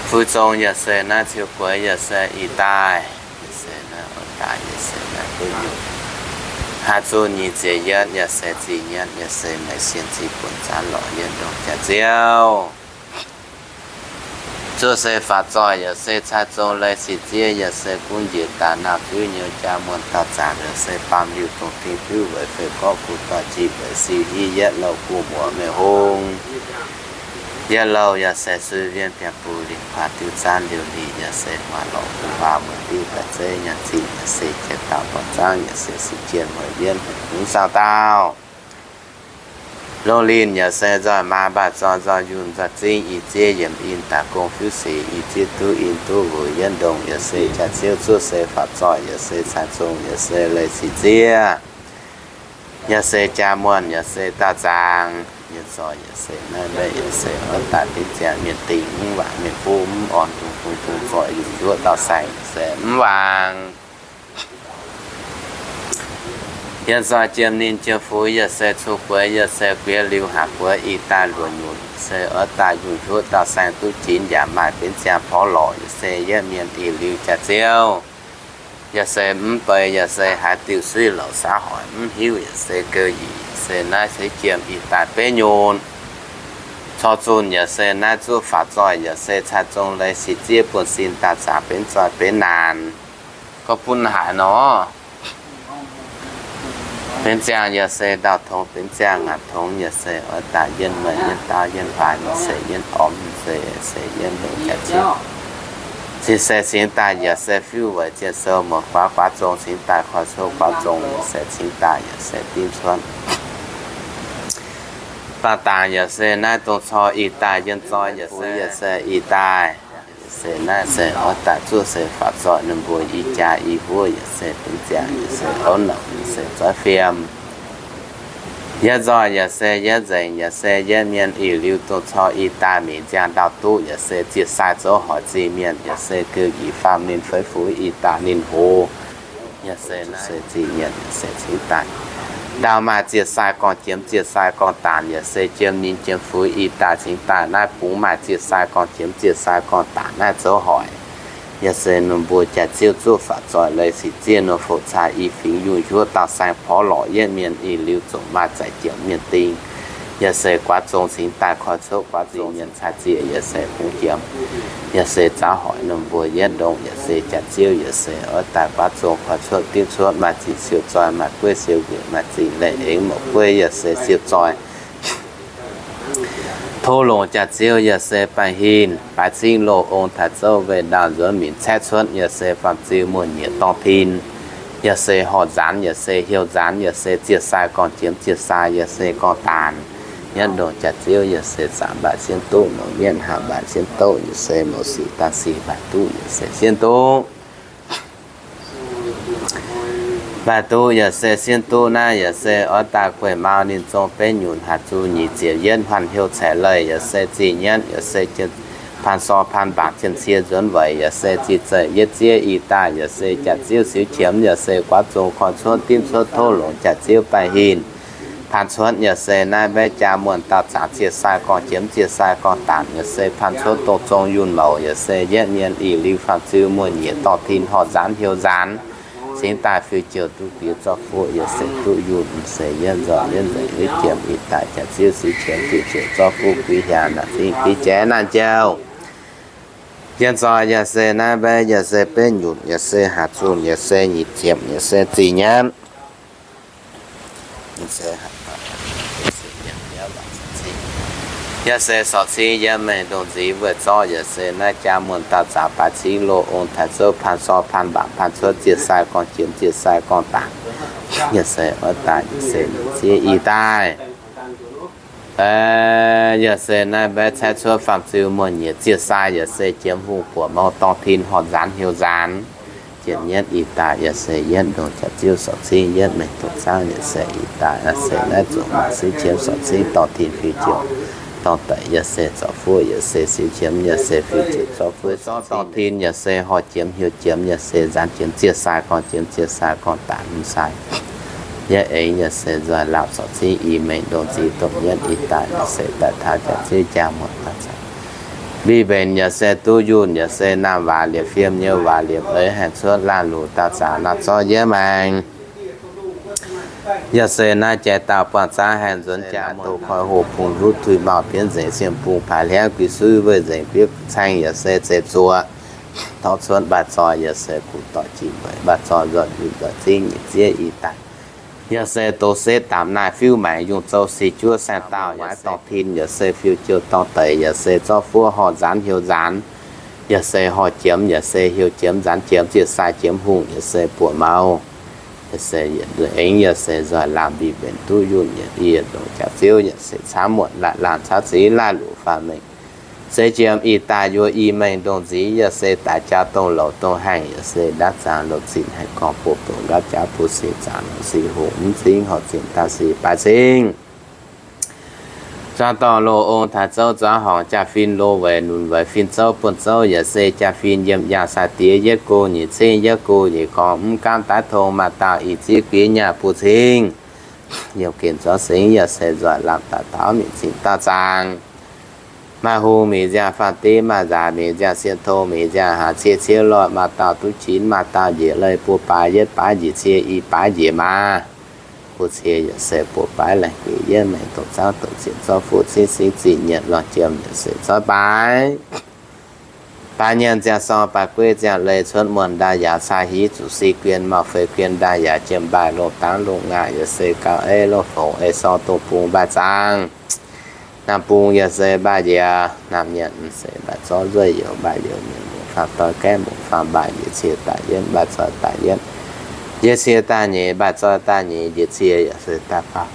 Fu'zong yaac se naaiv ziouc gueix yaac se ih daaih, yaac se naaiv oix daaih yaac se naaiv duqv nyungc. Haaix zuqc nyic ziepc yietv yaac se ziepc yietv yaac se meih sienh ziqc buonc zaanv lorz yietv ndongc jaax ziouv. Zuov se faatv zoih yaac se cai zong leiz sic ziev yaac se gunv njiec daaih naamh fiuv nyouz jaa muonh dauh zaangc yaac se baamh liuh dongh ding fiuv weic fei gorqv gu doic jiex weic siu hiv yietv louh gu muoc meih hung. Yietv louh yaac se suiv wien biangh buc lingc kuaah diuh zaanv liuz lic yaac se maaih lorqc gu baav mueic diuv daaih zeiv nyaanh zinh yaac se jiex dauh borngz zaangv yaac se sic jien mueic wienv hungx saauh dauh. Longh linh yaac se nzoih maa mbaah zorn nzoih yunh nzoih zingv i ziev yiemc in daaih gong fiuv sic i ziev duqv in duqv wuic yietv ndongc yaac se jaax ziouv zuov se faatv zoih yaac se cai zong yaac se leiz sic ziev. Yaac se jaa muonh yaac se daauh zaangc, yie zoih yaac se naaiv mbaeqc yaac se oix daaih dingc ziangx mienh dingc mv waangc mienh buv mv orn dungz dungz dungz zoih yunh njuov dauh saeng se mv waangc. Yie zoih jiem ninh jiem fuix yaac se cu gueix yaac se guiex liuz haaix buoz ih daaih luoqc nyutc se oix daaih yunh njuov dauh saeng duqv jinx yaac maaih benx ziangx porv lorqc yaac se yietv mienh ih liuz jaax ziouv. Yaac se mv bei, yaac se haaix diuh suiv louc saax hoic mv hiuv, yaac se geu yic, yaac se naaiv ceix jiem ih daaih betv nyunc. Cor zunh yaac se naaiv zuqv faaux zoih, yaac se cai zong leiz sic ziev buonv sin daaih zaqc benx zoih benx naanc. Gorngv bun haic nor, benx ziangh yaac se ndau tongx, benx ziangh ngaanc tongx, yaac se oix daaih yienh meih yienh daauv yienh waac, yaac se yienh ormx, yaac se yienh longc jaax ziev. Cing se cingx daaih yaac se fiuv weic zienh sou muoz guaav guaav zong cingx daaih koi cuotv guaav zong, yaac se cingx daaih yaac se dimv cuotv. Baah dangc yaac se naaiv dongh cor ih daaih yienh zoih, yaac se ih daaih, yaac se naaiv se oix daaih zuqv se faaux zoih ninh mbuo i jaax i huov, yaac se benx ziangh yaac se orv nouc, yaac se zoiv fiem. Yietv nzoih yaac se yietv nzengc, yaac se yietv mienh ih liuz dongh cor ih daaih mingh nziang ndau duqv, yaac se ziec sai zoux hoic zingh mienh, yaac se geu yic faam ninh feix fuix ih daaih ninh hoz. Yaac se naaiv se zingh mienh, yaac se cingx daaih ndau maaih ziec sai gorngv jiem, ziec sai gorngv daanc, yaac se jiem ninh jiem fuix ih daaih cingx daaih naaiv bungx maaih ziec sai gorngv jiem, ziec sai gorngv daanc naaiv zoux hoic. Yaac se ninh mbuo jaax ziouv zuqv faaux zoih leiz sic ziev nor, foux cai i fingx yunh huov dauh saeng porv lorqc yietv mienh ih liuz zongc maaih zaic jiem mienh ding. Yaac se guaav zong cingx daaih koi cuotv guaav zong mienh cai zieqc, yaac se bungx jiem. Yaac se zaux hoic ninh mbuo yietv ndongc, yaac se jaax ziouv, yaac se oix daaih guaav zong koi cuotv dimv cuotv maaih zingh siou zoih, maaih gueiv siou njiec, maaih zingh leiz aengx mouc gueiv, yaac se siou zoih. Tov longc jaax ziouv yaac se baengh hinh baaix cingv loz ong taaix zouv weih ndaauh nzuonx minc caeqv cuotv, yaac se faam-ziu muoz-nyieqc dorngh tin, yaac se horh nzaanx, yaac se hiou nzaanx, yaac se ziec sai gorngv jiem, ziec sai, yaac se gorngv daanc. Yietv ndongc jaax ziouv yaac se zaangc mbaatc sienh duqv, mouz mienv haah mbaatc sienh duqv, yaac se mouz sic daaih sic mbaatc duqv, yaac se sienh duqv. Mbaatc duqv yaac se sienh duqv naaiv, yaac se oix daaih gueiv mau ninh zong benv nyunc haih zuqc nyic ziepc yietv hmuangx hiuv caeqv leih, yaac se zingh nyienv, yaac se jien paan sor paan mbaangc jien cie nzuonx weic, yaac se zingh zeiv yietv ziev ih daaih, yaac se jaax ziouv siou qiemx, yaac se guaav zong koi cuotv dimv cuotv tov longc jaax ziouv baengh hinh paan cuotv, yaac se naaiv mbaeqv jaa muonh dauh zaangc ziec sai gorngv jiem, ziec sai gorngv daanc, yaac se paan cuotv dongh zong yunh mouc, yaac se yietv mienh ih liuz faam-ziu muoz-nyieqc dorh tin horh nzaanx hiou nzaanx, cingx daaih fiuv-jiouh duqv guix zorqv fuqv, yaac se duqv yunh, se yietv nzoih yietv nzengc yietv jiem ih daaih jaax ziouv siou qiemx fiuv-jiouh zorqv fuqv guix hiaangx naanc zingv guix jaaix naanc jauv. Yietv nzoih yaac se naaiv mbaeqv yaac se betv nyunc, yaac se haih zunh, yaac se nyic ziepc, yaac se zingh nyienv. Yaac se sorc cingv yietv mengh ndongh nziv weih zorqv, yaac se naaiv jaa muonh dauh zaangc baaix cingv loz ong taaix zouv paan sor paan mbaangc paan cuotv ziec sai gorngv jiem, ziec sai gorngv daanc, yaac se oix daaih, yaac se ziev ih daaih. Yaac se naaiv mbaeqv caeqv cuotv faam-ziu muoz-nyieqc ziec sai, yaac se jiem hungh buoqc mouz dorngh tin horh nzaanx hiou nzaanx. Jiem nyienv ih daaih, yaac se yietv ndongh jaax ziouv sorc cingv yietv mengh doqc zaangv, yaac se ih daaih, yaac se naaiv zuqc maaih siou qiemx sorc cingv dorh tin fiuv-jiouh dorh daic, yaac se zorqv fuqv, yaac se siou qiemx, yaac se fiuv-jiouh zorqv fuqv zorqv dorh tin, yaac se horh jiem hiou jiem, yaac se nzaanx jiem ziec sai gorngv jiem, ziec sai gorngv daanc hmz sai. Yietv aengx yaac se nzoih laapc sorc cingv i mengh ndongh nziv dongh nyienv ih daaih, yaac se daaih taux jaax ziouv jaa muonh dauh zaangc mbih mbenc, yaac se duqv yunh, yaac se naamh waac liepc fiem nyei waac liepc eix haengh cuotv laanh luc dauh zaangc naaiv zorqv yietv maengx. Yaac se naaiv jai dauh buangh zaangv haengh nzuonx jaa muonh doqc koi hoc bungx nduqv tuix mauh bienv nzengc siem bungx paaix hliangv guix suiv weih nzengc biouv caeng, yaac se zeiz zuoqc torv cuotv mbaaih zoih, yaac se guv doic jiex mbeix mbaaih zoih nzoih nduqc nzoih cingv nyic zieqv ih daaih. Yaac se doz setv daapc naaiv fiuv maengc yungh zouv se juov saeng dauh, yaac se dorh tin, yaac se fiuv-jiouh dorh deix, yaac se zorqv fuqv horh nzaanx hiou nzaanx, yaac se horh jiemx, yaac se hiou jiemx nzaanx jiemx ziec sai jiemx hungh, yaac se buoqc mouh, yaac se yietc aengx, yaac se nzoih laamh mbih mbenc duqv yunh yietc i yietc ndongc jaax ziouv, yaac se camv muotc laanh laanh camv ziv laanh luc faanh mengh. Se jiem ih daaih yuoz i mengh ndongh nziv, yaac se daaih jauv dongh louc dongh haengh, yaac se ndaatv zaangc loz zinh haengh gorngv buoz-bouc nqaapv jaav buoz-seix zaangc loz-seix hoc mv cingv horc zinh daaih seix baaix cingv. Zuangx dorngh loz ong taaix zouv zuangx horngc jaa-fin loz weic nunc weic fin zouv buonv zouv, yaac se jaa-fin yiem yaangh sai diex yietv go nyic cingv yietv go yietc gorngv mv gaamv daaih tong maaih dauh ih zieqv guiv nyaah buo cingv. Yiem gen zuangx sengx yaac se nzoih lamh daaih taux mingh cingx dauh zaangc. Maaih hung mingh nziangh faam-div, maaih nzaac mingh nziangh sien tong, mingh nziangh haaix cie ciouv lorh, maaih dauh duqv qinx, maaih dauh njiec leiz, buo baaix, yietv baaix, njiec cie, i baaix njiec maa. Buo cie yaac se buo baaix, laengz guiex yietv maengx dongh zaangv dongh zieqc zorqv fuqv cingv singv zinh nyienc lorh jiem yaac se zorqv baaix. Baaix nyienc ziangh sorng, baaix gueiv ziangh leiz, cuotv muonh ndaaih yaauc, caa hiv zuqc si guien, maaih feix guien ndaaih yaauc, jiem mbaaih lungh dangv lungh ngaanh yaac se gauh eiv, lungh fongc ei sorng, dongh bung mbaaih zaangv. Naamh bung yaac se mbaaih njiec, naamh nyienc se mbaaih zorqv nzueiv youz, mbaaih youz nyienc muoz faam doix gaeqv muoz faam mbaaih njiec cie daaih yietv, mbaaih zoih daaih yietv, njiec cie daaih nyeic, mbaaih zoih daaih nyeic njiec cie yaac se daaih faam.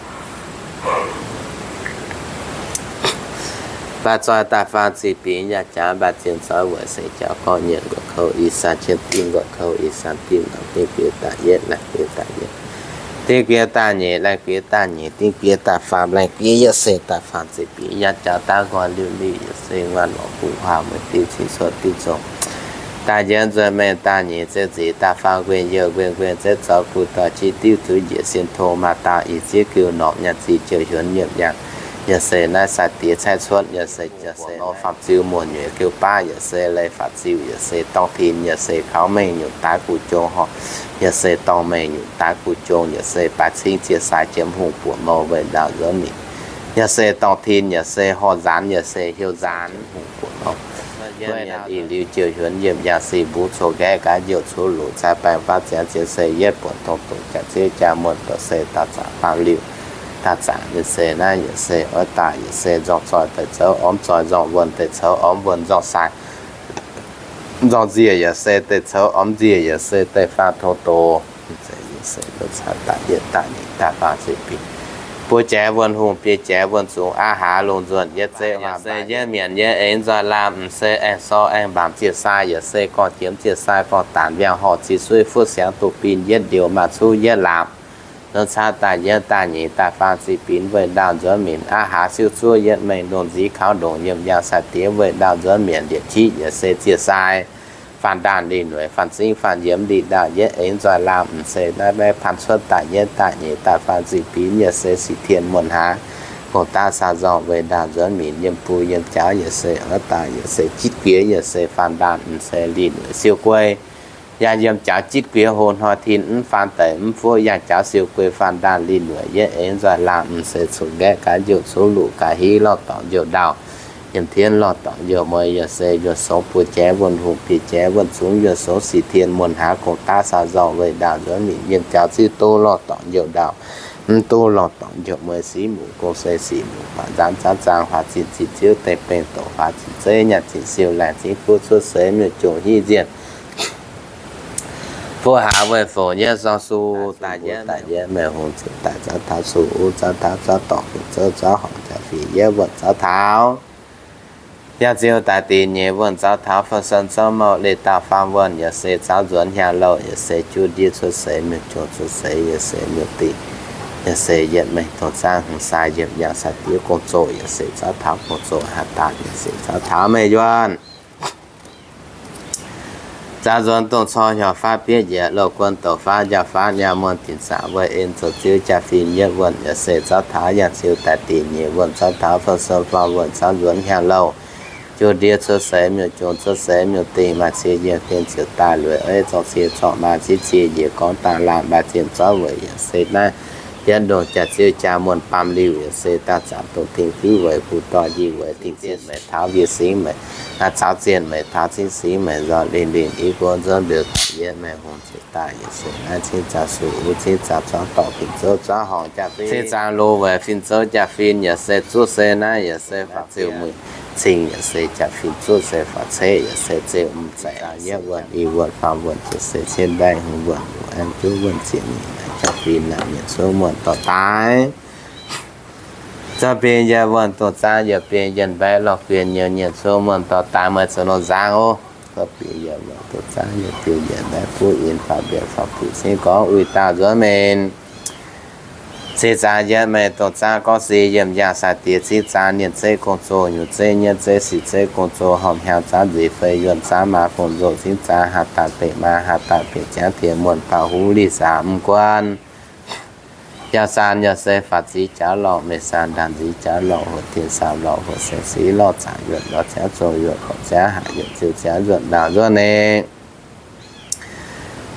Mbaaih zoih daaih faam ziqc binc yangh jaax, mbaaih zienh zoih weic se jauv gorngv nyienc nqox kouv, i san qiex dimv nqox kouv, i san dimv norm dimv guiex daaih yietv, laengh guiex daaih yietv, dimv guiex daaih nyeic, laengh guiex daaih nyeic, dimv guiex daaih faam, laengh guiex yaac se daaih faam ziqc binc yangh jaax daaih nqoi liuh liuh yaac se nguaaic lorz guv huaang mueiz diuv cingv cuotv diuv zong daaih yietv, nzueic mengh daaih nyeic, zeiv nzic daaih faam, nquenh youh nquenh nquenh zeiv zoux guv doix, qiex diuv zuqc njiec sien tong, maaih dauh ih zieqv giu norqc, nyaanh ziqc jouh hiuonv nyiemc yangh, yaac se naaiv sai-diex caaiv cuotv, yaac se jiex se norm faam ziu muoz nyueic giu baav, yaac se leiz faatv ziuh, yaac se dorngh tin, yaac se kaux mengh nyungc daaix guv jong horc, yaac se dorngh mengh nyungc daaix guv jong, yaac se baaix cingv zieqc sai jiem hungh buoqc mouh weih ndaauh nzuonx minc, yaac se dorngh tin, yaac se horh nzaanx, yaac se heuc nzaanx hungh buoqc mouh. Yietv mienh ih liuz jouh hiuonv yiem yangh, sic mbuv coqv nqaeqv gaax njoux cuv luqc, cai baengh faatv ziangx ziex se yietv buonc tong doqc, jaax ziouv jaa muonh doqc se daauh zaangc faam liuh. Daauh zaangc yaac se naaiv yaac se oix daaih yaac se nzorng zoih deic coux ormv zoih, nzorng wuonh deic coux ormv wuonh, nzorng sai nzorng nziec yaac se deic coux ormv nziec yaac se deic faam tong doqc. Daaih yietv daaih nyeic daaih faam ziqc binc, buo jaaix wuonh hungh, biei jaaix wuonh zungx, aqv hlaax lungh nzuonh yietv zeiv, se yietv mienc yietv eix nzoih laamh, m'se aengx sorh aengx mbaamc zieqc sai, yaac se gorngv jiemx zieqc sai, gorngv daanc mbiaangx horh, zieqc suiv fuqv siangx duqv bin yietv ndiouh, maaih cuv yietv laapc. Nzuonx caqv daaih yietv daaih nyeic daaih faam ziqc binc weih ndaauh nzuonx minc, aqv hlaax siuv zuov yietv mengh ndongh nziv kaux ndongc yiem yangh sai-diex weih ndaauh nzuonx mienc, liepc qiex yaac se zieqc sai. Faanh ndaanh lih nueic, faanh zingv faanh yiemx lih ndaauh yietv eix nzoih laamh, m'se naaiv maiv paan cuotv daaih yietv daaih nyeic daaih faam ziqc binc yaac se sic tien muonh haaix, gong-daav saa nzorng weih ndaauh nzuonx minc, yiem buo yiem jaax yaac se oix daaih yaac se jitv guiex yaac se faanh ndaanh, m'se lih nueic siou guei. Yangh yiem jaax jitv guiex hlo hnoi tin mv faanh daic mv fuqv, yangh jaax siou guei faanh ndaanh lih nueic yietv eix nzoih laamh, m'se cunx nqaeqv gaax njoux cuv luqc gaax hiv lorh dorngc njoux ndaauh, yiem tienv lorh dorngc njoux mueiz yaac se yuonh songx buo jaaix wuonh hungh, biei jaaix wuonh zungx yuonh songx sic tien muonh haaix, gong-daav saa nzorng weih ndaauh nzuonx minc, yiem jaax ziouv duqv lorh dorngc njoux ndaauh, mv duqv lorh dorngc njoux mueiz, siqv muc gong se siqv muc, faatv nzaanx zaanv zaang, faatv zinh zinh ziouv deix bengh doqc, faatv zinh zeiv nyaanh zinh siou, laengz zingv fuqv cuotv seix miuc-jungh hiv nzienh. Fuqv haaix weih fongc yietv zorng su daaih yietv, daaih yietv meih hungh ziouc daaih zaux taux su uv, zaux taux zaux dorngc, fingx zouv zaux horngc, jaa-fih yietv wuonh zaux taux. Yangh ziouc daaih dingc nyeic wuonh zaux taux fou sen zouv mouh, leih dauh faam wuonh yaac se zaux nzuonx hnyangx-louh, yaac se juv ndiev cuotv seix miuc-jungh, cuotv seix yaac se miuc-dingh, yaac se yietv mengh dongh zaangv hmz sai yiem yangh sai-diex gong-zoh, yaac se zaux taux gong-zoh haaix daaih, yaac se zaux taux meih yuonh. Zaux nzuonx dongh cor hnyouv faatv bietv yiec, loz guon douc faatv njaaux faatv nyaanh muonh, dingc zaangc weih en zoux ziouv jaa-fin yietv wuonh, yaac se zaux taux yangh ziouc daaih dingc nyeic wuonh zaux taux fou sen faam wuonh zaux nzuonx hnyangx-louh, juv ndiev cuotv seix miuc-jungh, cuotv seix miuc-dingh, maaih cie yiem fien ziouc daaih lueic, oix zorng cie corc maaih ziex cie njiec gorngv dangh laanh, maaih zienh zorqv weic yaac se naaiv yietv ndongh jaax ziouv jaa muonh baamh liuh, yaac se daaih zaangc dongh dingh fuqv weic, gu dorh njiec weic, dingh zienh meic taux njiec singx meic, caux zienh meic taux cingv singx meic, nzorng lingh lingh i go nzuonx mbiouh daaih yietv meih hungh ziouc daaih, yaac se naaiv cingv zaux su uv, cingv zaux zorqv dorngc, fingx zouv zorqv horngc, jaa-fin cingv zaux loz weic fingx zouv jaa-fin, yaac se zuov se naaiv, yaac se faatv ziouc mueic cing, yaac se jaa-fin zuov se faatv ceqv, yaac se ziouc m'zeic yietv wuonh i wuonh faam wuonh, ziouc se cien mbaeqv hungh wuonh, wuonh aengx juov wuonh ziepc nyeic naaic jaa-fin naaic mienh cuotv muonh dorh daaih. Zaux bingx yietc wuonh dongh zaangv yietc bingx yienc mbaeqv lorh guienh nyouv nyienh cuotv muonh dorh daaih, meih zoux nor nzangv oc. Zaux bingx yietc wuonh dongh zaangv yietc bingx yienc mbaeqv buov inx faaux mbiaeqc faaux puic cingv gorngv uix dauh nzuonx minc. Cingv zaangv yietv mengh dongh zaangv gorngv si yiem yangh sai-diex cingv zaangv nienh zeiv gong-zoh, nyungc zeiv nyietv zeiv sic zeiv gong-zoh, horpc hnyangx zaangv nzic fei yuonh zaangv maa gong-zoh, cingv zaangv haaz daaih beqc maa, haaz daaih beqc ziangv diex muonh, taux huv lih saax m'guon. Jaa-saan yaac se faatv ziqc jaax lorqc, meih saan ndaangc ziqc jaax lorqc, hoc tien saam lorqc, hoc saeng sic lorqc, zaangc yuoqc lorqc, ziangx zong yuoqc, gorqv ziangx haac yuoqc, ziouc ziangx nzuonx ndaangc nzuonx nengh.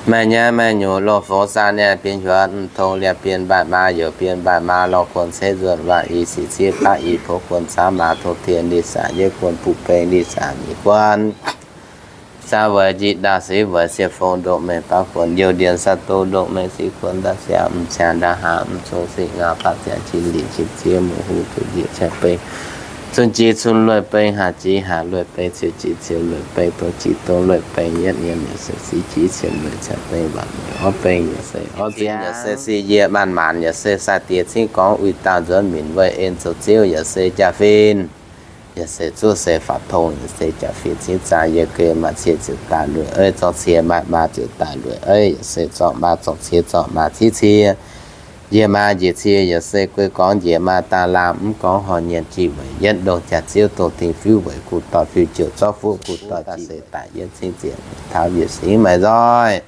Maaih nyei maaih nyungc loz-fongx saah niaa, bienh huoqc mv tong liepc bienh mbaatc maa, youc bienh mbaatc maa lorh guon ceix nzuonx waac i sic zieqv baqv i poux guon zaangv maa tong tien li saac yietv guon buv beng li saac nyic guon. Zaangv weic njiec ndaauh sic weic sieqv fong ndoqv mengh baav guon youc ndienx saax doz ndoqv mengh sic guon ndaauh siangx mv ciangx ndaauh haav mv cong sic ngau baav ziangx jin lic jin zieqv muoc hu duqv njiec ciangx beng. Cun jiex cun lueic beng, haac jiex haac lueic beng, ciou jiex ciou lueic beng, dong jiex dong lueic beng, yietv nyienz yaac se sic jiex cien lueic ciangx beng, waanc lueic orv beng yaac se orv ziex, yaac se sic yietc maanc maanc, yaac se sai-diex cingv gorngv uix dauh nzuonx minc weih en zoux ziouv, yaac se jaa-fin. Yaac se zuov se faatv tong, yaac se jaa-fin cingv zaang yie geh maaih cie ziouc daaih lueic eiv, zorng cie maaih maa ziouc daaih lueic eiv, yaac se zorng maa zorng cie zorng maa cingv cie. Njiec maa njiec cie yaac se guei gorngv njiec maa dangh laangh mv gorngv horh nyienh jih weic yietv ndongh jaax ziouv dongh ding fiuv weic guv dorh fiuv jouh zorqv fuqv guv dorh jih se daaih yietv cingv zienc taux mbiec singx maaih nzoih.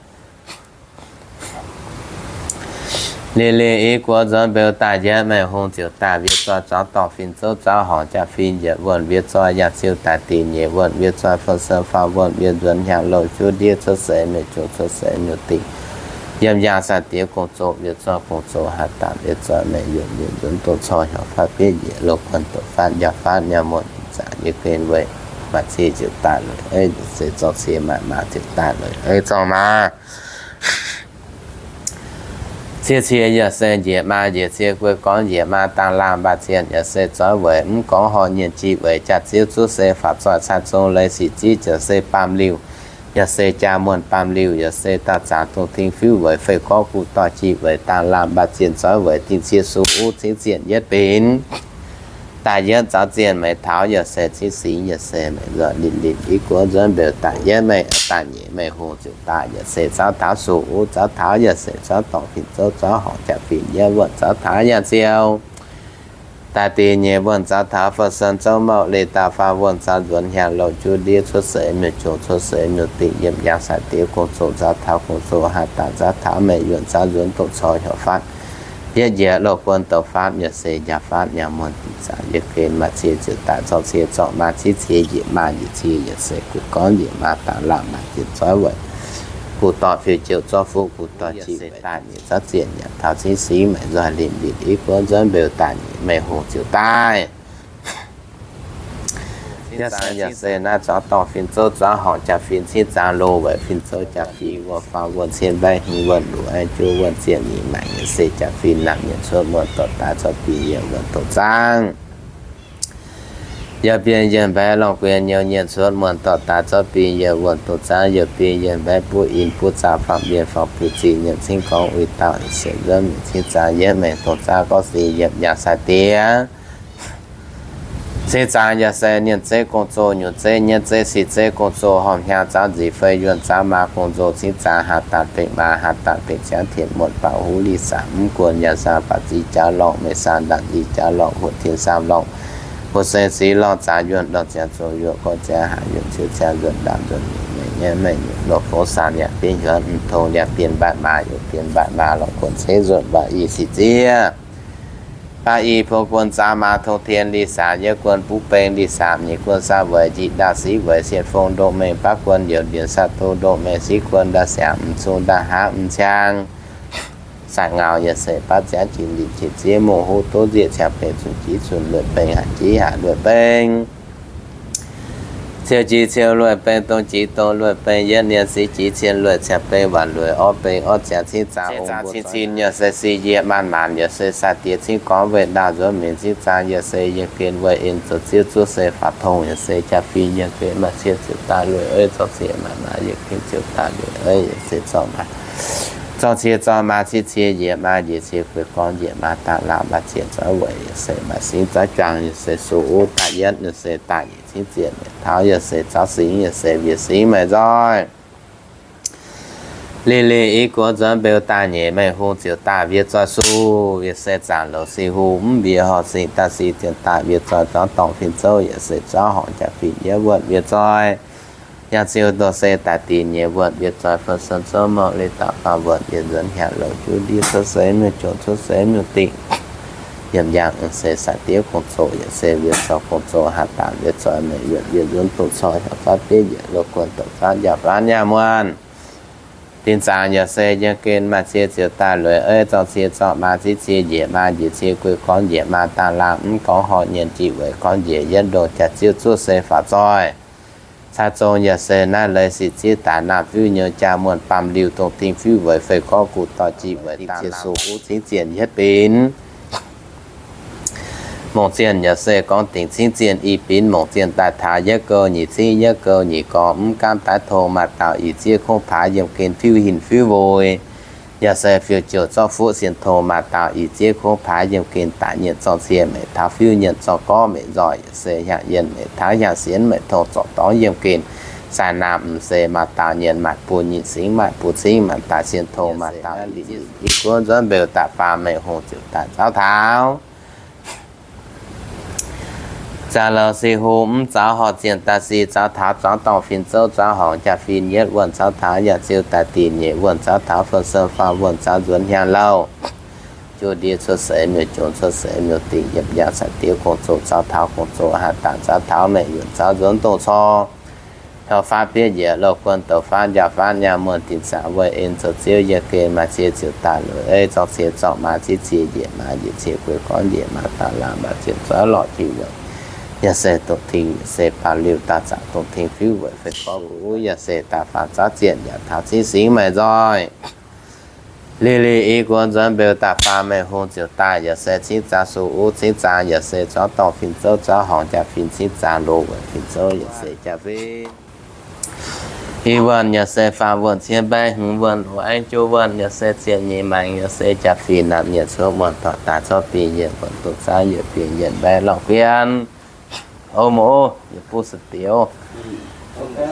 Liuz liuz i guoqv nzuonx mbeux daaih yietv meih hungh ziouc daaih wiev zoih zuangx dorngh fin zouv zuangx horngc jaa-fin yietc wuonh wiev zoih yangh ziouv daaih dingc nyeic wuonh wiev zoih fou sen faam wuonh wiev nzuonx hnyangx louh juv ndiev cuotv seix mienh jungx cuotv seix nyuoz dingc yiem yaangh sai-diex gong-zoh wiev zoih gong-zoh haaix daaih wiev zoih mengh yuonh mienh nzuonx dongh corc hnyouv fatv bieiv njiec loz guon doqc fatv njaaux fatv nyaanh muonh zaangc yie gen weic maaih cie ziouc daaih loc, se zorng cie maaih maa ziouc daaih loc, zorng maa. Cie cie yaac se njiec maa njiec cie guei gorngv njiec maa dangh laangh mbaatc zienh yaac se zoix weic mv gorngv horh nyienh jih weic jaax ziouv zuov se faatv zoih cai zong leiz sic zieqv yaac se baamh liuh, yaac se jaa muonh baamh liuh, yaac se dauh zaangc dongh ding fiuv weic fei gorngv guv dorh jih weic dangh laangh mbaatc zienh zoix weic dingh cie suv uv cingv zienh yietv binc. Daaih yietv zaux zienh meih taux yaac se cingv singx yaac se meih nzoih linh linh i guoqv nzuonx mbeux daaih yietv meih daaih nyeic meih hungh ziouc daaih yaac se zaux taux suv uv zaux taux yaac se zaux dorngh fin zouv zaux horngc jaa-fin yietv wuonh zaux taux yangh ziouv daaih dingc nyeic wuonh zaux taux fou sen zouv mouh leiz dauh faam wuonh zaux nzuonx hnyangx louh juv ndiev cuotv seix mienh jungx cuotv seix nyuoz dingc yiem yaangh sai-diex gong-zoh zaux taux gong-zoh haaix daaih zaux taux mengh yuonh zaux nzuonx dongh corc hnyouv fatv yietv njiec loz guon doqc fatv yaac se njaaux fatv nyaanh muonh dingc zaangc yie gen maaih cie ziouc daaih zorng cie zorng maa cingv cie njiec maa njiec cie yaac se guv gorngv njiec maa dangh laangh mbaatc zienh zoix weic guv dorh fiuv jouh zorqv fuqv guv dorh jih weic daaih nyeic zaux zienh yaac taux cingv singx meih nzoih linh linh i guoqv nzuonx mbeux daaih nyeic meih hungh ziouc daaih Yaac se, yaac se naaiv zuangx dorngh fin zouv zuangx horngc jaa-fin cingv zaangc loz weic fin zouv jaa-fin wuonh faam wuonh cien mbaeqv hmz wuonh luoqc aengx juov wuonh zienh nyic maengc yaac se jaa-fin naamh nyienc cuotv muonh dorh daaih zorqv bingx yietc wuonh doqc zaangv. Yaac bingx yietc mbaeqv lorngh guin nyouv nyienc cuotv muonh dorh daaih zorqv bingx yietc wuonh doqc zaangv, yaac bingx yietc mbaeqv buv in buv zaangv faam mbienx faam buv zinh nyienc cingv gorngv uix dauh yaac se nzuonv mingh cingv zaangc yietv maengx doqc zaangv gorngv singx yietc nyaanh sai-diex. Cingv zaangc yaac se nienv zeiv gong-zoh, nyutc zeiv, nyietv zeiv, sic zeiv gong-zoh, horpc hnyangx zaangv nzic fei yuonh zaangv maa gong-zoh, cingv zaangc haaz daanh bengh maa, haaz daanh bengh ziangv tienx muonh, bauh huv li saamv mv guon, yaac saang baac zic jaax lorngh, meih saang ndaangc zic jaax lorngh, hoqc tien saamv lorngh, hoqc seng sic lorngh, zaangc yuonh lorngh, ziangx zong yuonh gorngv ziangx haaz yuonh, ciouv ziangx nzuonx ndaangc nzuonx nyic, meih nyietv meih nyutc loz-fongv saang niaa, bienh yuonh mv tong liangx bienh mbaatc maa, youc bienh mbaatc maa lorngh guon ceix nzuonx mbaac i sic zieqv. Baac i buo guon zaangv maa tong tien li saamv, yietv guon buv beng li saamv, nyic guon saang weic njic ndaauh sic weic sienx fong ndoqv mengh, baav guon youc ndienx saah do ndoqv mengh, siqv guon ndaauh siangx mv cung ndaauh haav mv ciang, saatv ngau yaac se baav ziangv jin lic jin zieqv, mungh huv duqv nzieqc ciangx bengh, cun jiex cun lueic bengh, haac jiex haac lueic bengh, ciou jiex ciou lueic bengh, dong jiex dong lueic bengh, yietv nienz siqv jiex cien lueic ciangx bengh, waanc lueic orv bengh, orv ziangx cingv zaangc ong cin cin yaac se sic yietc maanc maanc yaac se sai-diex cingv gorngv weih ndaauh nzuonx mingh cingv zaangc yaac se yiem gen weih en zoux ziouv zuov se faatv tong yaac se jaa-fin yiem gen maaih cie ziouc daaih lueic eiv, zorng cie maaih maa yiem gen ziouc daaih lueic eiv yaac se zorng maa, zorng cie zorng maa cingv cie njiec maa njiec cie guei gorngv njiec maa daaih laangh maaih zienh zoih weic yaac se maaih singx zoih juangc yaac se suv uv daaih yietv yaac se daaih nyic cingv zienh taux yaac se zaux singx yaac se mbiec singx maaih nzoih. Lih lih i guoqv nzuonx mbeux daaih nyeic meih hungh ziouc daaih wiev zoih suv, yaac se zaangc loz sih huv mv mbiex horh singx daaih sih zienh daaih wiev zoih zuangx dorngh fin zouv yaac se zuangx horngc jaa-fin yietv wuonh wiev zoih. Yangh ziu doh se daaih dingc nyeic wuonh, mbienv zoih fen-sen zouv mouh, leiz-daaih faam wuonh, mbienv nzuonx hnyangx louh, juv ndiev cuotv seix miuc-jomc, cuotv seix miuc-dingh, yiemh yangh se sai-diev gong-zoh, yaac se mbienv zoih gong-zoh, haaix dangc mbienv zoih meih yuonh, mbienv nzuonx dongh cor, hnyouv faanv bieiv njiec, loz-guonh douc faanv, njaaux faanv nyaanh muonh. Dinh zaangc yaac se yiem gen maaih cie ziouc daaih lueic ei, zorng cie zorqv maa, ziex cie njiec maa, njiec cie guei gorngv njiec maa, dangh laangh mv gorngv horc nyienh, jiex weic gorngv njiec yietv ndongh, jaax-ziouv zuov se faaux zoih. Cai zong yaac se naaiv leiz sic ziev daaih naamh fiuv nyouz jaa muonh baamh liuh dongh ding fiuv weic fei gorngv gu'dorh jiex weic dangh laangh su uv cingv zienh yietv binc. Mongc zienh yaac se gorngv dingc cingv zienh i binc, mongc zienh daaih taux yietv gouh nyic cingv yietv gouh nyic gorx, mv gaamv daaih tong maaih dauh ih ziev kungx paax yiem gen fiuv hinc fiuv woih. Yaac se fiuv jouh zorqv fuqv sien tong maaih dauh ih ziev kungx paax yiem gen daaih nyienh zorng cie meih taux fiuv nyienh zorng gorngv meih nzoih, yaac se hnyangx yienh meih taux hnyangx sienx meih tong zorc dorngx yiem gen sai naamh m'seix maaih dauh nyienh maaih buo nyic singx maaih buo cingv maaih daaih sien tong maaih dauh i guoqv nzuonx mbeux daaih faam meih hungh ziouc daaih zaux taux zaux louh si hungh mv zaux horh zienh daaih si zaux taux zuangx dorngh fin zouv zaux horngc jaa-fin yietv wuonh zaux taux yaac ziu daaih dingc nyeic wuonh zaux taux fen-sen faam wuonh zaux nzuonx hnyangx louh, juv ndiev cuotv seix miuc-jomc cuotv seix miuc-dingh, yiemh yangh sai-diev gong-zoh zaux taux gong-zoh, haaix dangc zaux taux meih yuonh zaux nzuonx dongh cor, hnyouv faanv bieiv njiec, loz-guonh douc faanv, njaaux faanv nyaanh muonh, dinh zaangc wuov en zoux ziouv yiem gen maaih cie ziouc daaih lueic ei, zorng cie zorqv maa, ziex cie njiec maa, njiec cie guei gorngv njiec maa, dangh laangh maaih zienh zoih lorqc jiex weic, yaac se dongh ding, yaac se baamh liuh daaih zaangc dongh ding fiuv weic fei gorngv gu'uv, yaac se daaih faam zaux zienh yaac taux cingv singx meih nzoih. Li li i guoqv nzuonx mbeux daaih faam meih hungh ziouc daaih, yaac se cingv zaangc su uv cingv zaangc, yaac se zuangx dorngh fin zouv zuangx horngc jaa-fin cingv zaangc loz weic fin zouv, yaac se jaa-fin i wuonh, yaac se faam wuonh cien mbaeqv hmz wuonh loz aengx juov wuonh, yaac se zienh nyeic maengx, yaac se jaa-fin naamh nyienc cuotv wuonh dorh daaih zorqv bingx yienc wuonh dongh zaangc yietc bingx yienc mbaeqv lorh guien. O mo, yietc buv se dioc.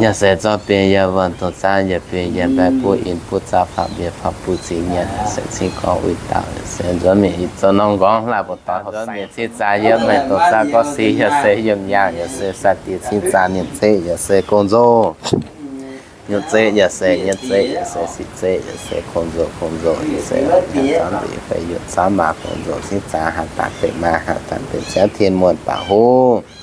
Yaac se zorqv bingx yienc wuonh dongh zaangc yietc bingx yienc mbaeqv buv in buv zaangc faam mbienc faam buv cingx nyienc, yaac se cingv gorngv uix dauh, yaac se nzuonx mingh i zoux norm nqorngv laaic mbuo doix horc sai cingv zaangc yietv maengx dongh zaangc gorngv si, yaac se yiemh yaangh, yaac se sai-diex cingv zaangc nyiemc zeqv, yaac se gong-nzou nyiemc zeqv, yaac se nyiemc zeqv, yaac se sic zeqv, yaac se gong-nzou, gong-nzou, yaac se camv nzengc fei yuonh camv maa gong-nzou cingv zaangc haaix daaih deix maa, haaix daaih deix ziangv tien muonh baac huv.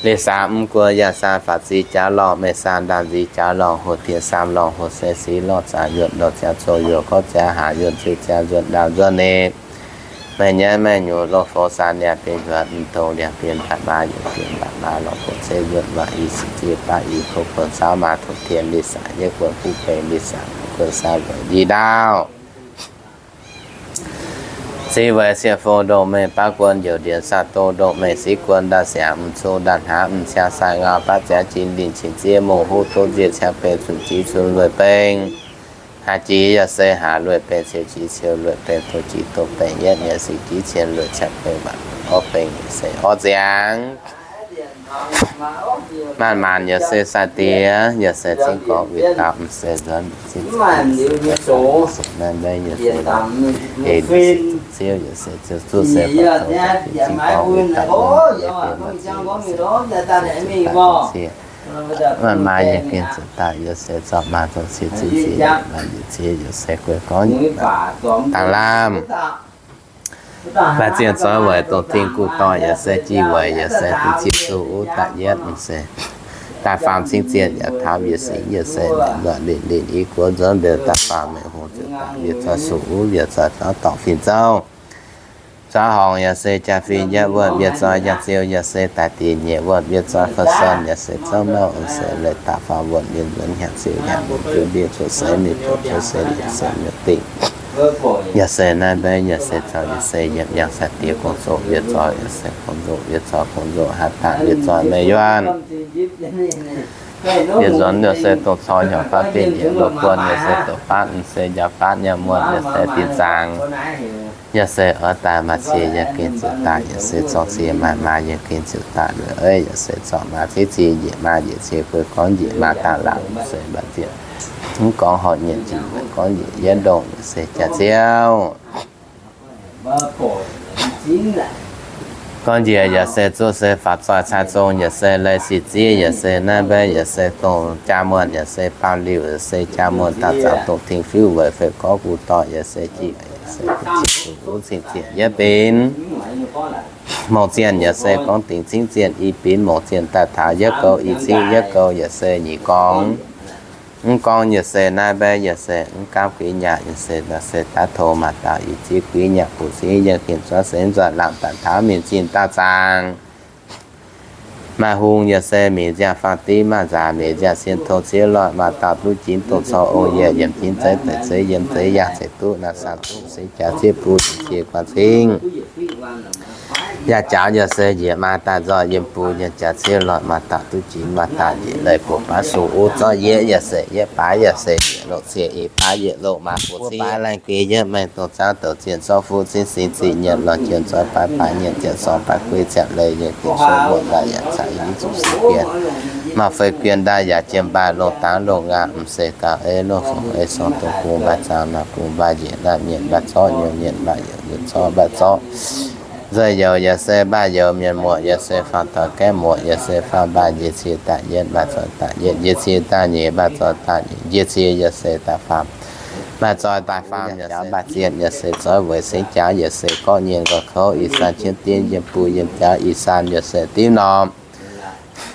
Leiz saam mv guon yaac saam faatv ziex jaax lorngh, meih saam ndaamv nziez jaax lorngh, hoc diex saam lorngh, hoc se sic lorngh, zaangc yuonh lorngh, ziangh zoh yuonh gorngv ziangh haac yuonh, ziux ziangh nzuonx ndaamv nzuonx nitv. Meih nyanv meih nyuoz lorh fou saam liangx bienx yuonh, mv dongh liangx bienx mbatc maa, yuonh bienx mbatc maa, lorh fou ceix yuonh, waac i sic ziex baav i, kouv guon saauv maa tongx tien, li sac yietv guon fuqv bengx, li sac guon saauv weic njiec ndaauv. Ziv weic sieqv fou ndongh mengh baav guon, youc ndienx saah dongh ndongh mengh siqv guon, ndaaih siangx m'zung ndaaih hnangv m'ciangx sai ngau, baav ziangx jin lingh qingx ziev mongh huv, tov nziev ciangx bengx cunx jiex cunx lueic bengx. Haaix jiex yaac se haaix lueic bengx, ciou jiex ciou lueic bengx, tov jiex tov bengx, yietv nyei siqv jiex cien lueic ciangx bengx, mbatc orv bengx yaac se orv ziangx. Maanc maanc yaac se sai-diex, yaac se cingv gorngv uix dauh, m'seix nzuonx cingv naaiv mbaeqv yaac se ei ziouv, yaac se ziouv zuqv se faaux zoux, cingv gorngv uix dauh, yaac se maaih yiem gen ziouc daaih, yaac se zorqv maa zorqv cie ziex ziex, maaih njiec cie, yaac se guei gorngv njiec dangh lamh. Maaih zienh zoih weic dongh ding guv doic, yaac se jiex weic, yaac se dingc zienh su uv daaih yietv, m'seix daaih faam cingv zienh yaac taux mbiec singx, yaac se mbaeqc nzuonx lingh lingh i guoqv nzuonx mbiec daaih faam meih hungh ziouc daaih mbiec zoih su uv, mbiec zoih zuangx dorngh fin zouv. Zuangx horngc yaac se jaa-fin yietv wuonh, mbiec zoih yaac ziouc yaac se daaih dingc nyeic wuonh, mbiec zoih fen-sen yaac se zouv mouh, se leiz daaih faam wuonh, mbiec nzuonx hnyangx ziouc hnyangx wuonh, juv ndiev cuotv seix miuc-jomc, cuotv seix liouh seix miuc-dingh. Yaac se naaiv mbaeqv yaac se zoux, yaac se yiemh yangh sai-diex gong-zoh, mbiec zoih yaac se gong-nzou, mbiec zoih gong-nzou haaix daaih mbiec zoih meih yuonh. Mbiec nzuonx yaac se dongh cor hnyouv faanv bieiv njiec, loz-guonh yaac se douc faanv, m'seix njaaux faanv nyaanh muonh yaac se dinh zaangc. Yaac se oix daaih maaih cie yiem gen ziouc daaih, yaac se zorng cie maaih maa yiem gen ziouc daaih lueic ei, yaac se zorqv maa ziex cie njiec maa, njiec cie guei gorngv njiec maa, dangh laangh m'seix mbatc zienh mv gorngv horc nyienh jiex weic gorngv njiec yietv ndongh, yaac se jaax ziouv. Gorngv njiec yaac se zuov se faaux zoih cai zong yaac se lai sic ziev yaac se naaiv mbaeqv yaac se dongh jaa muonh yaac se baamh liuc yaac se jaa muonh dauh zangc dongh tengx fiuv weic fei gorngv gu dorh yaac se jiex yaac se cing zuqc wuov cing zienh yietv binx mouc zienh yaac se gorngv dingc cingv zienh i binx mouc zienh daaih taux yietv gouv i cingv yietv gouv yaac se nyic gorngv. Mv gorngv yaac se naaiv mbaeqv yaac se mv gaamv guiv nyaah yaac se daaih se daav tov maaih dauh i ziev guiv nyaah buc cingv yienh gengh zuov se nzoih laangh daaih taux mingh zinh dauh zaangc. Maaih hungh yaac se mingh nziaamv faang div maaih nzaac mingh nziaamv sien tong ciev lorh maaih dauh duqv jinx dongh cor ong yie yiem jinx zeiv deix zeiv yiem zeiv yaangh ceix duqv naaiv saam duqv se jaax ciev bun cie guan cingv. Yaac jaax yaac se njiec maa daaih nzoih yiem bun yiem jaax ciev lorh maaih dauh duqv jinx maaih dauh njiec leih buoz baav sung wuov zorqv yietv yaac se yietv baav yaac se yietc loz cie i baav yietc loz maa buoz cingv baav laanh guiv yietv maengh dongh zaangv douc zienh zorqv fuqv cingv singx ziqc nyietc lorh jien zorqv baav baav nyietc jiex zorqv baav guiv ziepc leih yiem gengh sou muoqv ndaaih yaac caux yiem zuqc singx bienh. Maaih fei guien ndaaih yaac jiem mbaaih longh dangx longh ngaam m'seix gauh ei longh fongc ei sorng dongh bung mbaaih zaangv nor bung mbaaih njiec naaiv mienh mbaaih zorqv nyuoz mienh mbaaih youz mienh zorqv mbaaih zorqv. Nzoih youz yaac se mbaaih youz mienh muoqc yaac se faam doix gaeqv muoqc yaac se faam mbaaih njiec cie daaih yietv mbaaih zoih daaih yietv njiec cie daaih nyic mbaaih zoih daaih nyic njiec cie yaac se daaih faam. Mbaaih zoih daaih faam yaac se mbaaih zienh yaac se zoih weic sengx jaax yaac se gorqv nyienh nqoi kouv i san qiemv div yiem bun yiem jaax i san yaac se div norm.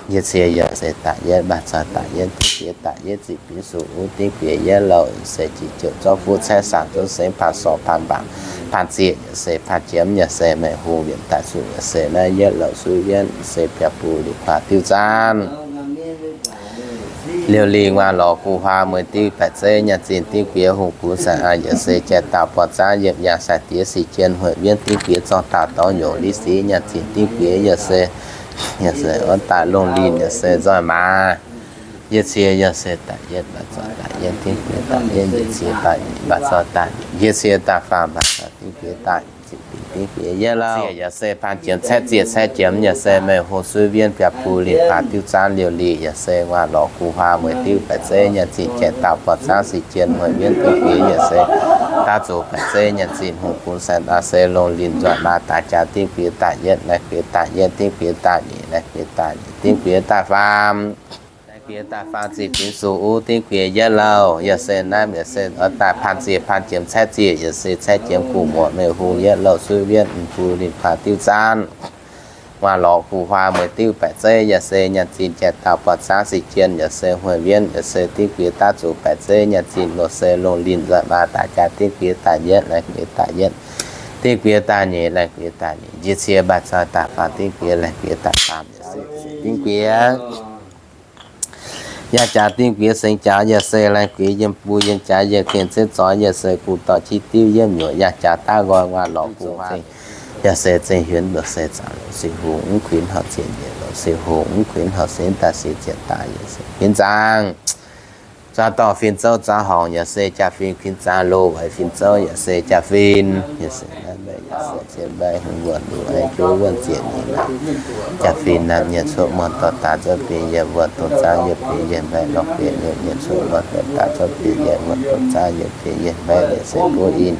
Yietv cie yaac se daaih yietv mbaaih zoih daaih yietv dingv fiev daaih yietv ziqc binv suqc wuov dingv fiev yietv louh se jiex jouc zorqv fuqv caeqv saangc zunv sengx paan sorc paan mbaangc paan zieqc yaac se paan jiemx yaac se meih hungh liemh daaih zuqc yaac se naaiv yietv louh suiv yienv se biaa buo liqc kuaax diuv zaanv. Liouh lih nguaaz lorz guv huaa mueiz diuv baeqc zeiv nyaanh zinh dingv fiev hungh gunv saeng aa yaac se jai dauh buoz zaanv yiem yaangh saeng diex sic jien hueic wienv dingv fiev zorng dauh dorv nyungc liv siv nyaanh zinh dingv fiev yaac se, yaac se oix daaih longh linh yaac se nzoih maaz. Yietv cie yaac se daaih yietv mbaaih zoih daaih yietv dingv fiev daaih yietv njiec cie daaih nyic mbaaih zoih daaih nyic njiec cie daaih faam mbaaih zoih dingv fiev daaih ziqc binc dingv fiev yietv louh. Zieqc yaac se paan jiemx caeqv zieqc caeqv jiemx yaac se meih hungh suiv wienv biaa buo linh kuaax diuv zaanv liouh lih yaac se nguaaz lorz guv huaa mueiz diuv baeqc zeiv nyaanh zinh jai dauh buoz zaanv sic jien mueiz wienv dingv fiev yaac se daav zuqc baeqc zeiv nyaanh zinh hungh gunv saeng aa se longh linh nzuonx maaz daaih jaax dingv fiev daaih yietv laih fiev daaih yietv dingv fiev daaih nyic laih fiev daaih nyic dingv fiev daaih faam. Laih fiev daaih faam ziqc binc suqc wuov dingv fiev yietv louh yaac se naaiv yaac se oix daaih paan zieqc paan jiemx caeqv zieqc yaac se caeqv jiemx guv muoqc meih hungh yietv louh suiv wienv m'bu linh kuaax diuv zaanv. Nguaaz lorz guv huaa mueiz diuv baeqc zeiv yaac se nyaanh zinh jai dauh buoz zaanv sic jien yaac se hueic wienv yaac se dingv fiev daav zuqc baeqc zeiv nyaanh zinh loz se longh linh nzuonx maaz daaih jaax dingv fiev daaih yietv laih fiev daaih yietv dingv fiev daaih nyic laih fiev daaih nyic njiec cie mbaaih zoih daaih faam dingv fiev laih fiev daaih faam yaac se dingv fiev. Yaac jaax dingv fiev sengx jaax yaac se laih fiev yiem bu yiem jaax yiem gengh zeiv zoih yaac se guv dorh qiex diuv yiemv nyuoqc yaac jaax daav nqoi nguaaz lorz guv huaa yaac se zengh hienx loz se zaangc loz se hungh mv kuinx horc zieqc njiec loz se hungh mv kuinx horc se daaih se zieqc daaih yaac se kuinx zaangc. Zuangx dorh fin zouv zuangx horngc yaac se jaa-fin kuinx zaangc loz weic fin zouv yaac se jaa-fin yaac se naaiv mbaeqv yaac se zieqc mbaeqv hungh wuonh loz aengx juov wuonh zieqc nyic naaic. Jaa-fin naaiv nyienc cuotv muonh dorh daaih zouv biei yienc wuonh dongh zaangv yienc biei yienc mbaeqv lorh biei yienc nyienc cuotv muonh dorh daaih zouv biei yienc wuonh dongh zaangv yienc biei yienc mbaeqv yaac se buov in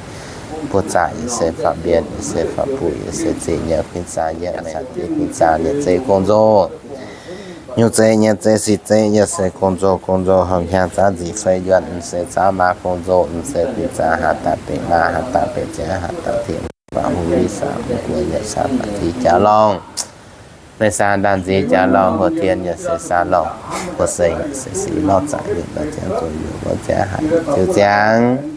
buov zaangc yaac se faam mbienv yaac se faam buv yaac se zinh nyaanh kuinx zaangc yietv maiv caux diev kuinx zaangc nyienc zeiv gong-nzou. Nyungc zeiv nyienc zeiv sic zeiv yaac se gong-nzou gong-nzou horngh hiaang zaangv nzic fei yuonh m'seix zaangv maa gong-nzou m'seix kuinx zaangc haaz daaih benx maa haaz daaih benx ziangx haaz daaih tengx faaux hungh li saauc mv guoqv yaac saauc faaux ziex jaax lorngh. Maiv saauc ndaamv nziex jaax lorngh hoc tien yaac se saauc lorngh hoc seng yaac se sic lorngh zaangc yaac lorngh ziangv zong yaac lorngh ziangv haaz yaac ziouv ziangv.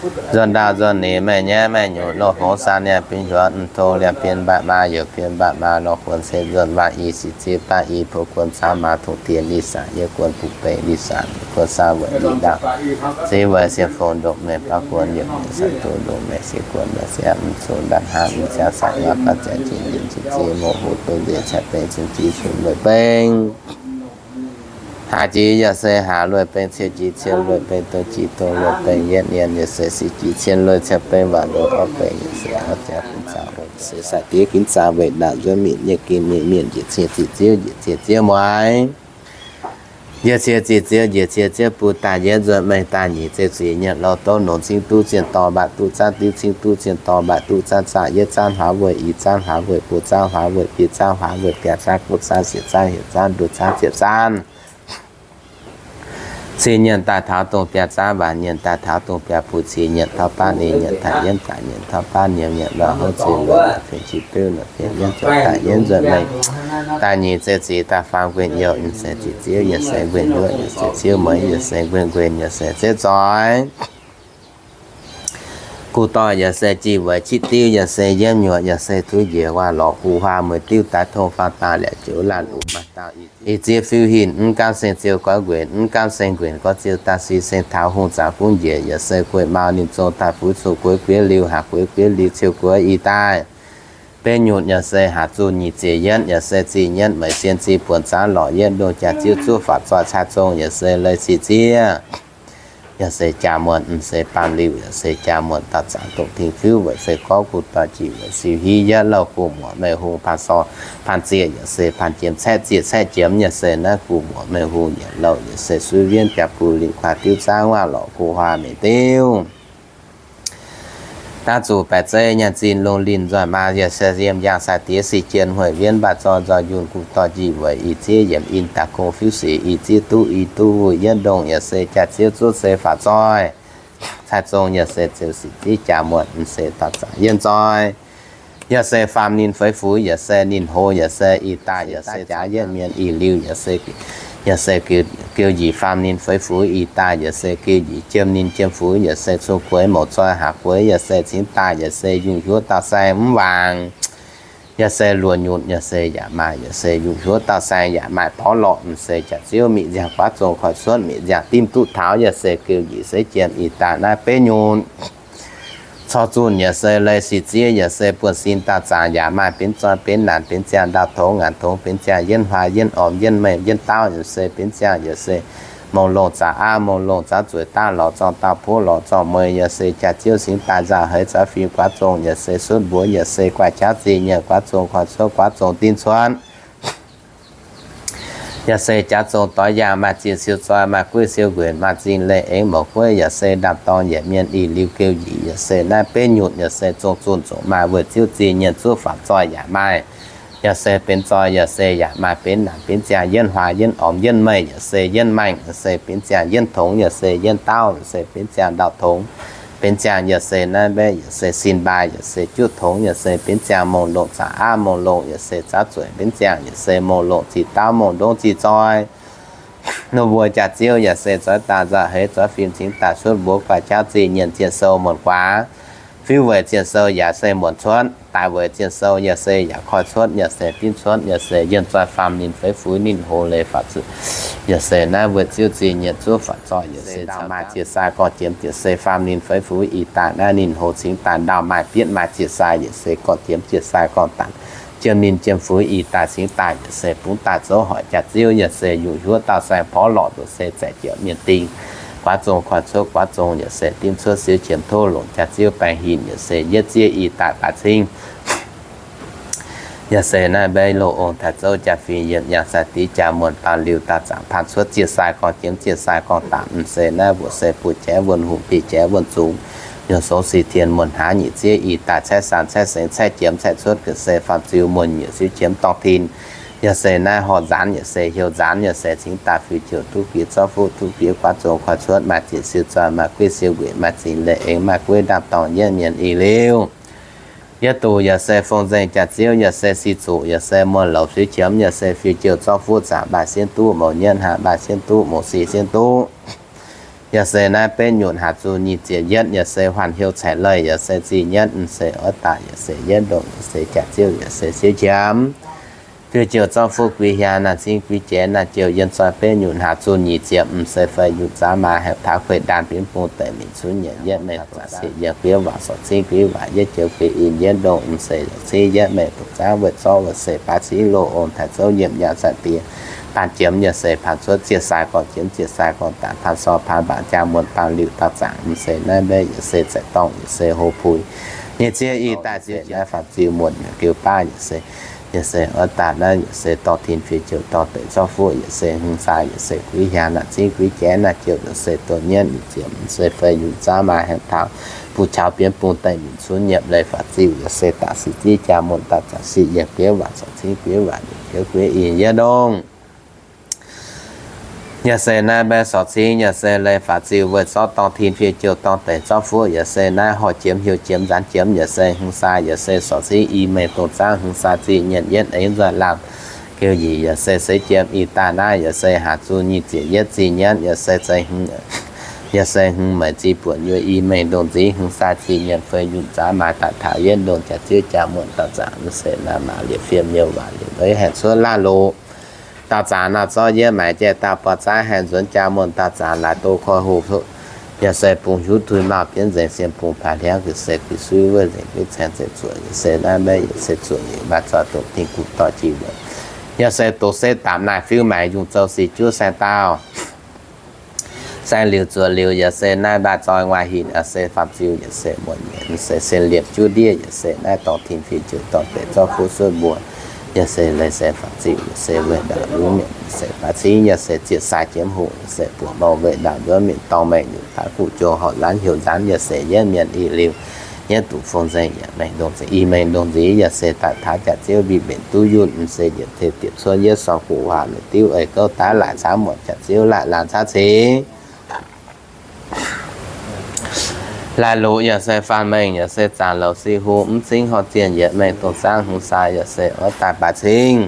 Nzuonx ndaauh nzuonx neix maaih nyaiv maaih nyungc lorh hngongx saauc liangx bienh hiuonx m'tong liangx bienh mbaatc maa yaac bienh mbaatc maa lorh guonx se nzuonx waac i sic ziex baav i buo guonx caamv maa tongx dien li saauc yie guonx buv beiv li saauc guonx saauc weic li ndaauh ziex weic sienx fongx ndongc mengh baav guonx yaac mengh saauc duqv ndongc mengh se guonx maaih siangx m'zunc ndaauv hnangv m'ziangx saauc waac baav ziangx jiex njiec njiec ziex moc huv dongh nziex caaiv bengx cun jiex cun lueic bengx. Haaix jiex yaac se haaix lueic bengx, ciou jiex ciou lueic bengx, dongh jiex dongh lueic bengx, yietv nien yaac se sic jiex cien lueic ciou bengx, waac lueic orv bengx yaac se orv ziangx kuinx zaangc weic se saauc diev kuinx zaangc weic ndaauh nzuonx mienh nyei ginh nyei mienh njiec cien ziqc ziouv njiec cien ziouv mueiz. Njiec cie ziqc ziouv, njiec cie ziouv bun daaih yietv nzuonx mengh daaih nyic ziouv zic nyienc lorh douv nongx cingv duqv zienh dorh mbatc duqv zaanv diuv cingv duqv zienh dorh mbatc duqv zaanv zaah yietv zaanv hlaax weic i zaanv hlaax weic buo zaanv hlaax weic biei zaanv hlaax weic biaa zaanv guoqv zaanv siec zaanv hietc zaanv nduqc zaanv ziepc zaanv. Cing nyienc daaih taux dongh biaa zaanv, waanc nyienc daaih taux dongh biaa buc, cing nyienc taux baav, ninh nyienc daaih yienv, daaih nyienc taux baav, nyienc nyienc lorh houv zinh weic fingx qiex beuv nor fingx yienv nzuonx daaih yienv nzuonx mengh daaih nyic ziouv zic daaih faam nquin youh, m'seix ziqc ziouv, yaac se nquin nduov, yaac se ziouv meix, yaac se nquin nquin, yaac se ziouv zoih. Gu dorh yaac se jih weic qiex diuv, yaac se yiemv nyuoqc, yaac se tuix njiec waac lorqc hu huaa mueiz diuv daaih tong faang daaih liac joux laanh uc maaih dauh ih ziev fiuv hinc mv gaamv seng ziouv goiv nquenc, mv gaamv seng nquenc gorx ziouv daaih si seng taux hungh zaangc gunv njiec, yaac se gueiv mau ninh zong daaih fuix cuqv gueix gueix liuz, haac gueix gueix liuz ciou gueix ih daaih. Beiv nyutc yaac se haac zunh nyic ziec yietv, yaac se zih yietv meix sien zih buonc zaanv lorqc yietv ndongh jaax ziouv zuov faatv zoih cai zong, yaac se leiz sic ziev. Yaac se jaa muonc, m'seix baamh liuc, yaac se jaa muonc dauh zaangc dongh ting fiuv weic fei gorngv gu dorh jih weic siu hiv yietv lauh gu muoc mengh hung paan sor paan ziec, yaac se paan jiem caeqv ziec caeqv jiem, yaac se naaiv gu muoc mengh hung yietc louh, yaac se suiv wienv biaa buc lingc kuaaiv diuv zaangv waac lorqc gu huaa mengh diuv. Daav zuqc baeqc zei nyaanh zinh longh linh nzoih maa, yaac se yiem yaangh sai diex si jien hueic wienv mbaah zoi nzoih yunh gu dorh jih weic ih ziev yiemc in daaih gong fiuv sic ih ziev duqv i duqv wuic yietv ndongh, yaac se jaax ziouv zuov se faatv zoih cai zong, yaac se ziouc sic ziev jaa muonc m'seix dauh zaangc yienv zoih. Yaac se faam ninh feix fuix, yaac se ninh hoz, yaac se ih daaih, yaac se jaax yietv mienh ih liuz, yaac se, yaac se geu njiec faam ninh feix fuix ih daaih, yaac se geu njiec jiem ninh jiem fuix, yaac se cong gueix mouc zoi haac gueix, yaac se cingx daaih, yaac se yungh hiuv dauh saeng mv waangc. Yaac se luoqc nyutc, yaac se yaac maaih, yaac se yungh hiuv dauh saeng yaac maaih porv lorqc, m'seix jaax ziouv mingh nziangh guaav zong koi cuotv mingh nziangh dimv duqv taux, yaac se geu njiec seix jiem ih daaih naaiv beiv nyutc. Corc zunh yaac se leiz sic ziev, yaac se buonv-sin dauh zaangc yaac maaih benx zoi benx naanc benx ziangh ndau tongx ngaanc tongx benx ziangh yienv huaax yienv ormx yienv meih yienv daauv, yaac se benx ziangh yaac se mongh longh zaqc aav mongh longh zaqc zueic daav lorz zorng dauh puov lorz zorng mueiz, yaac se jaax ziouv cingx daaih nzauh heix zoux fim guaav zong, yaac se sutv mbuox, yaac se guaaih jauv zinh nyienc guaav zong koi cuotv guaav zong dinv cuotv. Yaac se jaax zong doix yaangh maaih zinh siou zoi maaih gueiv siou nquenc maaih zinh leih eix mouc gueiv, yaac se ndaam-dorng yietc mienh ih liuz geu njiec, yaac se naaiv beiv nyutc, yaac se zong zunh zong maaih weic ziouv zinh nyienc zuov faatv zoih yaac maaih. Yaac se benx zoi, yaac se yaac maaih benx naanc benx ziangh yienv huaax yienv ormx yienv meih, yaac se yienv maengh, yaac se benx ziangh yienv tongx, yaac se yienv daauv, yaac se benx ziangh ndau tongx, benx ziangh yaac se naaiv mbaeqv, yaac se sin mbaaix, yaac se juqv tongx, yaac se benx ziangh mongh longh zaqc aav mongh longh, yaac se zaqc zueic benx ziangh, yaac se mongh longh zinh daauv mongh ndongv zinh zoi. Ninh mbuo jaax ziouv yaac se zoix daaih nzauh heix zoux fim cingx daaih sutv mbuox guaaih jauv zinh nyienc zienh sou muonc guaax. Fiuv weic zienh sou yaac se muonc cuotv, daaih weic zienh sou yaac se yaac koi cuotv, yaac se dinv cuotv, yaac se yienh zoi faam ninh feix fuix ninh hoz leiz faatv zuqc. Yaac se naaiv weic ziouv zinh nyienc zuov faatv zoih, yaac se caux maaih ziec sai gorngv jiem, yaac se faam ninh feix fuix ih daaih naaiv ninh hoz cingx daaih ndau maaih bietv maaih ziec sai, yaac se gorngv jiem ziec sai gorngv dangx jiem ninh jiem fuix ih daaih cingx daaih, yaac se bungx daaih zouv hoic jaax ziouv, yaac se yungh hiuv dauh saeng porv lorqc nduqc se zaeqc jiepc mienh ding. Guaav zong koi cuotv guaav zong, yaac se dinv cuotv siou qiemx tov longc jaax ziouv baengh hinc, yaac se yietv ziev ih daaih baaix cingv. Yaac se naaiv mbaeqv loz ong taaix zouv jaa fingx yiemc yaangh sai diex jaa muonc baamh liuc dauh zaangc paan cuotv ziec sai gorngv jiem ziec sai gorngv dangx, m'seix naaiv mbuoqc se buoz-jaaix wuonh hungh, biei-jaaix wuonh zungx, yungh songx sic tien muonc hnaav nyic ziev ih daaih caeqv saanh caeqv sengx caeqv jiem caeqv cuotv ga'sie faam ziux muonc nyiec siou qiemx dorngh tin. Yaac se naaiv horh nzaanx, yaac se heuc nzaanx, yaac se cingx daaih fiuv-jouh duqv bieqc zorqv fuqv duqv bieqc guaav zong koi cuotv maaih zinh siou zoi maaih gueiv siou nquenc maaih zinh leih eix maaih gueiv ndaam-dorng yietv mienh ih liuz. Yietv duqv yaac se fong nzengc jaax ziouv, yaac se si zuqc, yaac se muonh louz siou qiemx, yaac se fiuv-jouh zorqv fuqv zaangc mbaaih sienv duqv, mouz nyietv hnangv mbaaih sienv duqv, mouz si sienv duqv. Yaac se naaiv beiv nyutc haac zunh nyic ziepc yietv, yaac se huaanh heuc caic leih, yaac se zinh yietv, m'seix oix daaih, yaac se yietv ndongh, yaac se jaax ziouv, yaac se siou qiemx. Fiuv-jouh zorqv fuqv guix hiaang naaiv cingv guix jiex naaiv jouh yienh zoi beiv nyutc haac zunh nyic ziepc, m'seix feix nyutc zaanv maaih heuc taux kueih ndaanh binv bung deic mingh cunv nyiec yietv meih buoqc zaangv siec yienh guiev waac sorc cingv guix waac yietv joux guix in yietv ndongh, m'seix lorz cingv yietv meih buoqc zaangv weic zorqv weic seix baav cingv loz ong taaix zouv yiemc yaangh sai diex paan jiem, yaac se paan cuotv ziec sai gorngv jiem ziec sai gorngv dangx paan sor paan mbaangc jaa muonc baamh liuc dauh zaangc, m'seix naaiv mbaeqv yaac se zaeqc dorngh yaac se hlo puix. Nyic ziev ih daaih ziux naaiv faam ziux muonc yaac geu baav yaac se Yaac se oix daaih naaiv yaac se dorh tin fiev jouh dorh deix zorqv fuqv yaac se hmz sai yaac se guiv hiaang naaic zingv guiv jaiv naaic jouh yaac se doh nyienv nyeic ziepc se fei yungh zaav maaih haengh taux buv qaux bienv bung daaih nyunc cunv nyiemc leiz faatv ziuh yaac se daaih sic ziev jaa muonh daaih zaqc sic yienh guiv waac corc cingv guiv waac nyeic ziouv guiv i yiev ndongh. Yaac se naaiv mbaeqv sorc cingv yaac se leiz faatv ziuh weic zorqv dorng tin fiev jouh dorng deix zorqv fuqv yaac se naaiv horh jiemx hiuv jiemx nzaanx jiemx yaac se hmz sai yaac se sorc cingv i mengh dongh zaangv hmz sai zih nyienh yietv eix nzoih lamh geu nyic yaac se seix jiemx i daaih naaiv yaac se haaix zuqc nyic ziepc yietv zih nyienv yaac se zeiz hmz yaac se hmz meic zih buonc yuoz i mengh ndongh nzingv hmz sai zih nyienh fei yungh zaav maaih daaih taux yietv ndongh jaax ziev jaa muonh dauh zaangc mv se naaiv maaz liepc fiem miuc waac liepc leiz haengh cuotv laanh loz. Dauh zaangc naaiv zorqv yietv maaiz jaiv dauh borqv zaaiv haengh nzuonx jaa muonh dauh zaangc laaix doz koi hoc yaac se bungx hiuv tui mauh bienv nzengc siem bungx paaix hliangv ga'sie guix suiv wuov nzengc guiv caengx zeiv zuoqc yaac se naaiv mbaeqv yaac se zuoqc nyeic maaih zoih dongh dingh guv dorh jiex weic yaac se doz setv daapc naaiv fiuv maengx yungh zouv sic juov saeng dauh saeng liuz zuoqc liuz yaac se naaiv mbaeqv zoih nguaaiv hinc yaac se faam ziu yaac se muonh nyiec se sen liepc juov ndiev yaac se naaiv dorh tin fiev jouh dorh deix zorqv fuqv suotv mbuo yaac se leiz se faam ziu yaac se weic ndaauv luv mietc yaac se baaix cingv yaac se zieqc sai jiemx hungh yaac se buoqc mouh weic ndaauv nzuonv mietc dorngh mengh nyungc taux guv jong horqc laanv heuc nzaanx yaac se yietv mienh i liuz yietv duqv fong nzengc yaac mengh ndongh nziex i mengh ndongh nziex yaac se daaih taux jaax ziouv mbiv mbenc duqv yunh mv se yietc teh diepc cuotv yietv sorng guv waac mengh diuv eix gouv daaih laaic camv muotc jaax ziouv laaic laanh camv cingv laaic loz yaac se faanh mengh yaac se zaangc louc sic hungh mv cingv horh zienh yietc mengh dongh zaangv hmz sai yaac se oix daaih baaix cingv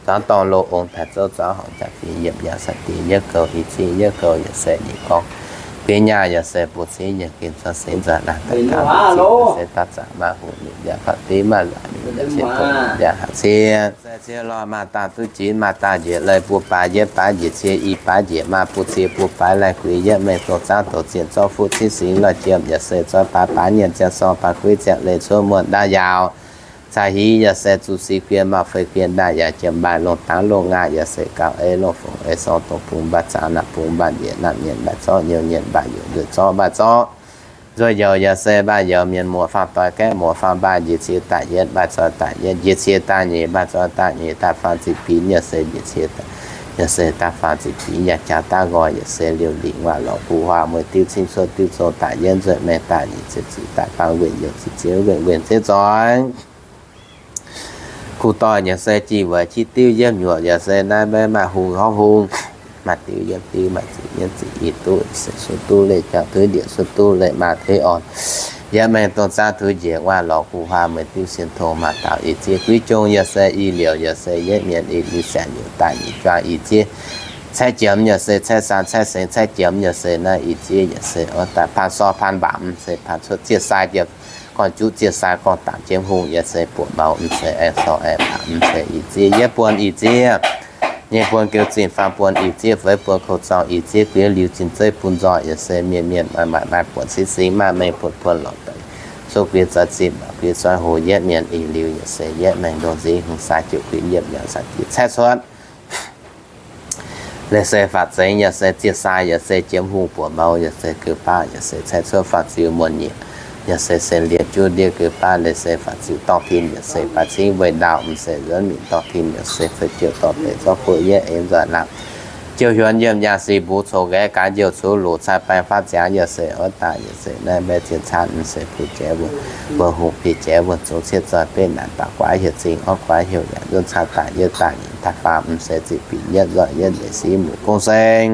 zuangx dorngh loz ong taaix zouv zuangx horngc jaax fingx yiemc yaac sai dingc yietv gouh i cingv yietv gouh yaac se nyeic gorngv guiv nyaah yaac se buo cingv yaac gengh zuangx seix nzoih laanh daaih gauh i cingv yaac se daaih zaangc maaih hungh nyungc yaac faatv div maaih laaic nyungc yaac se dongh yaac haaix cien se cie lorh maaih daaih duqv jinx maaih daaih njiec leiz buo baaix yietv baaix njiec cie i baaix njiec maaih buo cie buo baaix laih guix yietv mengh dongh zaangv douz zienh zorqv fuqv cingv singx lorh jiem yaac se zoih baaix baaix nyienh ziangh sorng baaix guiv ziangh leiz cuotv muonh ndaav yaauc caa hiv yaac se zuqc sic guien mauh fei guien ndaaih yaac jiem mbaaih longh dangx longh ngaah yaac se gauh ei longh fongc ei sorng dongh bungx mbaaih zaangc naaic bungx mbaaih njiec naaic mienh mbaaih zorqv nyouh nyienh mbaaih youc nzueic zorqv mbaaih zorqv nzueic youc yaac se mbaaih youc mienh muoz faam doix gaeqv muoz faam mbaaih njiec cie daaih yietv mbaaih zoih daaih yietv njiec cie daaih nyeic mbaaih zoih daaih nyeic daaih faam ziqc binx yaac se njiec cie daaih yaac se daaih faam ziqc binx yaac jaax daaih nqoi yaac se liouh lingc waac lorqc guv huaam mueiz diuv cingv cuotv diuv zong daaih yietv nzueic maengh daaih nyic ziepc ziqc daaih faam wenh youc ziqc ziev wenh wenh ziev zoih Kuv doic yaac se jih weic qiex diuv yietv nyuoqc yaac se naaiv maiv maaih hungh horv hungh, maaih diuv yietv diuv, maaih ziqc yietv ziqc, i duqv se sun duqv leih jangx, duqv ndieqc sun duqv leih maa teix orn. Yietv mengh dongh zaangv tuix njiec waac lorz guv huaam mueiz diuv sien tong maaih daaux i ziex guiv jong yaac se i liouc yaac se yietv mienh i liuz saengc liouc daaih i juang i ziex caeqv jiemx yaac se caeqv saan caeqv sengx caeqv jiemx yaac se naaiv i ziex yaac se oix daaih paan sorv paan mbaamz se paan cuotv ziex sai jiem gorn juqv ziex sai gorn daapc jiem hungh yaac se buoqc maux mv se aengx sorv aengx mbaamz mv se i ziex yietv buonc i ziex nyei buonc geuv zinh faam buonc i ziex feix buonc kouv zorng i ziex guiex liuz zinh zeiv bun nzoih yaac se mienh mienh maaih maaih maaih buonc singx singx maaih mengh buonc buonc lorqc deix. Sou guiex zoih zinh mbac guiex zoih hoc yietv mienh i liuz yaac se yietv mengh ndongh nzingx hungh sai jiouc guiex yiemc yaac sai jiex caeqv cuotv Leiz se faatv zengx yaac se ziex sai yaac se jiem hungh buoqc maux yaac se geu baav yaac se caeqv cuotv faatv ziu muonh nyiec yaac se sen liepc juv ndiev geu baav leiz se faatv ziu dorh tin yaac se baav cingv weih ndaauh mv se nzuonx minc dorh tin yaac se fei jiouc dorh deix zorqv fuqv yietv eix nzoih lamh jiouc hiuonx yiemh yaangh sic mbuo coc nqaeqv gaax njouh cuv loc cai baeng faatv ziangx yaac se oix daaih yaac se naaiv mbaeqv ziex caanv mv se buo jaax wuonh, wuonh hungh biei jaax wuonh zong cietv zoih betv naanc baac guaax heuc zingh orv guaax heuc yaac nzunc cai daaih yietv daaih nyeic daaih faam mv se ziqc binc yietv nzoih yietv leiz sic muc gong seng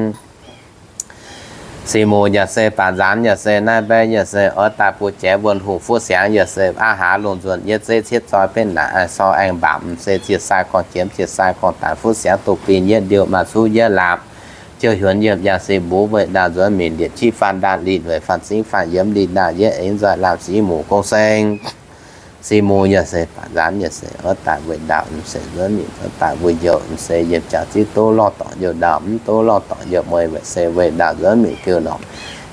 Sic muc yaac se baac nzaanx yaac se naaiv mbaeqv yaac se oix daaih buo jaax wuonh hungh fuqv siangx yaac se aav hlaax lungh nzuonx yietv zeiv cietv zoih betv naanc aengx sorv aengx mbaamz mv se ziex sai gorngv jiemx ziex sai gorngv daanx fuqv siangx doqc bin yietv ndiouh maaih cuv yietv laapc jiouc hiuonx yiemh yaangh sic mbuo weih ndaauh nzuonx minc liepc jiv faanh ndaanh linh weic faanh cingv faanh yiemx linh ndaauh yietv eix nzoih lamh sic muc gong seng Sic muc yaac se baac nzaanx yaac se oix daaih weih ndaauh mv se nzuonx minc oix daaih mbuo youh mv se yiem jaax ziex doz lorh dorngc youh ndaauh mv doz lorh dorngc youh mueiz weic se weih ndaauh nzuonx minc geu norm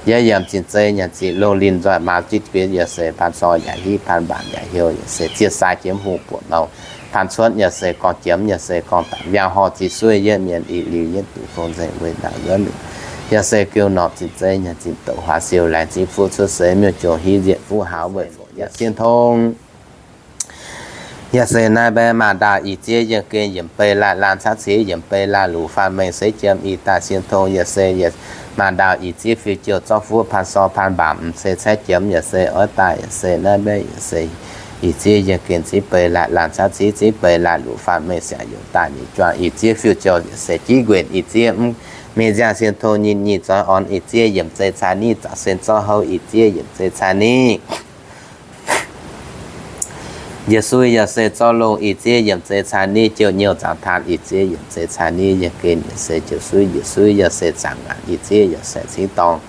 yietv yiem zinh zeiv nyanc zinh longh linh nzoih maaz zitv guiex yaac se paan sorv yaac hiv paan mbaamz yaac heuc yaac se ziex sai jiem hungh buoqc maux paan cuotv yaac se gorngv jiemx yaac se gorngv daanx mbiaangx horh ziex sueih yietv mienh i liuz yietv duqv fong nzengc weih ndaauh nzuonx minc yaac se geu norm zinh zeiv nyanc zinh douc huaax siou laengz zingh fuqv cuotv seix miuc-jong hiv nzieqc fuqv hauz weic fongc yaac sien tong Yaac se naaiv mbaeqv maaz ndaauh ih zieqv yiem gen yiemc bei laanh laanh caqv ciqv yiemc bei laanh luqc faanh mengh seix jiem ih daaih sien tong. Yaac se maaz ndaauh ih zieqv fiuv jouh zorqv fuoqv paan sor paan mbaamc m'seix caeqv jiem. Yaac se oix daaih yaac se naaiv mbaeqv yaac se ih zieqv yiem gen zieqv bei laanh laanh caqv ciqv zieqv bei laanh luqc faanh mengh siangx youc daaih nyei juang ih zieqv fiuv jouh yaac se jiv nquenc ih zieqv mv mingh nziaang sien tong nyinh nyinh zoix orn ih zieqv yiemc zei caa niv zaqc sen zorqv houv ih zieqv yiemc zei caa niv. Yaac suiv yaac se zorqv longh ih zieqv yiemc zei caa niv jouh nyouh zaangc taan ih zieqv yiemc zei caa niv yiem gen yaac se jouh suiv yaac suiv yaac se zaangc ngaanc ih zieqv yaac se cingv dorngh.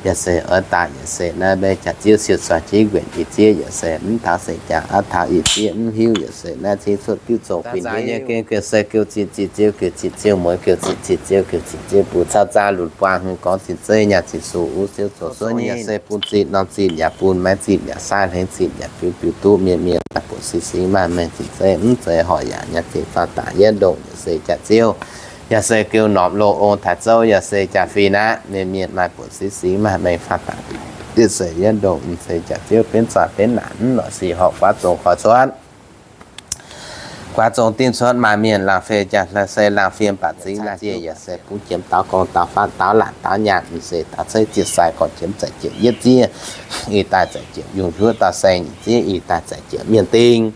Yaac se oix daaih yaac se naaiv mbaeqv jaax ziouv siou caa jiv nquenc ih zieqv yaac se mv taux se jaax aav taux ih zieqv mv hiuv yaac se naaiv cingv cuotv diuv zong fin yiem gen geu se geu ziqc ziqc ziouv geu ziqc ziouv mueiz geu ziqc ziqc ziouv geu ziqc ziouv bun cau zaa lunc buang hmz gorngv ziqc zeiv nyaah ziqc suqv uv ziouv zoux suov nyei yaac se bun ziqc norm ziqc yaac bun maiv ziqc yaac saav hlengx ziqc yaac fiuv biux duqv mienh mienh maaih buonc siqv singx maaih mengh ziqc zeiv mv zeiz horc yaac nyaah ziqc faanh daaih yietv ndongc yaac se jaax ziouv. Yaac se geu norm loz ong taaix zouv yaac se jaax fin aqv mienh mienh maaih buonc siqv singx maaih mengh faanh daaih yaac se yietv ndongc m'seix jaax ziouv benv zoih benv naanc mv norqc sic horc guaav zong koi cuotv. Guaav zong dingv cuotv maaih mienh laangh fei jaax se laangh fiem baac zingx laangh jiex yaac se bungv jiemx daaux gorngv daaux faatv daaux laatc daaux nyaanh m'seix daaux ceiv ziec sai gorngv jiemx zaic jiepc yietv zieqv, ih daaih zaic jiepc yungh hiuv dauh saeng nyeic zieqv, ih daaih zaic jiepc mienh ding.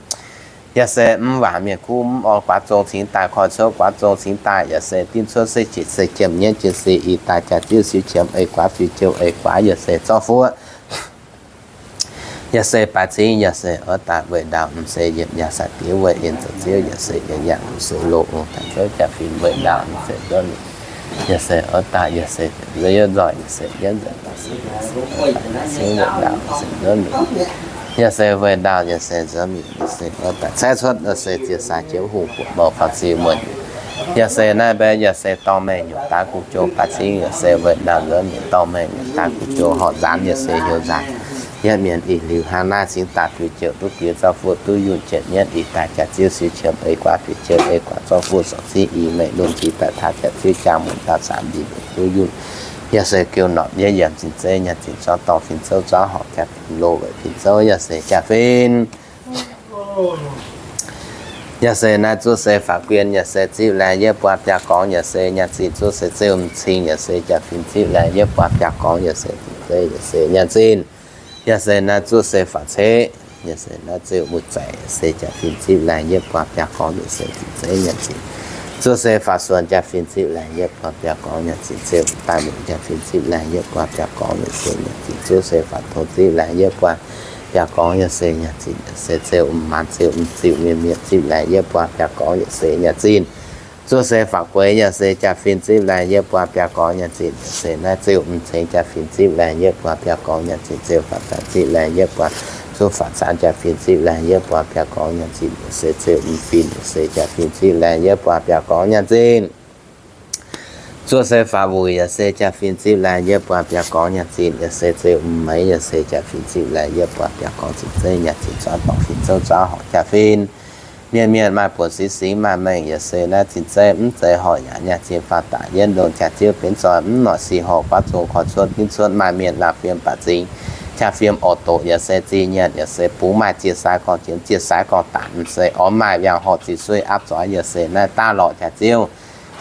Yaac se mv waac mienh kuv mv orn guaav zong cingx daaih koi cuotv guaav zong cingx daaih yaac se dingv cuotv se jiepc se jiemh nyienv jienv se ih daaih jaax ziouv siou qiemx ei guaav fiuv jouh ei guaav yaac se zorqv fuoqv. Yaac se baaix cingv yaac se oix daaih weih ndaauh m'seix yiemc yaac sai diex weih en zoux ziouv yaac se yaac yangh m'seix loz ong taaix zouv jaax fin weih ndaauh m'seix nzuonx mingh. Yaac se oix daaih yaac se nzuonx yietv nzoih yaac se yietv nzoih daaih se yaac se oix daaih cingv weih ndaauh m'seix nzuonx mingh. Yaac se weih ndaauh yaac se nzuonx mingh yaac se oix daaih caeqv cuotv yaac se ziec sai jiex hungh buoqc mouc faanh sic muonc. Yaac se naaiv mbaeqv yaac se dorh mengh nyungc daaih guv jong baaix cingv yaac se weih ndaauh nzuonx mingh dorh mengh nyungc daaih guv jong horc nzaanx yaac se heuc nzaanx. Yietv mienh ih liuz hnangv naaiv cingx daaih fiuv jouh duqv biux zorqv fuoqv duqv yunh jienv nyienv ih daaih jaax ziouv siou qiemx ei guaav fiuv jouh ei guaav zorqv fuoqv sorc cingv i mengh lungh jiex daaih taux jaax ziouv jaa muonc dauh zaanx ndin duqv yunh. Yaac se geu norqc yietv yiemc zinh zeiv nyaah zinh zorqv dorngh fin zouv zorqv horc jaax fin loz weic fin zouv yaac se jaax fin. Yaac se naaiv zuov se faatv guien yaac se ziqv laengz yietv buatc biaa gorngv yaac se nyaah zinh zuov se ziouv m'cing yaac se jaax fin ziqv laengz yietv buatc biaa gorngv yaac se zinh zeiv yaac se nyaah zinh. Yaac se naaiv zuov se faatv ceqv, yaac se naaiv ziouv muic zaic yaac se jaax fin ziqv laengz yietv buatc biaa gorngv yaac se zinh zeiv nyaah zinh. Zuov se faatv suonx jaax fin ziqv laengz yietv buatc biaa gorngv nyaah zinh. Ziouv daaih muonc jaax fin ziqv laengz yietv buatc biaa gorngv yaac se nyaah zinh. Zuov se faatv tong ziqv laengz yietv buatc biaa gorngv yaac se nyaah zinh. Yaac se ziouv m'maanz ziouv m'ziuh mienh mienh ziqv laengz yietv buatc biaa gorngv yaac se nyaah zinh. Zuov se faatv gueix yaac se jaax fin ziqv laengz yietv buatc biaa gorngv nyaah zinh. Yaac se naaiv ziouv m'ceng jaax fin ziqv laengz yietv buatc biaa gorngv nyaah zinh. Ziouv faatv zaanc ziqv laengz yietv buatc, zuov faatv zaanc jaax fin ziqv laengz yietv buatc biaa gorngv nyaah zinh. Yaac se ziouv m'fin yaac se jaax fin ziqv laengz yietv buatc biaa gorngv nyaah zinh. Zuov se faatv wuic yaac se jaax fin ziqv laengz yietv buatc biaa gorngv nyaah zinh. Yaac se ziouv m'meix yaac se jaax fin ziqv laengz yietv buatc biaa gorngv zinh zeiv nyaah zinh. Zorqv dorngh fin zouv zorqv horc jaax fin. Mienh mienh maaih buonc siqv singx maaih mengh yaac se naaiv zinh zeiv mv zeiz horc yaac nyaah zinh faanh daaih yietv ndongc jaax ziouv benx zoih mv norqc sic horc guaav zong koi cuotv dingv cuotv maaih mienh laangh fiem baac zingx jaax fiem orqc doqc yaac se zinh nyienc yaac se bungx maaih ziec sai gorngv jienv ziec sai gorngv daanc m'seix orv maaih yangh horc ziqc suiv aapv zoix yaac se naaiv daav lorqc jaax ziouv.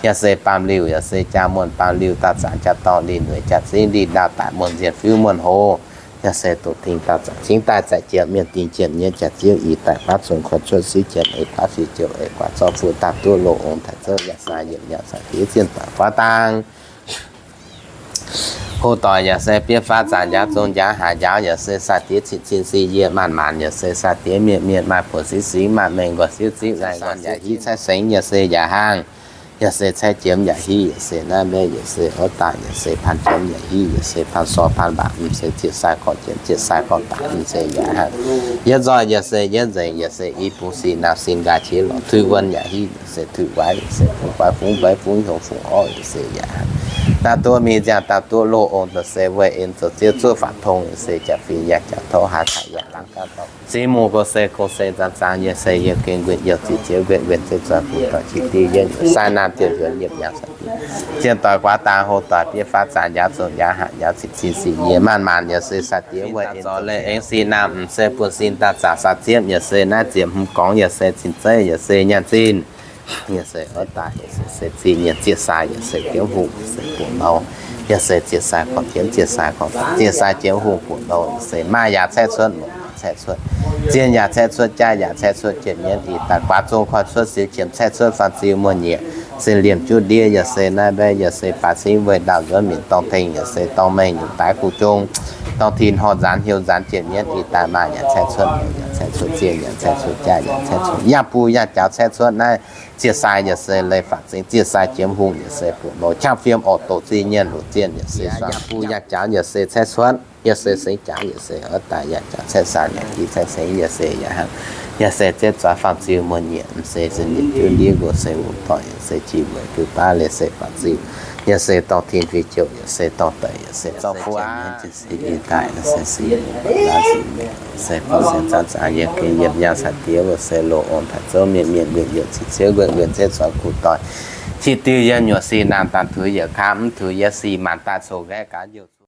Yaac se baamh liuh yaac se jaa muonh baamh liuh dauh zanc jaa dorngh lih nueic jaa zingv lih ndau daic muonh nzienh fiuv muonh hoz. Yaac se doqc dingh dauh zanc cingv daaih zaic jiex mienh dingh jienh nyei jaax ziouv ih daaih guaav zong koi cuotv siqv jiex eix guaav fiuv jouh eix guaav zorqv fuqv daaih duqv loz ong taaix zouv yaac sai yiemc yaac sai diev zienh doic guaav dang. Hlo doic yaac se bieiv faatv zanc njaaux zong njaaux haaix njaaux yaac se sai diev cin cin si yie maanc maanc yaac se sai diev mienh mienh maaih buonc siqv singx maaih mengh nqoi siqv ziqv laengz nqoi yaac hiv caaiv sengx yaac se yaac haangh. Yaac se caaiv jiemx yaac hiv yaac se naaiv mbaeqv yaac se oix daaih yaac se paan jiemx yaac hiv yaac se paan sor paan mbac m'seix ziec sai gorngv jiemx ziec sai gorngv daaih m'seix yaac haangh. Yietv nzoih yaac se yietv nzengc yaac se i bung sin naamh sin nqaaix qiex lorz tuix wuonh yaac hiv yaac se tuix waaiv yaac se fungx guaix fungx mbeix fungx hnyouv fungx orv yaac se yaac haangh. Da'duqv mingh ziangh da'duqv loz ong daaih se weih en zoux ziev zuqv faatv tong yaac se jaax fingx yaac jaax tov haaix taux yaac laangz gaax dorh. Ziex mungh go se gong se nzaanx zaangx yaac se yiem gengh nquin youh ziqc ziex nquin nquin ziev zuangx fu doic qiex diuh yienh sai naamh diuh nzuonx yietc nyaangc sai diuh zienh doic guaax daaih hlo doic bieiv faatv zaangx njaaux zongh njaaux hatc njaaux ziqc cin sic yie maanc maanc yaac se sai diev weih en zoux leiz aengx sin naamh m'se buonv sin daaih zaqc sai ziepv yaac se naaiv ziepc hmz gorngv yaac se cin zeiv yaac se nyaanh zinh. Yaac se oix daaih yaac se se zinh nyienh zieqv sai yaac se diemv hungh yaac se buoqc nouh. Yaac se zieqv sai korv diemv zieqv sai korv zieqv sai diemv hungh buoqc nouh yaac se maaih yaac caeqv cuotv, longc yaac caeqv cuotv, zienh yaac caeqv cuotv, jaav yaac caeqv cuotv, jiex mienv ih daaih guaax zong koi cuotv siux qiemx caeqv cuotv faam ziu muonh nyiec, se liemh juqv ndiev yaac se naaiv mbaeqv yaac se baaix cingv weih ndaauh nzuonv minc dorng tengx yaac se dorng mengh nyungc daaih guv jong, dorng tin horh nzaanx heuc nzaanx jiex mienv ih daaih maaih yaac caeqv cuotv, longc yaac caeqv cuotv, zienh yaac caeqv cuotv, jaav yaac caeqv cuotv, yaac bun yaac jaux caeqv cuotv naaiv. Zieqv sai yaac se leiz faatv zingx, zieqv sai jiemv hungh yaac se buoqc nouh, qangv fiem orqc doqc zinh nyienh loc zienh yaac se suangx, yaac bun yaac jaux yaac se caeqv cuotv, yaac se sengx jaux yaac se oix daaih yaac jaux caeqv sai yaac div caeqv sengx yaac se yaac hnangv, yaac se zieqv zuangx faam ziu muonh nyiec, m'se zinh nyeic juqv ndiev nqox se wuov doic yaac se jiex weic gux baav leiz se faatv ziu, yaac se dorng tin fih jouh yaac se dorng deic yaac se zorqv fuqv aqv. Se ih daaih se sic muoz baac naaiv sic mienh se gorngv se zanc zanc yiem gengh yiem nyaanh sai diev wuov se loz ong taaix zouv mienh mienh nquin youh ziqc ziev nquin nquin zieqv zuangx gux doic, qiex diuh yienh nyuoqc sin naamh daaih tuix yietc kaav mv tuix yietc sic maanc daaih coc nqaeqv gaax youh zuqc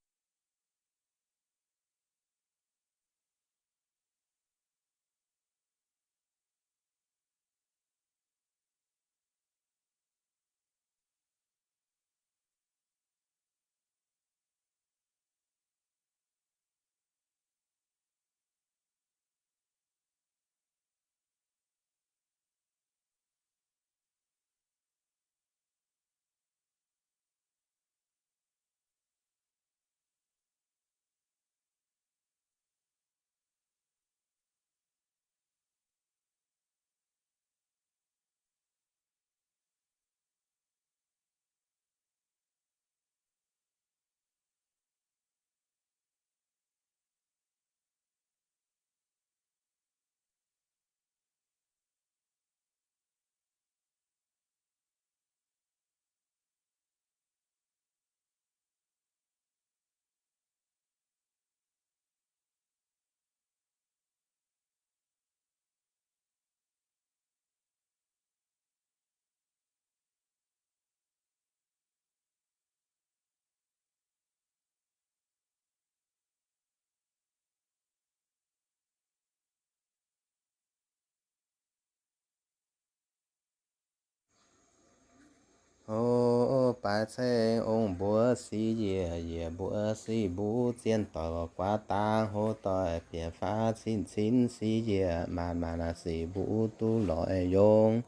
O baaix ceng ong mbuo sic yiec, yiec mbuo sic mbuv zienh doic guaav dangh hlo doic bienx faatv cin cin sic yiec maanc maanc sic mbuv duqv loic yongh,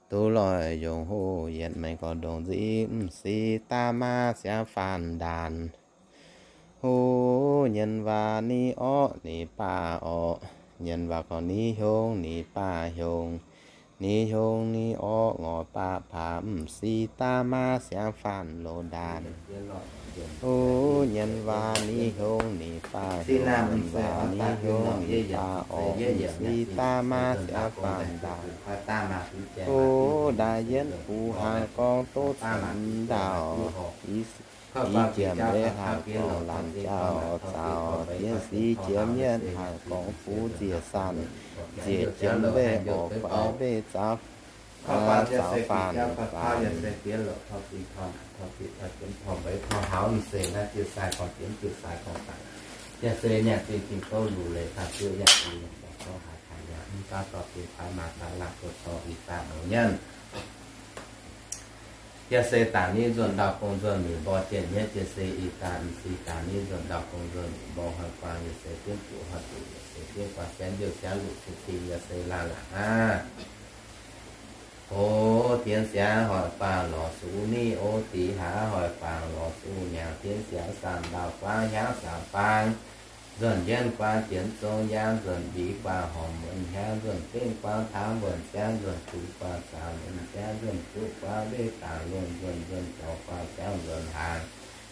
duqv loic yongh hoc yietc maengx gorx ndongc nziex m'sic daaih maaih siang-faanx ndaanc. Hoc nyienz waac ni orqv ni baac orqc, nyienz waac gorngv ni hiong ni baac hiong, ni hiong ni orqv ngorc baac paax m'sic daaih maaih siang-faanx loz ndaanc. Hoc nyienz waac ni hiong ni baac hiong, nyienz waac ni hiong ni baac orqc m'sic daaih maaih siang-faanx ndaanc. Hoc ndaaic yienv buo hlang gorngv duqv cingx ndaauh, i jiem mbe hlang gorngv laanh jauv zaux, dien sic jiem yienv hlang gorngv fuqv nziec sanc, nziec jiem mbe orqc guai mbe zaux, zaux faanx faanx. Yaac se dangc ni nzuonx ndau gong nzuonx miuc mborh jienh nyei, yaac se ih daaih m'sieqv dangc ni nzuonx ndau gong nzuonx miuc mborh hnoi guangc, yaac se dienv guqc hnoi guqc, yaac se dienv guaax siangx njiuh siangx luqc cing-cing, yaac se laangh laangc aqv. O dienv siangx hoic baangh lorz suqv ni, o dix hlaax hoic baangh lorz suqv nyaangc, dienv siangx saanh ndau guaav hnyangx saangx baang, nzuonx yienv guaav dienv zong yaang, nzuonx mbiv guaav horngc muonz hnyangx, nzuonx gengh guaav taav muonz siangx, nzuonx kuv guaav zaanc muonz siangx, nzuonx kuv guaav mbeqv dangc luonx, nzuonx nzuonx zorc guaav siangx nzuonx hnaangx,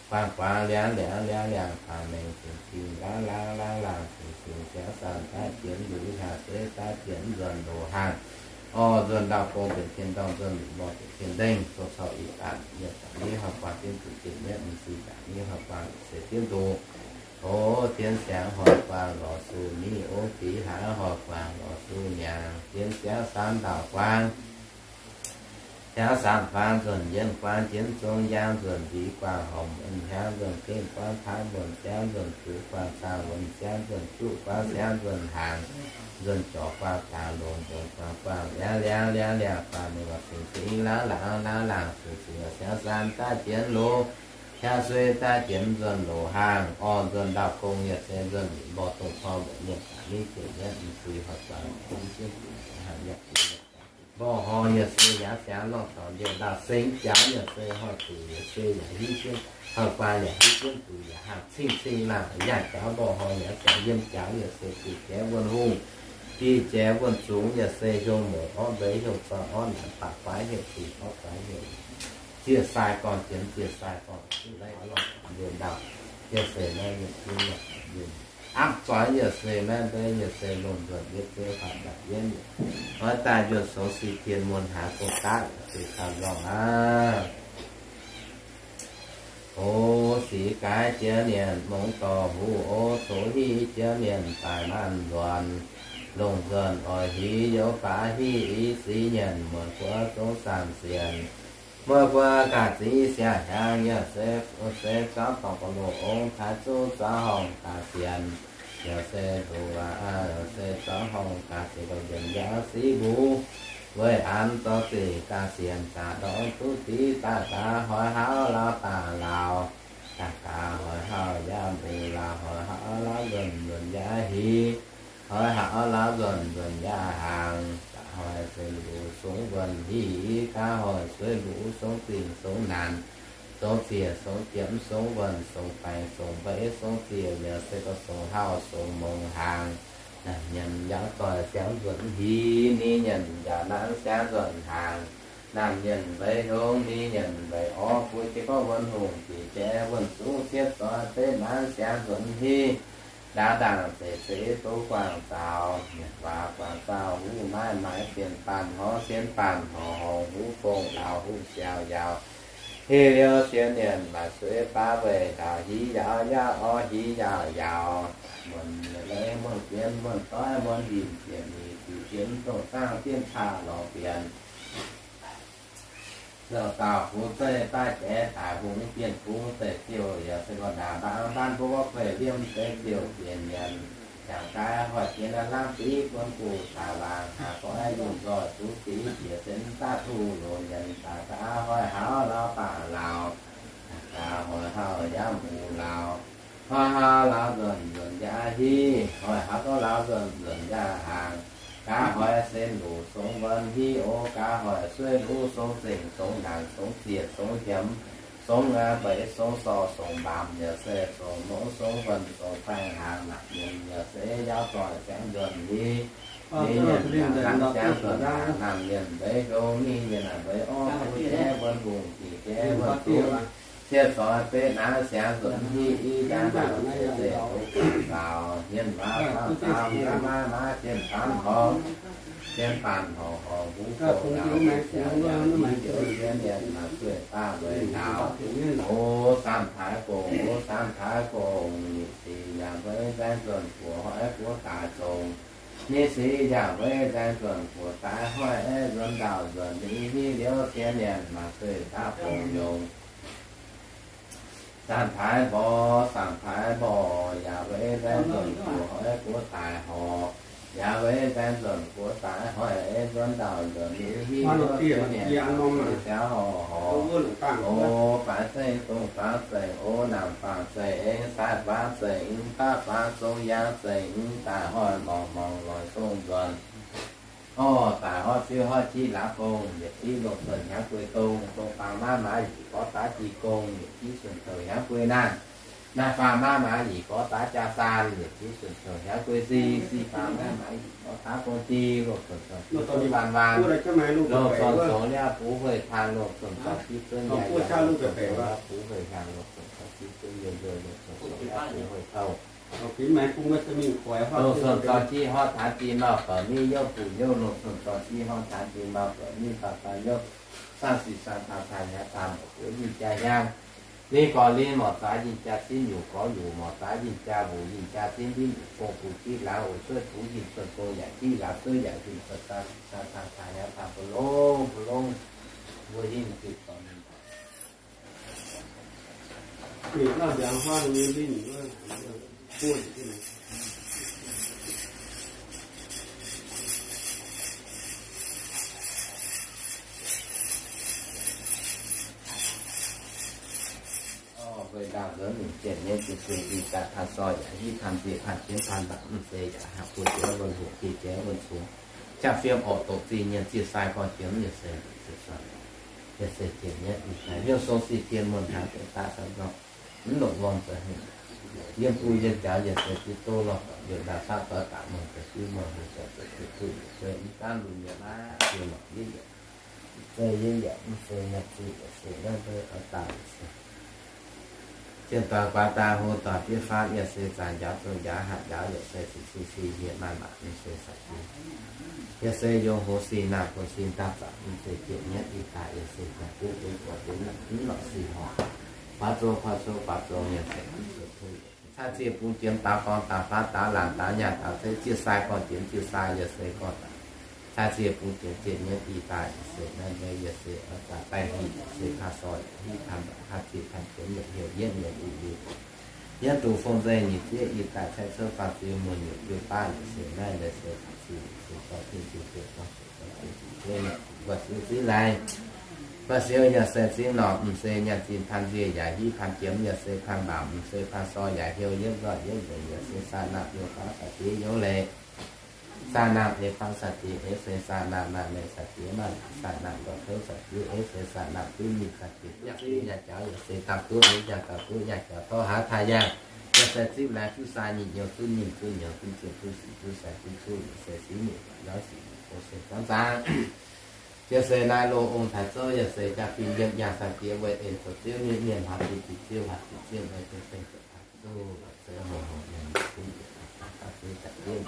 guaav guaav liangv liangv liangv liangh, guaav mengh zingh zingh laangh laangh laangh laangh, zingh zingh siangx saanh daaih jienv luv, haaix zeiv daaih jienv nzuonx loz hnaangx. Orv, nzuonx ndau gong mbenc cien-ndorngh, nzuonx mborqc mbenc cien-ndengh, dongh corc ih zanc yietc da'nyeiv hnoi guaan jienv zuqc jiex mienv, m'sieqv da'nyeiv hnoi guaan se jienv ndoqc. Tov jienv siangx hnoi guaan lorz suh miv, ov, fih hlaax hnoi guaan lorz suh mi'aqv. Jienv siangx saam dauh guaan, siangx saam guaan nzuonx yienv guaan, jienv zong yaang nzuonx mbiz guaan, horpc muonz hnyangx nzuonx gengh guaan, taaix muonz siangx nzuonx zuqc guaan, zaangh muonz siangx nzuonx juqv guaan, siangx nzuonx hnaangx nzuonx jorc guaan, zaangh longx nzuonx guaan, guaan liangv liangv liangv liangv guaan, mingh cing cing laangv laangz laangv laangz cing cing, siangx saam daaih jienv loz, siangx sueih daaih jienv nzuonx loz haangh. Orv, nzuonx ndau gong yaac se nzuonx mborqc dongh corc mbuoqc mienh daaih mingh jiex mienv, m'sieqv hnoi guaan jienv zuqc jiex haangh yaac mborqc horngh yaac se yaac siangx lorngh taux njiec ndau sengx jaux yaac se hnoi zuqc yaac se yaac hiuv jienv, hnoi guaan yaac hiuv jienv zuqc yaac haangh cing cing laangh yaac jaux mborqc horngh yaac siangx yiem jaux yaac se diuh jaaix wuonh hungh, diuh jaaix wuonh zungx yaac se hiuv mueiz orv mbeix hiuv zorqv orv naanc baac guaix hiuv diuh orv guaix hiuv ziec sai gorn jienv ziec sai gorn zuqc lai lorngh taux njiec ndau yaac se naaiv yiem jienv lorngh taux njiec Amv zoix yaac se maiv mbeix yaac se longc nzuonx yietv zeiv faatv ndaapv yienv. Oix daaih njuov soux si tien mun haaix gong daqv yaac se ganh lorngh aqv. O sic gaaiv jiex mienh mongh dorh huv, o coqv hiv jiex mienh daaih maanc nzuonx. Longc nzuonx oix hiv youz baav hiv i sic nyienc muoz guoqv zungv saamv sienx. Muoz guoqv ga'ziex siang-hnyangx yaac se, se zorqv dorngx ba'longc ong taaix zuqv zorqv horngh ga'sienx. Yaac se nduqc, yaac se zorqv horngh ga'sienx dongh njiec yaac sic mbuo. Weic an dorh zic ga'sienx zaqc ndorngx duqv div daaih daaih hoic hauv lauh daaih laauh, daaih daaih hoic hauv yaac mbuo laauh, hoic hauv lauh nzuonx nzuonx yaac hiv, hoic hauv lauh nzuonx nzuonx yaac hnaangx. Daaih hoic se mbuo sungv wuonh hiv, gaav hoic sueih mbuo sungv zingh sungv naanc, sungv ziec sungv jiemx sungv wuonh sungv baengx sungv mbeix sungv ziec yaac se gorngv sungv hauv sungv mongh hnaangx. Naamh mienh yaac doic siangx nzuonx hiv, ninh mienh yaac nanv siangx nzuonx hnaangx. Naamh mienh mbeix hnyongx, ninh mienh mbeix orv, buo jiex gorngv wuonh hungh diuc jaaix wuonh zungv cietv zoix betv nanv siangx nzuonx hiv. Ndaangc ndaangc zeiv zeiv duqv guangc zaaux, mienh waac guangc zaaux huv maiv maaiz sienx baanh horv sienx baanh horv, horngh huv gong laauh huv siaaux yaauc. Heh liuz sienx mienh maaih sueih baav weih ndaauh hiv yaauc yaauc orv hiv yaauc yaauc. Muonz leiz muonz bienx muonz doiv muonz hinc bieqc mingh diuc jienv dongh zaangv jienv caqv lorz bienx. Zoux dauh fu'jueiv daaih jaaix daic hungh bienh bung deix ziouc yaac se gorngv ndaangc mbaanv mbaanv mbuov gueiv liemh deix ziouc bienh nyanc. Jangx gaaix hoic jiex naaiv lamh div buonv guv caax laangz haaix goiv yunh nzoih zuqc div jiex se mv daaih duqv loz nyanc daaih daaih hoic hauv lauh baac laauh, daaih hoic hauv yaac mbuo laauh, hoic hauv lauh nzuonx nzuonx yaac hiv, hoic hauv gorngv lauh nzuonx nzuonx yaac hnaangx. Gaax hoic se luc songx wuonh hiv o, gaax hoic sueih luc songx zengc songx naanc songx ziec songx hiemx songx mbeix songx sorc songx mbaamz yaac se songx mongh songx wuonh songx baengh hnaangx. Naamh mienh yaac se yaac doic siangx nzuonx hiv, ninh mienh yaac nanv siangx nzuonx hnaangx. Naamh mienh mbeix hnyouv, ninh mienh naaic mbeix orv, buo jaaix wuonh hungh, diuc jaaix wuonh zungv, cietv zoix betv nanv siangx nzuonx hiv, i jaax naanc se zeiv duqv zaaux, hmien waac faaux zaaux, maiv maaih maaih jien faanv horngh, jien faanv horngh horngh huv gong laauh, siangx yaac hiv liouh jien mienh naaic zueih daaih weic ndaauh. O saamv taaix gong, o saamv taaix gong, ninh sic yaac mbeix nzaeng nzuonx buoz hoic guoqv daaix zong. Ninh sic yaac mbeix nzaeng nzuonx buoz daaix hoic aeqv, nzuonx ndaauh nzuonx ninh hiv liouh jien mienh naaic zueih daaih bungx yongc. Saamv taaix mborqv, saamv taaix mborqv, yaac mbeix nzaeng nzuonx buoz hoic guoqv daaix horc. Yaac mbeix nzaeng nzuonx buoz daaix hoic aeqv, nzuonx ndaauh nzuonx ninh hiv liouh jien mienh naaic zueih ziangx horc horc. O faix zengv dongh faaux zengc, o naamh faaux zengc, eng sai faaux zengc, daaih faaux zong yaang zengc, daaih hoic mborngz mborngz loic song nzuonx. Orv daaih hoic ziouv hoic jiv laav gong, yietc jiv longc cuotv hnyangx guei dong, dong faang maiv maaih yietc gorx daav jiv gong, yietc jiv cuotv toux hnyangx guei naanh. Naanh faang maiv maaih yietc gorx daav jaa saan, yietc jiv cuotv toux hnyangx guei si, si faang maiv maaih yietc gorx daav gong jiv, longc cuotv toux jiv cuotv waan waan, longc cuotv toux liaauv bux hueic taan, longc cuotv toux jiv cuotv yaac yaac, longc cuotv toux liaauv bux hueic hnyangx, longc cuotv toux jiv cuotv yie yie, longc cuotv toux liaauv bux hueic touh. Dongh suonc dorh jiv horv taanx dinh, maaih bouc mingh youv bungx youv longc, suonc dorh jiv horv taanx dinh, maaih bouc mingh baac baac youv, saangv sic saangv taux taaih hnyangx taaih, morc gorx yinh jaa hnyangx, lin gorx lin, morc zaax yinh jaa simv, nyungc gorx nyungc, morc zaax yinh jaa mbuc, yinh jaa simv, ndimv nyungc gong, bungx jiv laangz, oc cuotv bungx yinh, cuotv gong yaac jiv laangz, cuotv yaac yinh, cuotv saangv sic saangv taux taaih hnyangx taaih, ba'longh ba'longh, mbuo yinh diuh dorngx. Weih ndaauh nzuonx nyungc jien nyei jiex zuiz, ih daaih taux sor yaac hiv, tanh zieqc tanh jienv tanh mbac mv zeiz yaac haih buo jiex wuonh hoc, jiex jiex wuonh cungx, jaa fiem orqc doqc zingh nyienh, zieqc sai gorngv jiex mv nyei se, yaac se jiex nyei ih daaih hnyouv song sic tien muonh hnaangx deix daaih sou nor, mv longc worm zoux hungh, yiem buo yiem jaux yaac se ziex doz lorh, yiem ndaauv sav doix daaih muonh zoux jiv muonh hungh zoux zoux jiv duqv, yaac se mv gaanv lunx nyei laav, yiem lorqc yie yaac zeiz yie yaac mv zeiz nyei ziex yaac se naaiv mbuo oix daaih se Zienh doic guaax daaih hlo doic fiev faatv, yaac se zaangc njaaux zong njaaux hatc njaaux, yaac se sic cing cing hieh maaih maac, yaac se saic jiez, yaac se yongh hoz sin naamh bun sin daaih zanc, mv zeiz jiex nyei ih daaih, yaac se jangx duqv yiem zuoqc benx mv lorqc sic horc, faaux zong faaux cong faaux zong, yaac se mv zuqc tov. Cai ziex bungx jiex daaux gorngv daaux faatv daaux laangc daaux nyaah daaux zeiv, zieqc sai gorngv jiex zieqc sai, yaac se gorngv daaux cai ziex bungx jiex zieqc nyei ih daaih, yaac se naaiv mbuo yaac se oix daaih daaih hingh, yaac se taaih sor yaac hiv, tanh mbac tanh zieqc tanh jienv yaac heuc yietv nyei uix liuz, yietv duqv fong nzei nyic zieqv ih daaih caaiv cuotv faah ziux muonh nyutc jiu baav, yaac se naaiv mbuo se faah ziux, yaac se dorh jienv jiu bieqc gorngv se dorh jienv jiu bieqc nyei gu'nguaaz siou ziv laai. Gu'nguaaz siou yaac se ziv norqc, m'zei nyaanh zinh tanh nzie yaac hiv, tanh jiemx yaac se tanh mbac, m'zei tanh sor yaac heuc yietv nzoih yietv nzengc, yaac se saa naamh yiem faaux sai-diex yiem leiz. Saa naamh ei faaux sai-diex, ei se saa naamh maaih mengh sai-diex, maaih laaix saa naamh ndortv kouv sai-diex, ei se saa naamh duqv nyinh sai-diex, yaac se nyaah jaux, yaac se daaih duqv nyinh nyaah, daaih duqv nyaah jaux, tov haaix taaih yangh, yaac se zipv laai duqv saa nyinh nyouz, duqv nyinh duqv nyouz, duqv zinh duqv sic, duqv sai duqv cuv, yaac se siv nyinh yaac se nyinh go se zaangv zaangv. Yaac se naaiv loz ong taaix zouv, yaac se jaa-fin yiem nyaah sai-diex weic en zoux ziouv nyei mienh, haaix diuc diuc ziouv, haaix diuc ziouv weic en zoux taaix zouv, se hongx hongx mienh, daaih se daaih dongh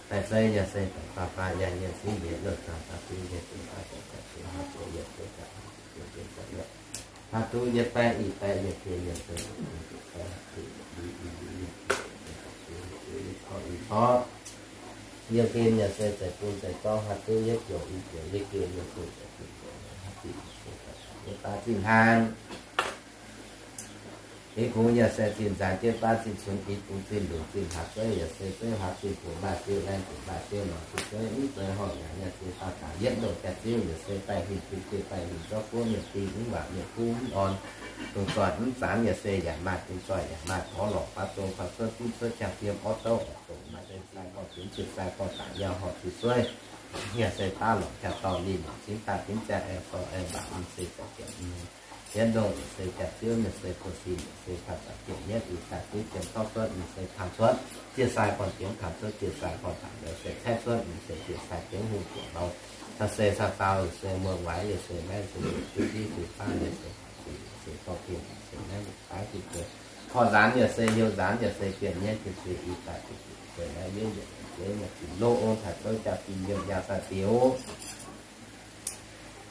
daaih se yaac se daaih faah faah yaac yaac se yaac loz zaangc daaih se yaac se daaih daaih daaih se haaix zoux yaac se daaih haaix zoux yaac se daaih yaac haaix duqv yietv baeqv ih baeqv yietc geh yaac se daaih haaix duqv yietc duqv ih duqv yaac se daaih se yaac se daaih se korv ih korv. Yie geh yaac se zeiz bun zeiz zorqv haaix duqv yietv jouc ih jouc, yie geh yaac se zeiz bun zeiz haaix duqv yaac se daaih yietv baav zinh hlaang. Ih kungx yaac se zinh nzaanx jienv baav zinh cunx, ih kungx zinh lunc zinh hlaax zeiv yaac se zeiv hlaax zinh buoc maaih siou laengh buoc maaih siou lorz zinh zeiv mv zeiz horngh yaac yaac se daaih daaih yietv loz jaax ziouv yaac se baengh huingh bun jienv baengh huingh zorqv guoqv mienh ding mv waac mienh kuv mv orn, dungz zoih mv zanc yaac se yaac maaih, dungz zoih yaac maaih, porv lorqc faaux zong faaux cuotv, duqv cuotv jaa-fiem orv douv orqc, dongh maaih zinh sai gorngv jiex zinh sai gorngv daaih yaac horpc zuqc sueiv. Yaac se baav lorqc jaa-dorngh ninh cingv daaih binv jaa aengx dorngh aengx mbac, mv se jaax jienv mv Yietv ndongh yaac se jaax ziouv, yaac se buo sin, yaac se tanh zanc jienv yietv ih daaih ziouv jienv zorqv cuotv, yaac se tanh cuotv, zieqc sai gorngv jienv tanh cuotv, zieqc sai gorngv tanh yaac se caaiv cuotv, yaac se zieqc sai jienv hungh jieqc lorz, taux se caux daauh yaac se muoz-waix, yaac se naaiv se juv div juv baav, yaac se taux se yaac se dorh bienh, yaac se naaiv yaac baav diuh deix, korv nzaanx yaac se heuc nzaanx, yaac se bienh nyaiv diuh deix ih daaih diuh deix, naaiv yie yaac zeiv nyei zinh loz ong taaix zouv jaa-fin yiem njaaux sai-diex.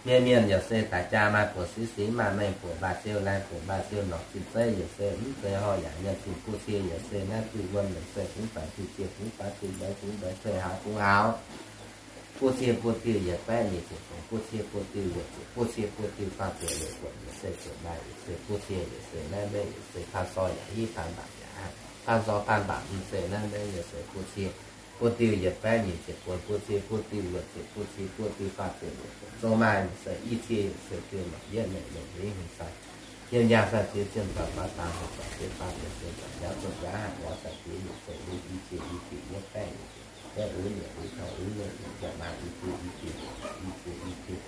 Mienh mienh yaac se daaih jaa maaih buoc siv siv, maaih mengh buoc maaih siou laengh, buoc maaih siou norqc zinh zeiv, yaac se mv zeiz horngh yaac nyaanh zinh buo cie, yaac se naaiv diuh wuonh yaac se fungx faix diuh cie, fungx faix diuh mbeix, fungx mbeix cueiv haaux fungx haaux. Buo cie buo diuh yietc baeqv nyic ziepc fongc, buo cie buo diuh yietc ziepc, buo cie buo diuh faah ziepc luoqc buonc, yaac se ziepc maaih, yaac se buo cie, yaac se naaiv meiv, yaac se tanh sor yaac hiv tanh mbac yaac, tanh sor tanh mbac mv se naaiv meiv, yaac se buo cie buo diuh yietc baeqv nyic ziepc buonc, buo cie buo diuh luoqc ziepc, buo cie buo diuh faah ziepc luoqc buonc, zong maaih se i cie, yaac se diuh lorqc yietv mengh longc hingv hungh sai. Yiem njaaux sai-diex zienh doic faaux dangx hoc doic fiev faatv, yaac se doic njaaux zong njaaux hatc njaaux sai-diex, yaac se uix i cie i diuh yietv baeqv nyic ziepc baeqv uix luoqc uix taux uix luoqc nyic ziepc maaih i diuh i diuh i diuh i diuh.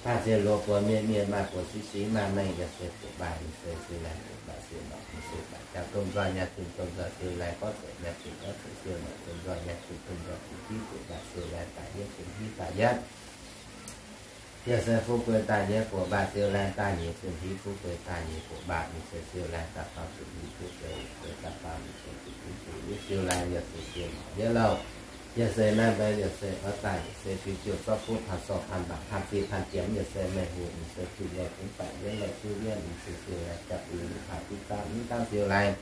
Tanh ziepc luoqc buonc mienh mienh maaih buoc siv siv, maaih mengh yaac se buoc maaih, yaac se siou laengh buoc maaih siou norqc, yaac se daaih jaa domh nzoih nyaanh zinh domh nzoih siou laengh, gorngv zeic nyaanh zinh gorngv zeic siou norqc, domh nzoih nyaanh zinh domh nzoih siou div buoc maaih siou laengh daaih yietv zinh hiv daaih yietv. Yaac se fuqv guei daaih nyei buoqc mbaanh siou laengh daaih nyei zunh hiuv, fuqv guei daaih nyei buoqc mbaanh ninh se siou laengh daaih faaux zunh hiuv, fuqv guei yaac se daaih faaux ninh se zunh hiuv, zunh hiuv siou laengh yaac se siou maux yie louh. Yaac se naaiv mbaeqv yaac se oix daaih yaac se fiuv jiouh zorqv fuqv paan sorc paan mbaanc paan zinh paan jiemx yaac se meih hoc ninh se zuqc yaac zungv baeqc yie louh zuqc yie ninh se siou laengh jaax uix ninh faaux duqv daaih mv gaamv siou laengh.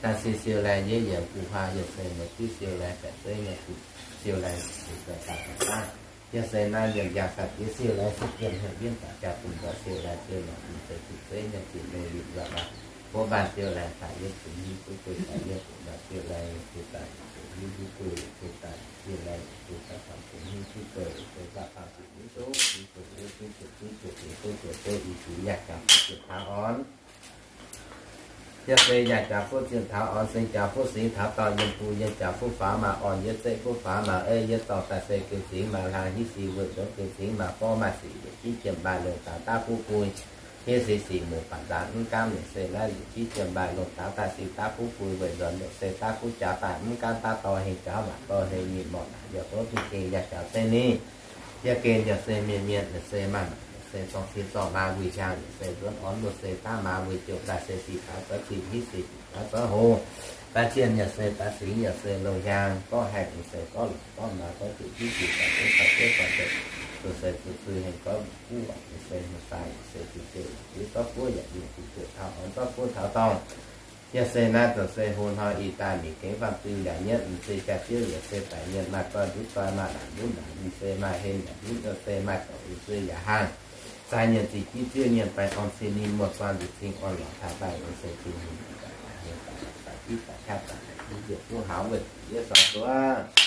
Daaih se siou laengh yie yaac guv huaang yaac se meih duqv siou laengh baeqc zeiv nyei zuqc siou laengh zuqc daaih daaih daaih daaih. Yaac se naaiv yiem yangh saax jiex siou laengh se jiem heuc yienv daaih jaax bun nzoih siou laengh siou lorqc ninh se zuqc zeiv nyei zuqc mengh liuz nzoih lorqc. Buoqc mbaanh siou laengh daaih yie zuqc hiuv duqv guei daaih yie buoqc mbaanh siou laengh yie zuqc daaih zuqc hiuv duqv guei zuqc daaih siou laengh zuqc daaih faaux zuqc hiuv duqv guei zuqc daaih faaux zuqc hiuv duqv guei zuqc hiuv duqv guei zuqc hiuv duqv guei zuqc hiuv duqv guei i zuqc yaac jaax fuqv zinh taux orn. Yaac se yaac jaax fuqv zinh taux orn, seng jaax fuqv singx taux dorh yiem bung yiem jaax fuqv faaux maaih orn yie zeiv fuqv faaux maaih ei yie dorh daaih se geu zingx maaih hlang hiuv si wuonh nzunc geu zingx maaih forv maaih sic yietc jienv jiem mbaanh longc daaih daav fuqv bui. Hiuv si sic muoc baac nzaanx mv gaamv yaac se naaiv yietc jienv jiem mbaanh longc daaih daaih sic daav fuqv bui weic nzuonx yaac se daav fuqv jaax daaih mv gaamv daav dorh heng jaax maac dorh heng nyei morc naaic yaac gorngv duqv gengh yaac jaax se ninh. Yaac gengh yaac se mienh mienh yaac se maaih naaic yaac se zorng cin zorng maa wuic hiaang yaac se nzuonx orn wuov se daav maa wuic jouh daaih se sic daaih zoux zinh hiuv se sic daaih zoux hoc. Daaih zienh yaac se daaih singx yaac se loz hiaang gorngv haengh yaac se gorngv longc gorngv maa gorngv zuqc hiuv sic daaih zouv daaih zouv daaih zouv, zuqc se zuqc zuqc heng gorngv longc guv waaic yaac se hmuangv daaih yaac se zuqc jouh yaac zuqc zorqv guov yaac yungh zuqc jouh taux orn zorqv guov taux dorngh. Yaac se naaiv zoux se hlo hnoi ih daaih mingh gengh faam zinh yaac nyienv m'zing jaa-ziouv yaac se daic mienh maaih zoi nduqv zoi maaih naanc nduqv naanc yaac se maaih heng yaac nduqv yaac se maaih dorc yaac se yaac haangh. Sai mienh zinh jiv ziouv mienh baengh orn se ninh muoz-doic nduqc cing orn lorqc taux daaih yaac se zinh hmz daaih daaih hmz daaih daaih jiv daaih qaqv daaih daaih jiv njiec duqv haux weic zuqc yie sorng duqv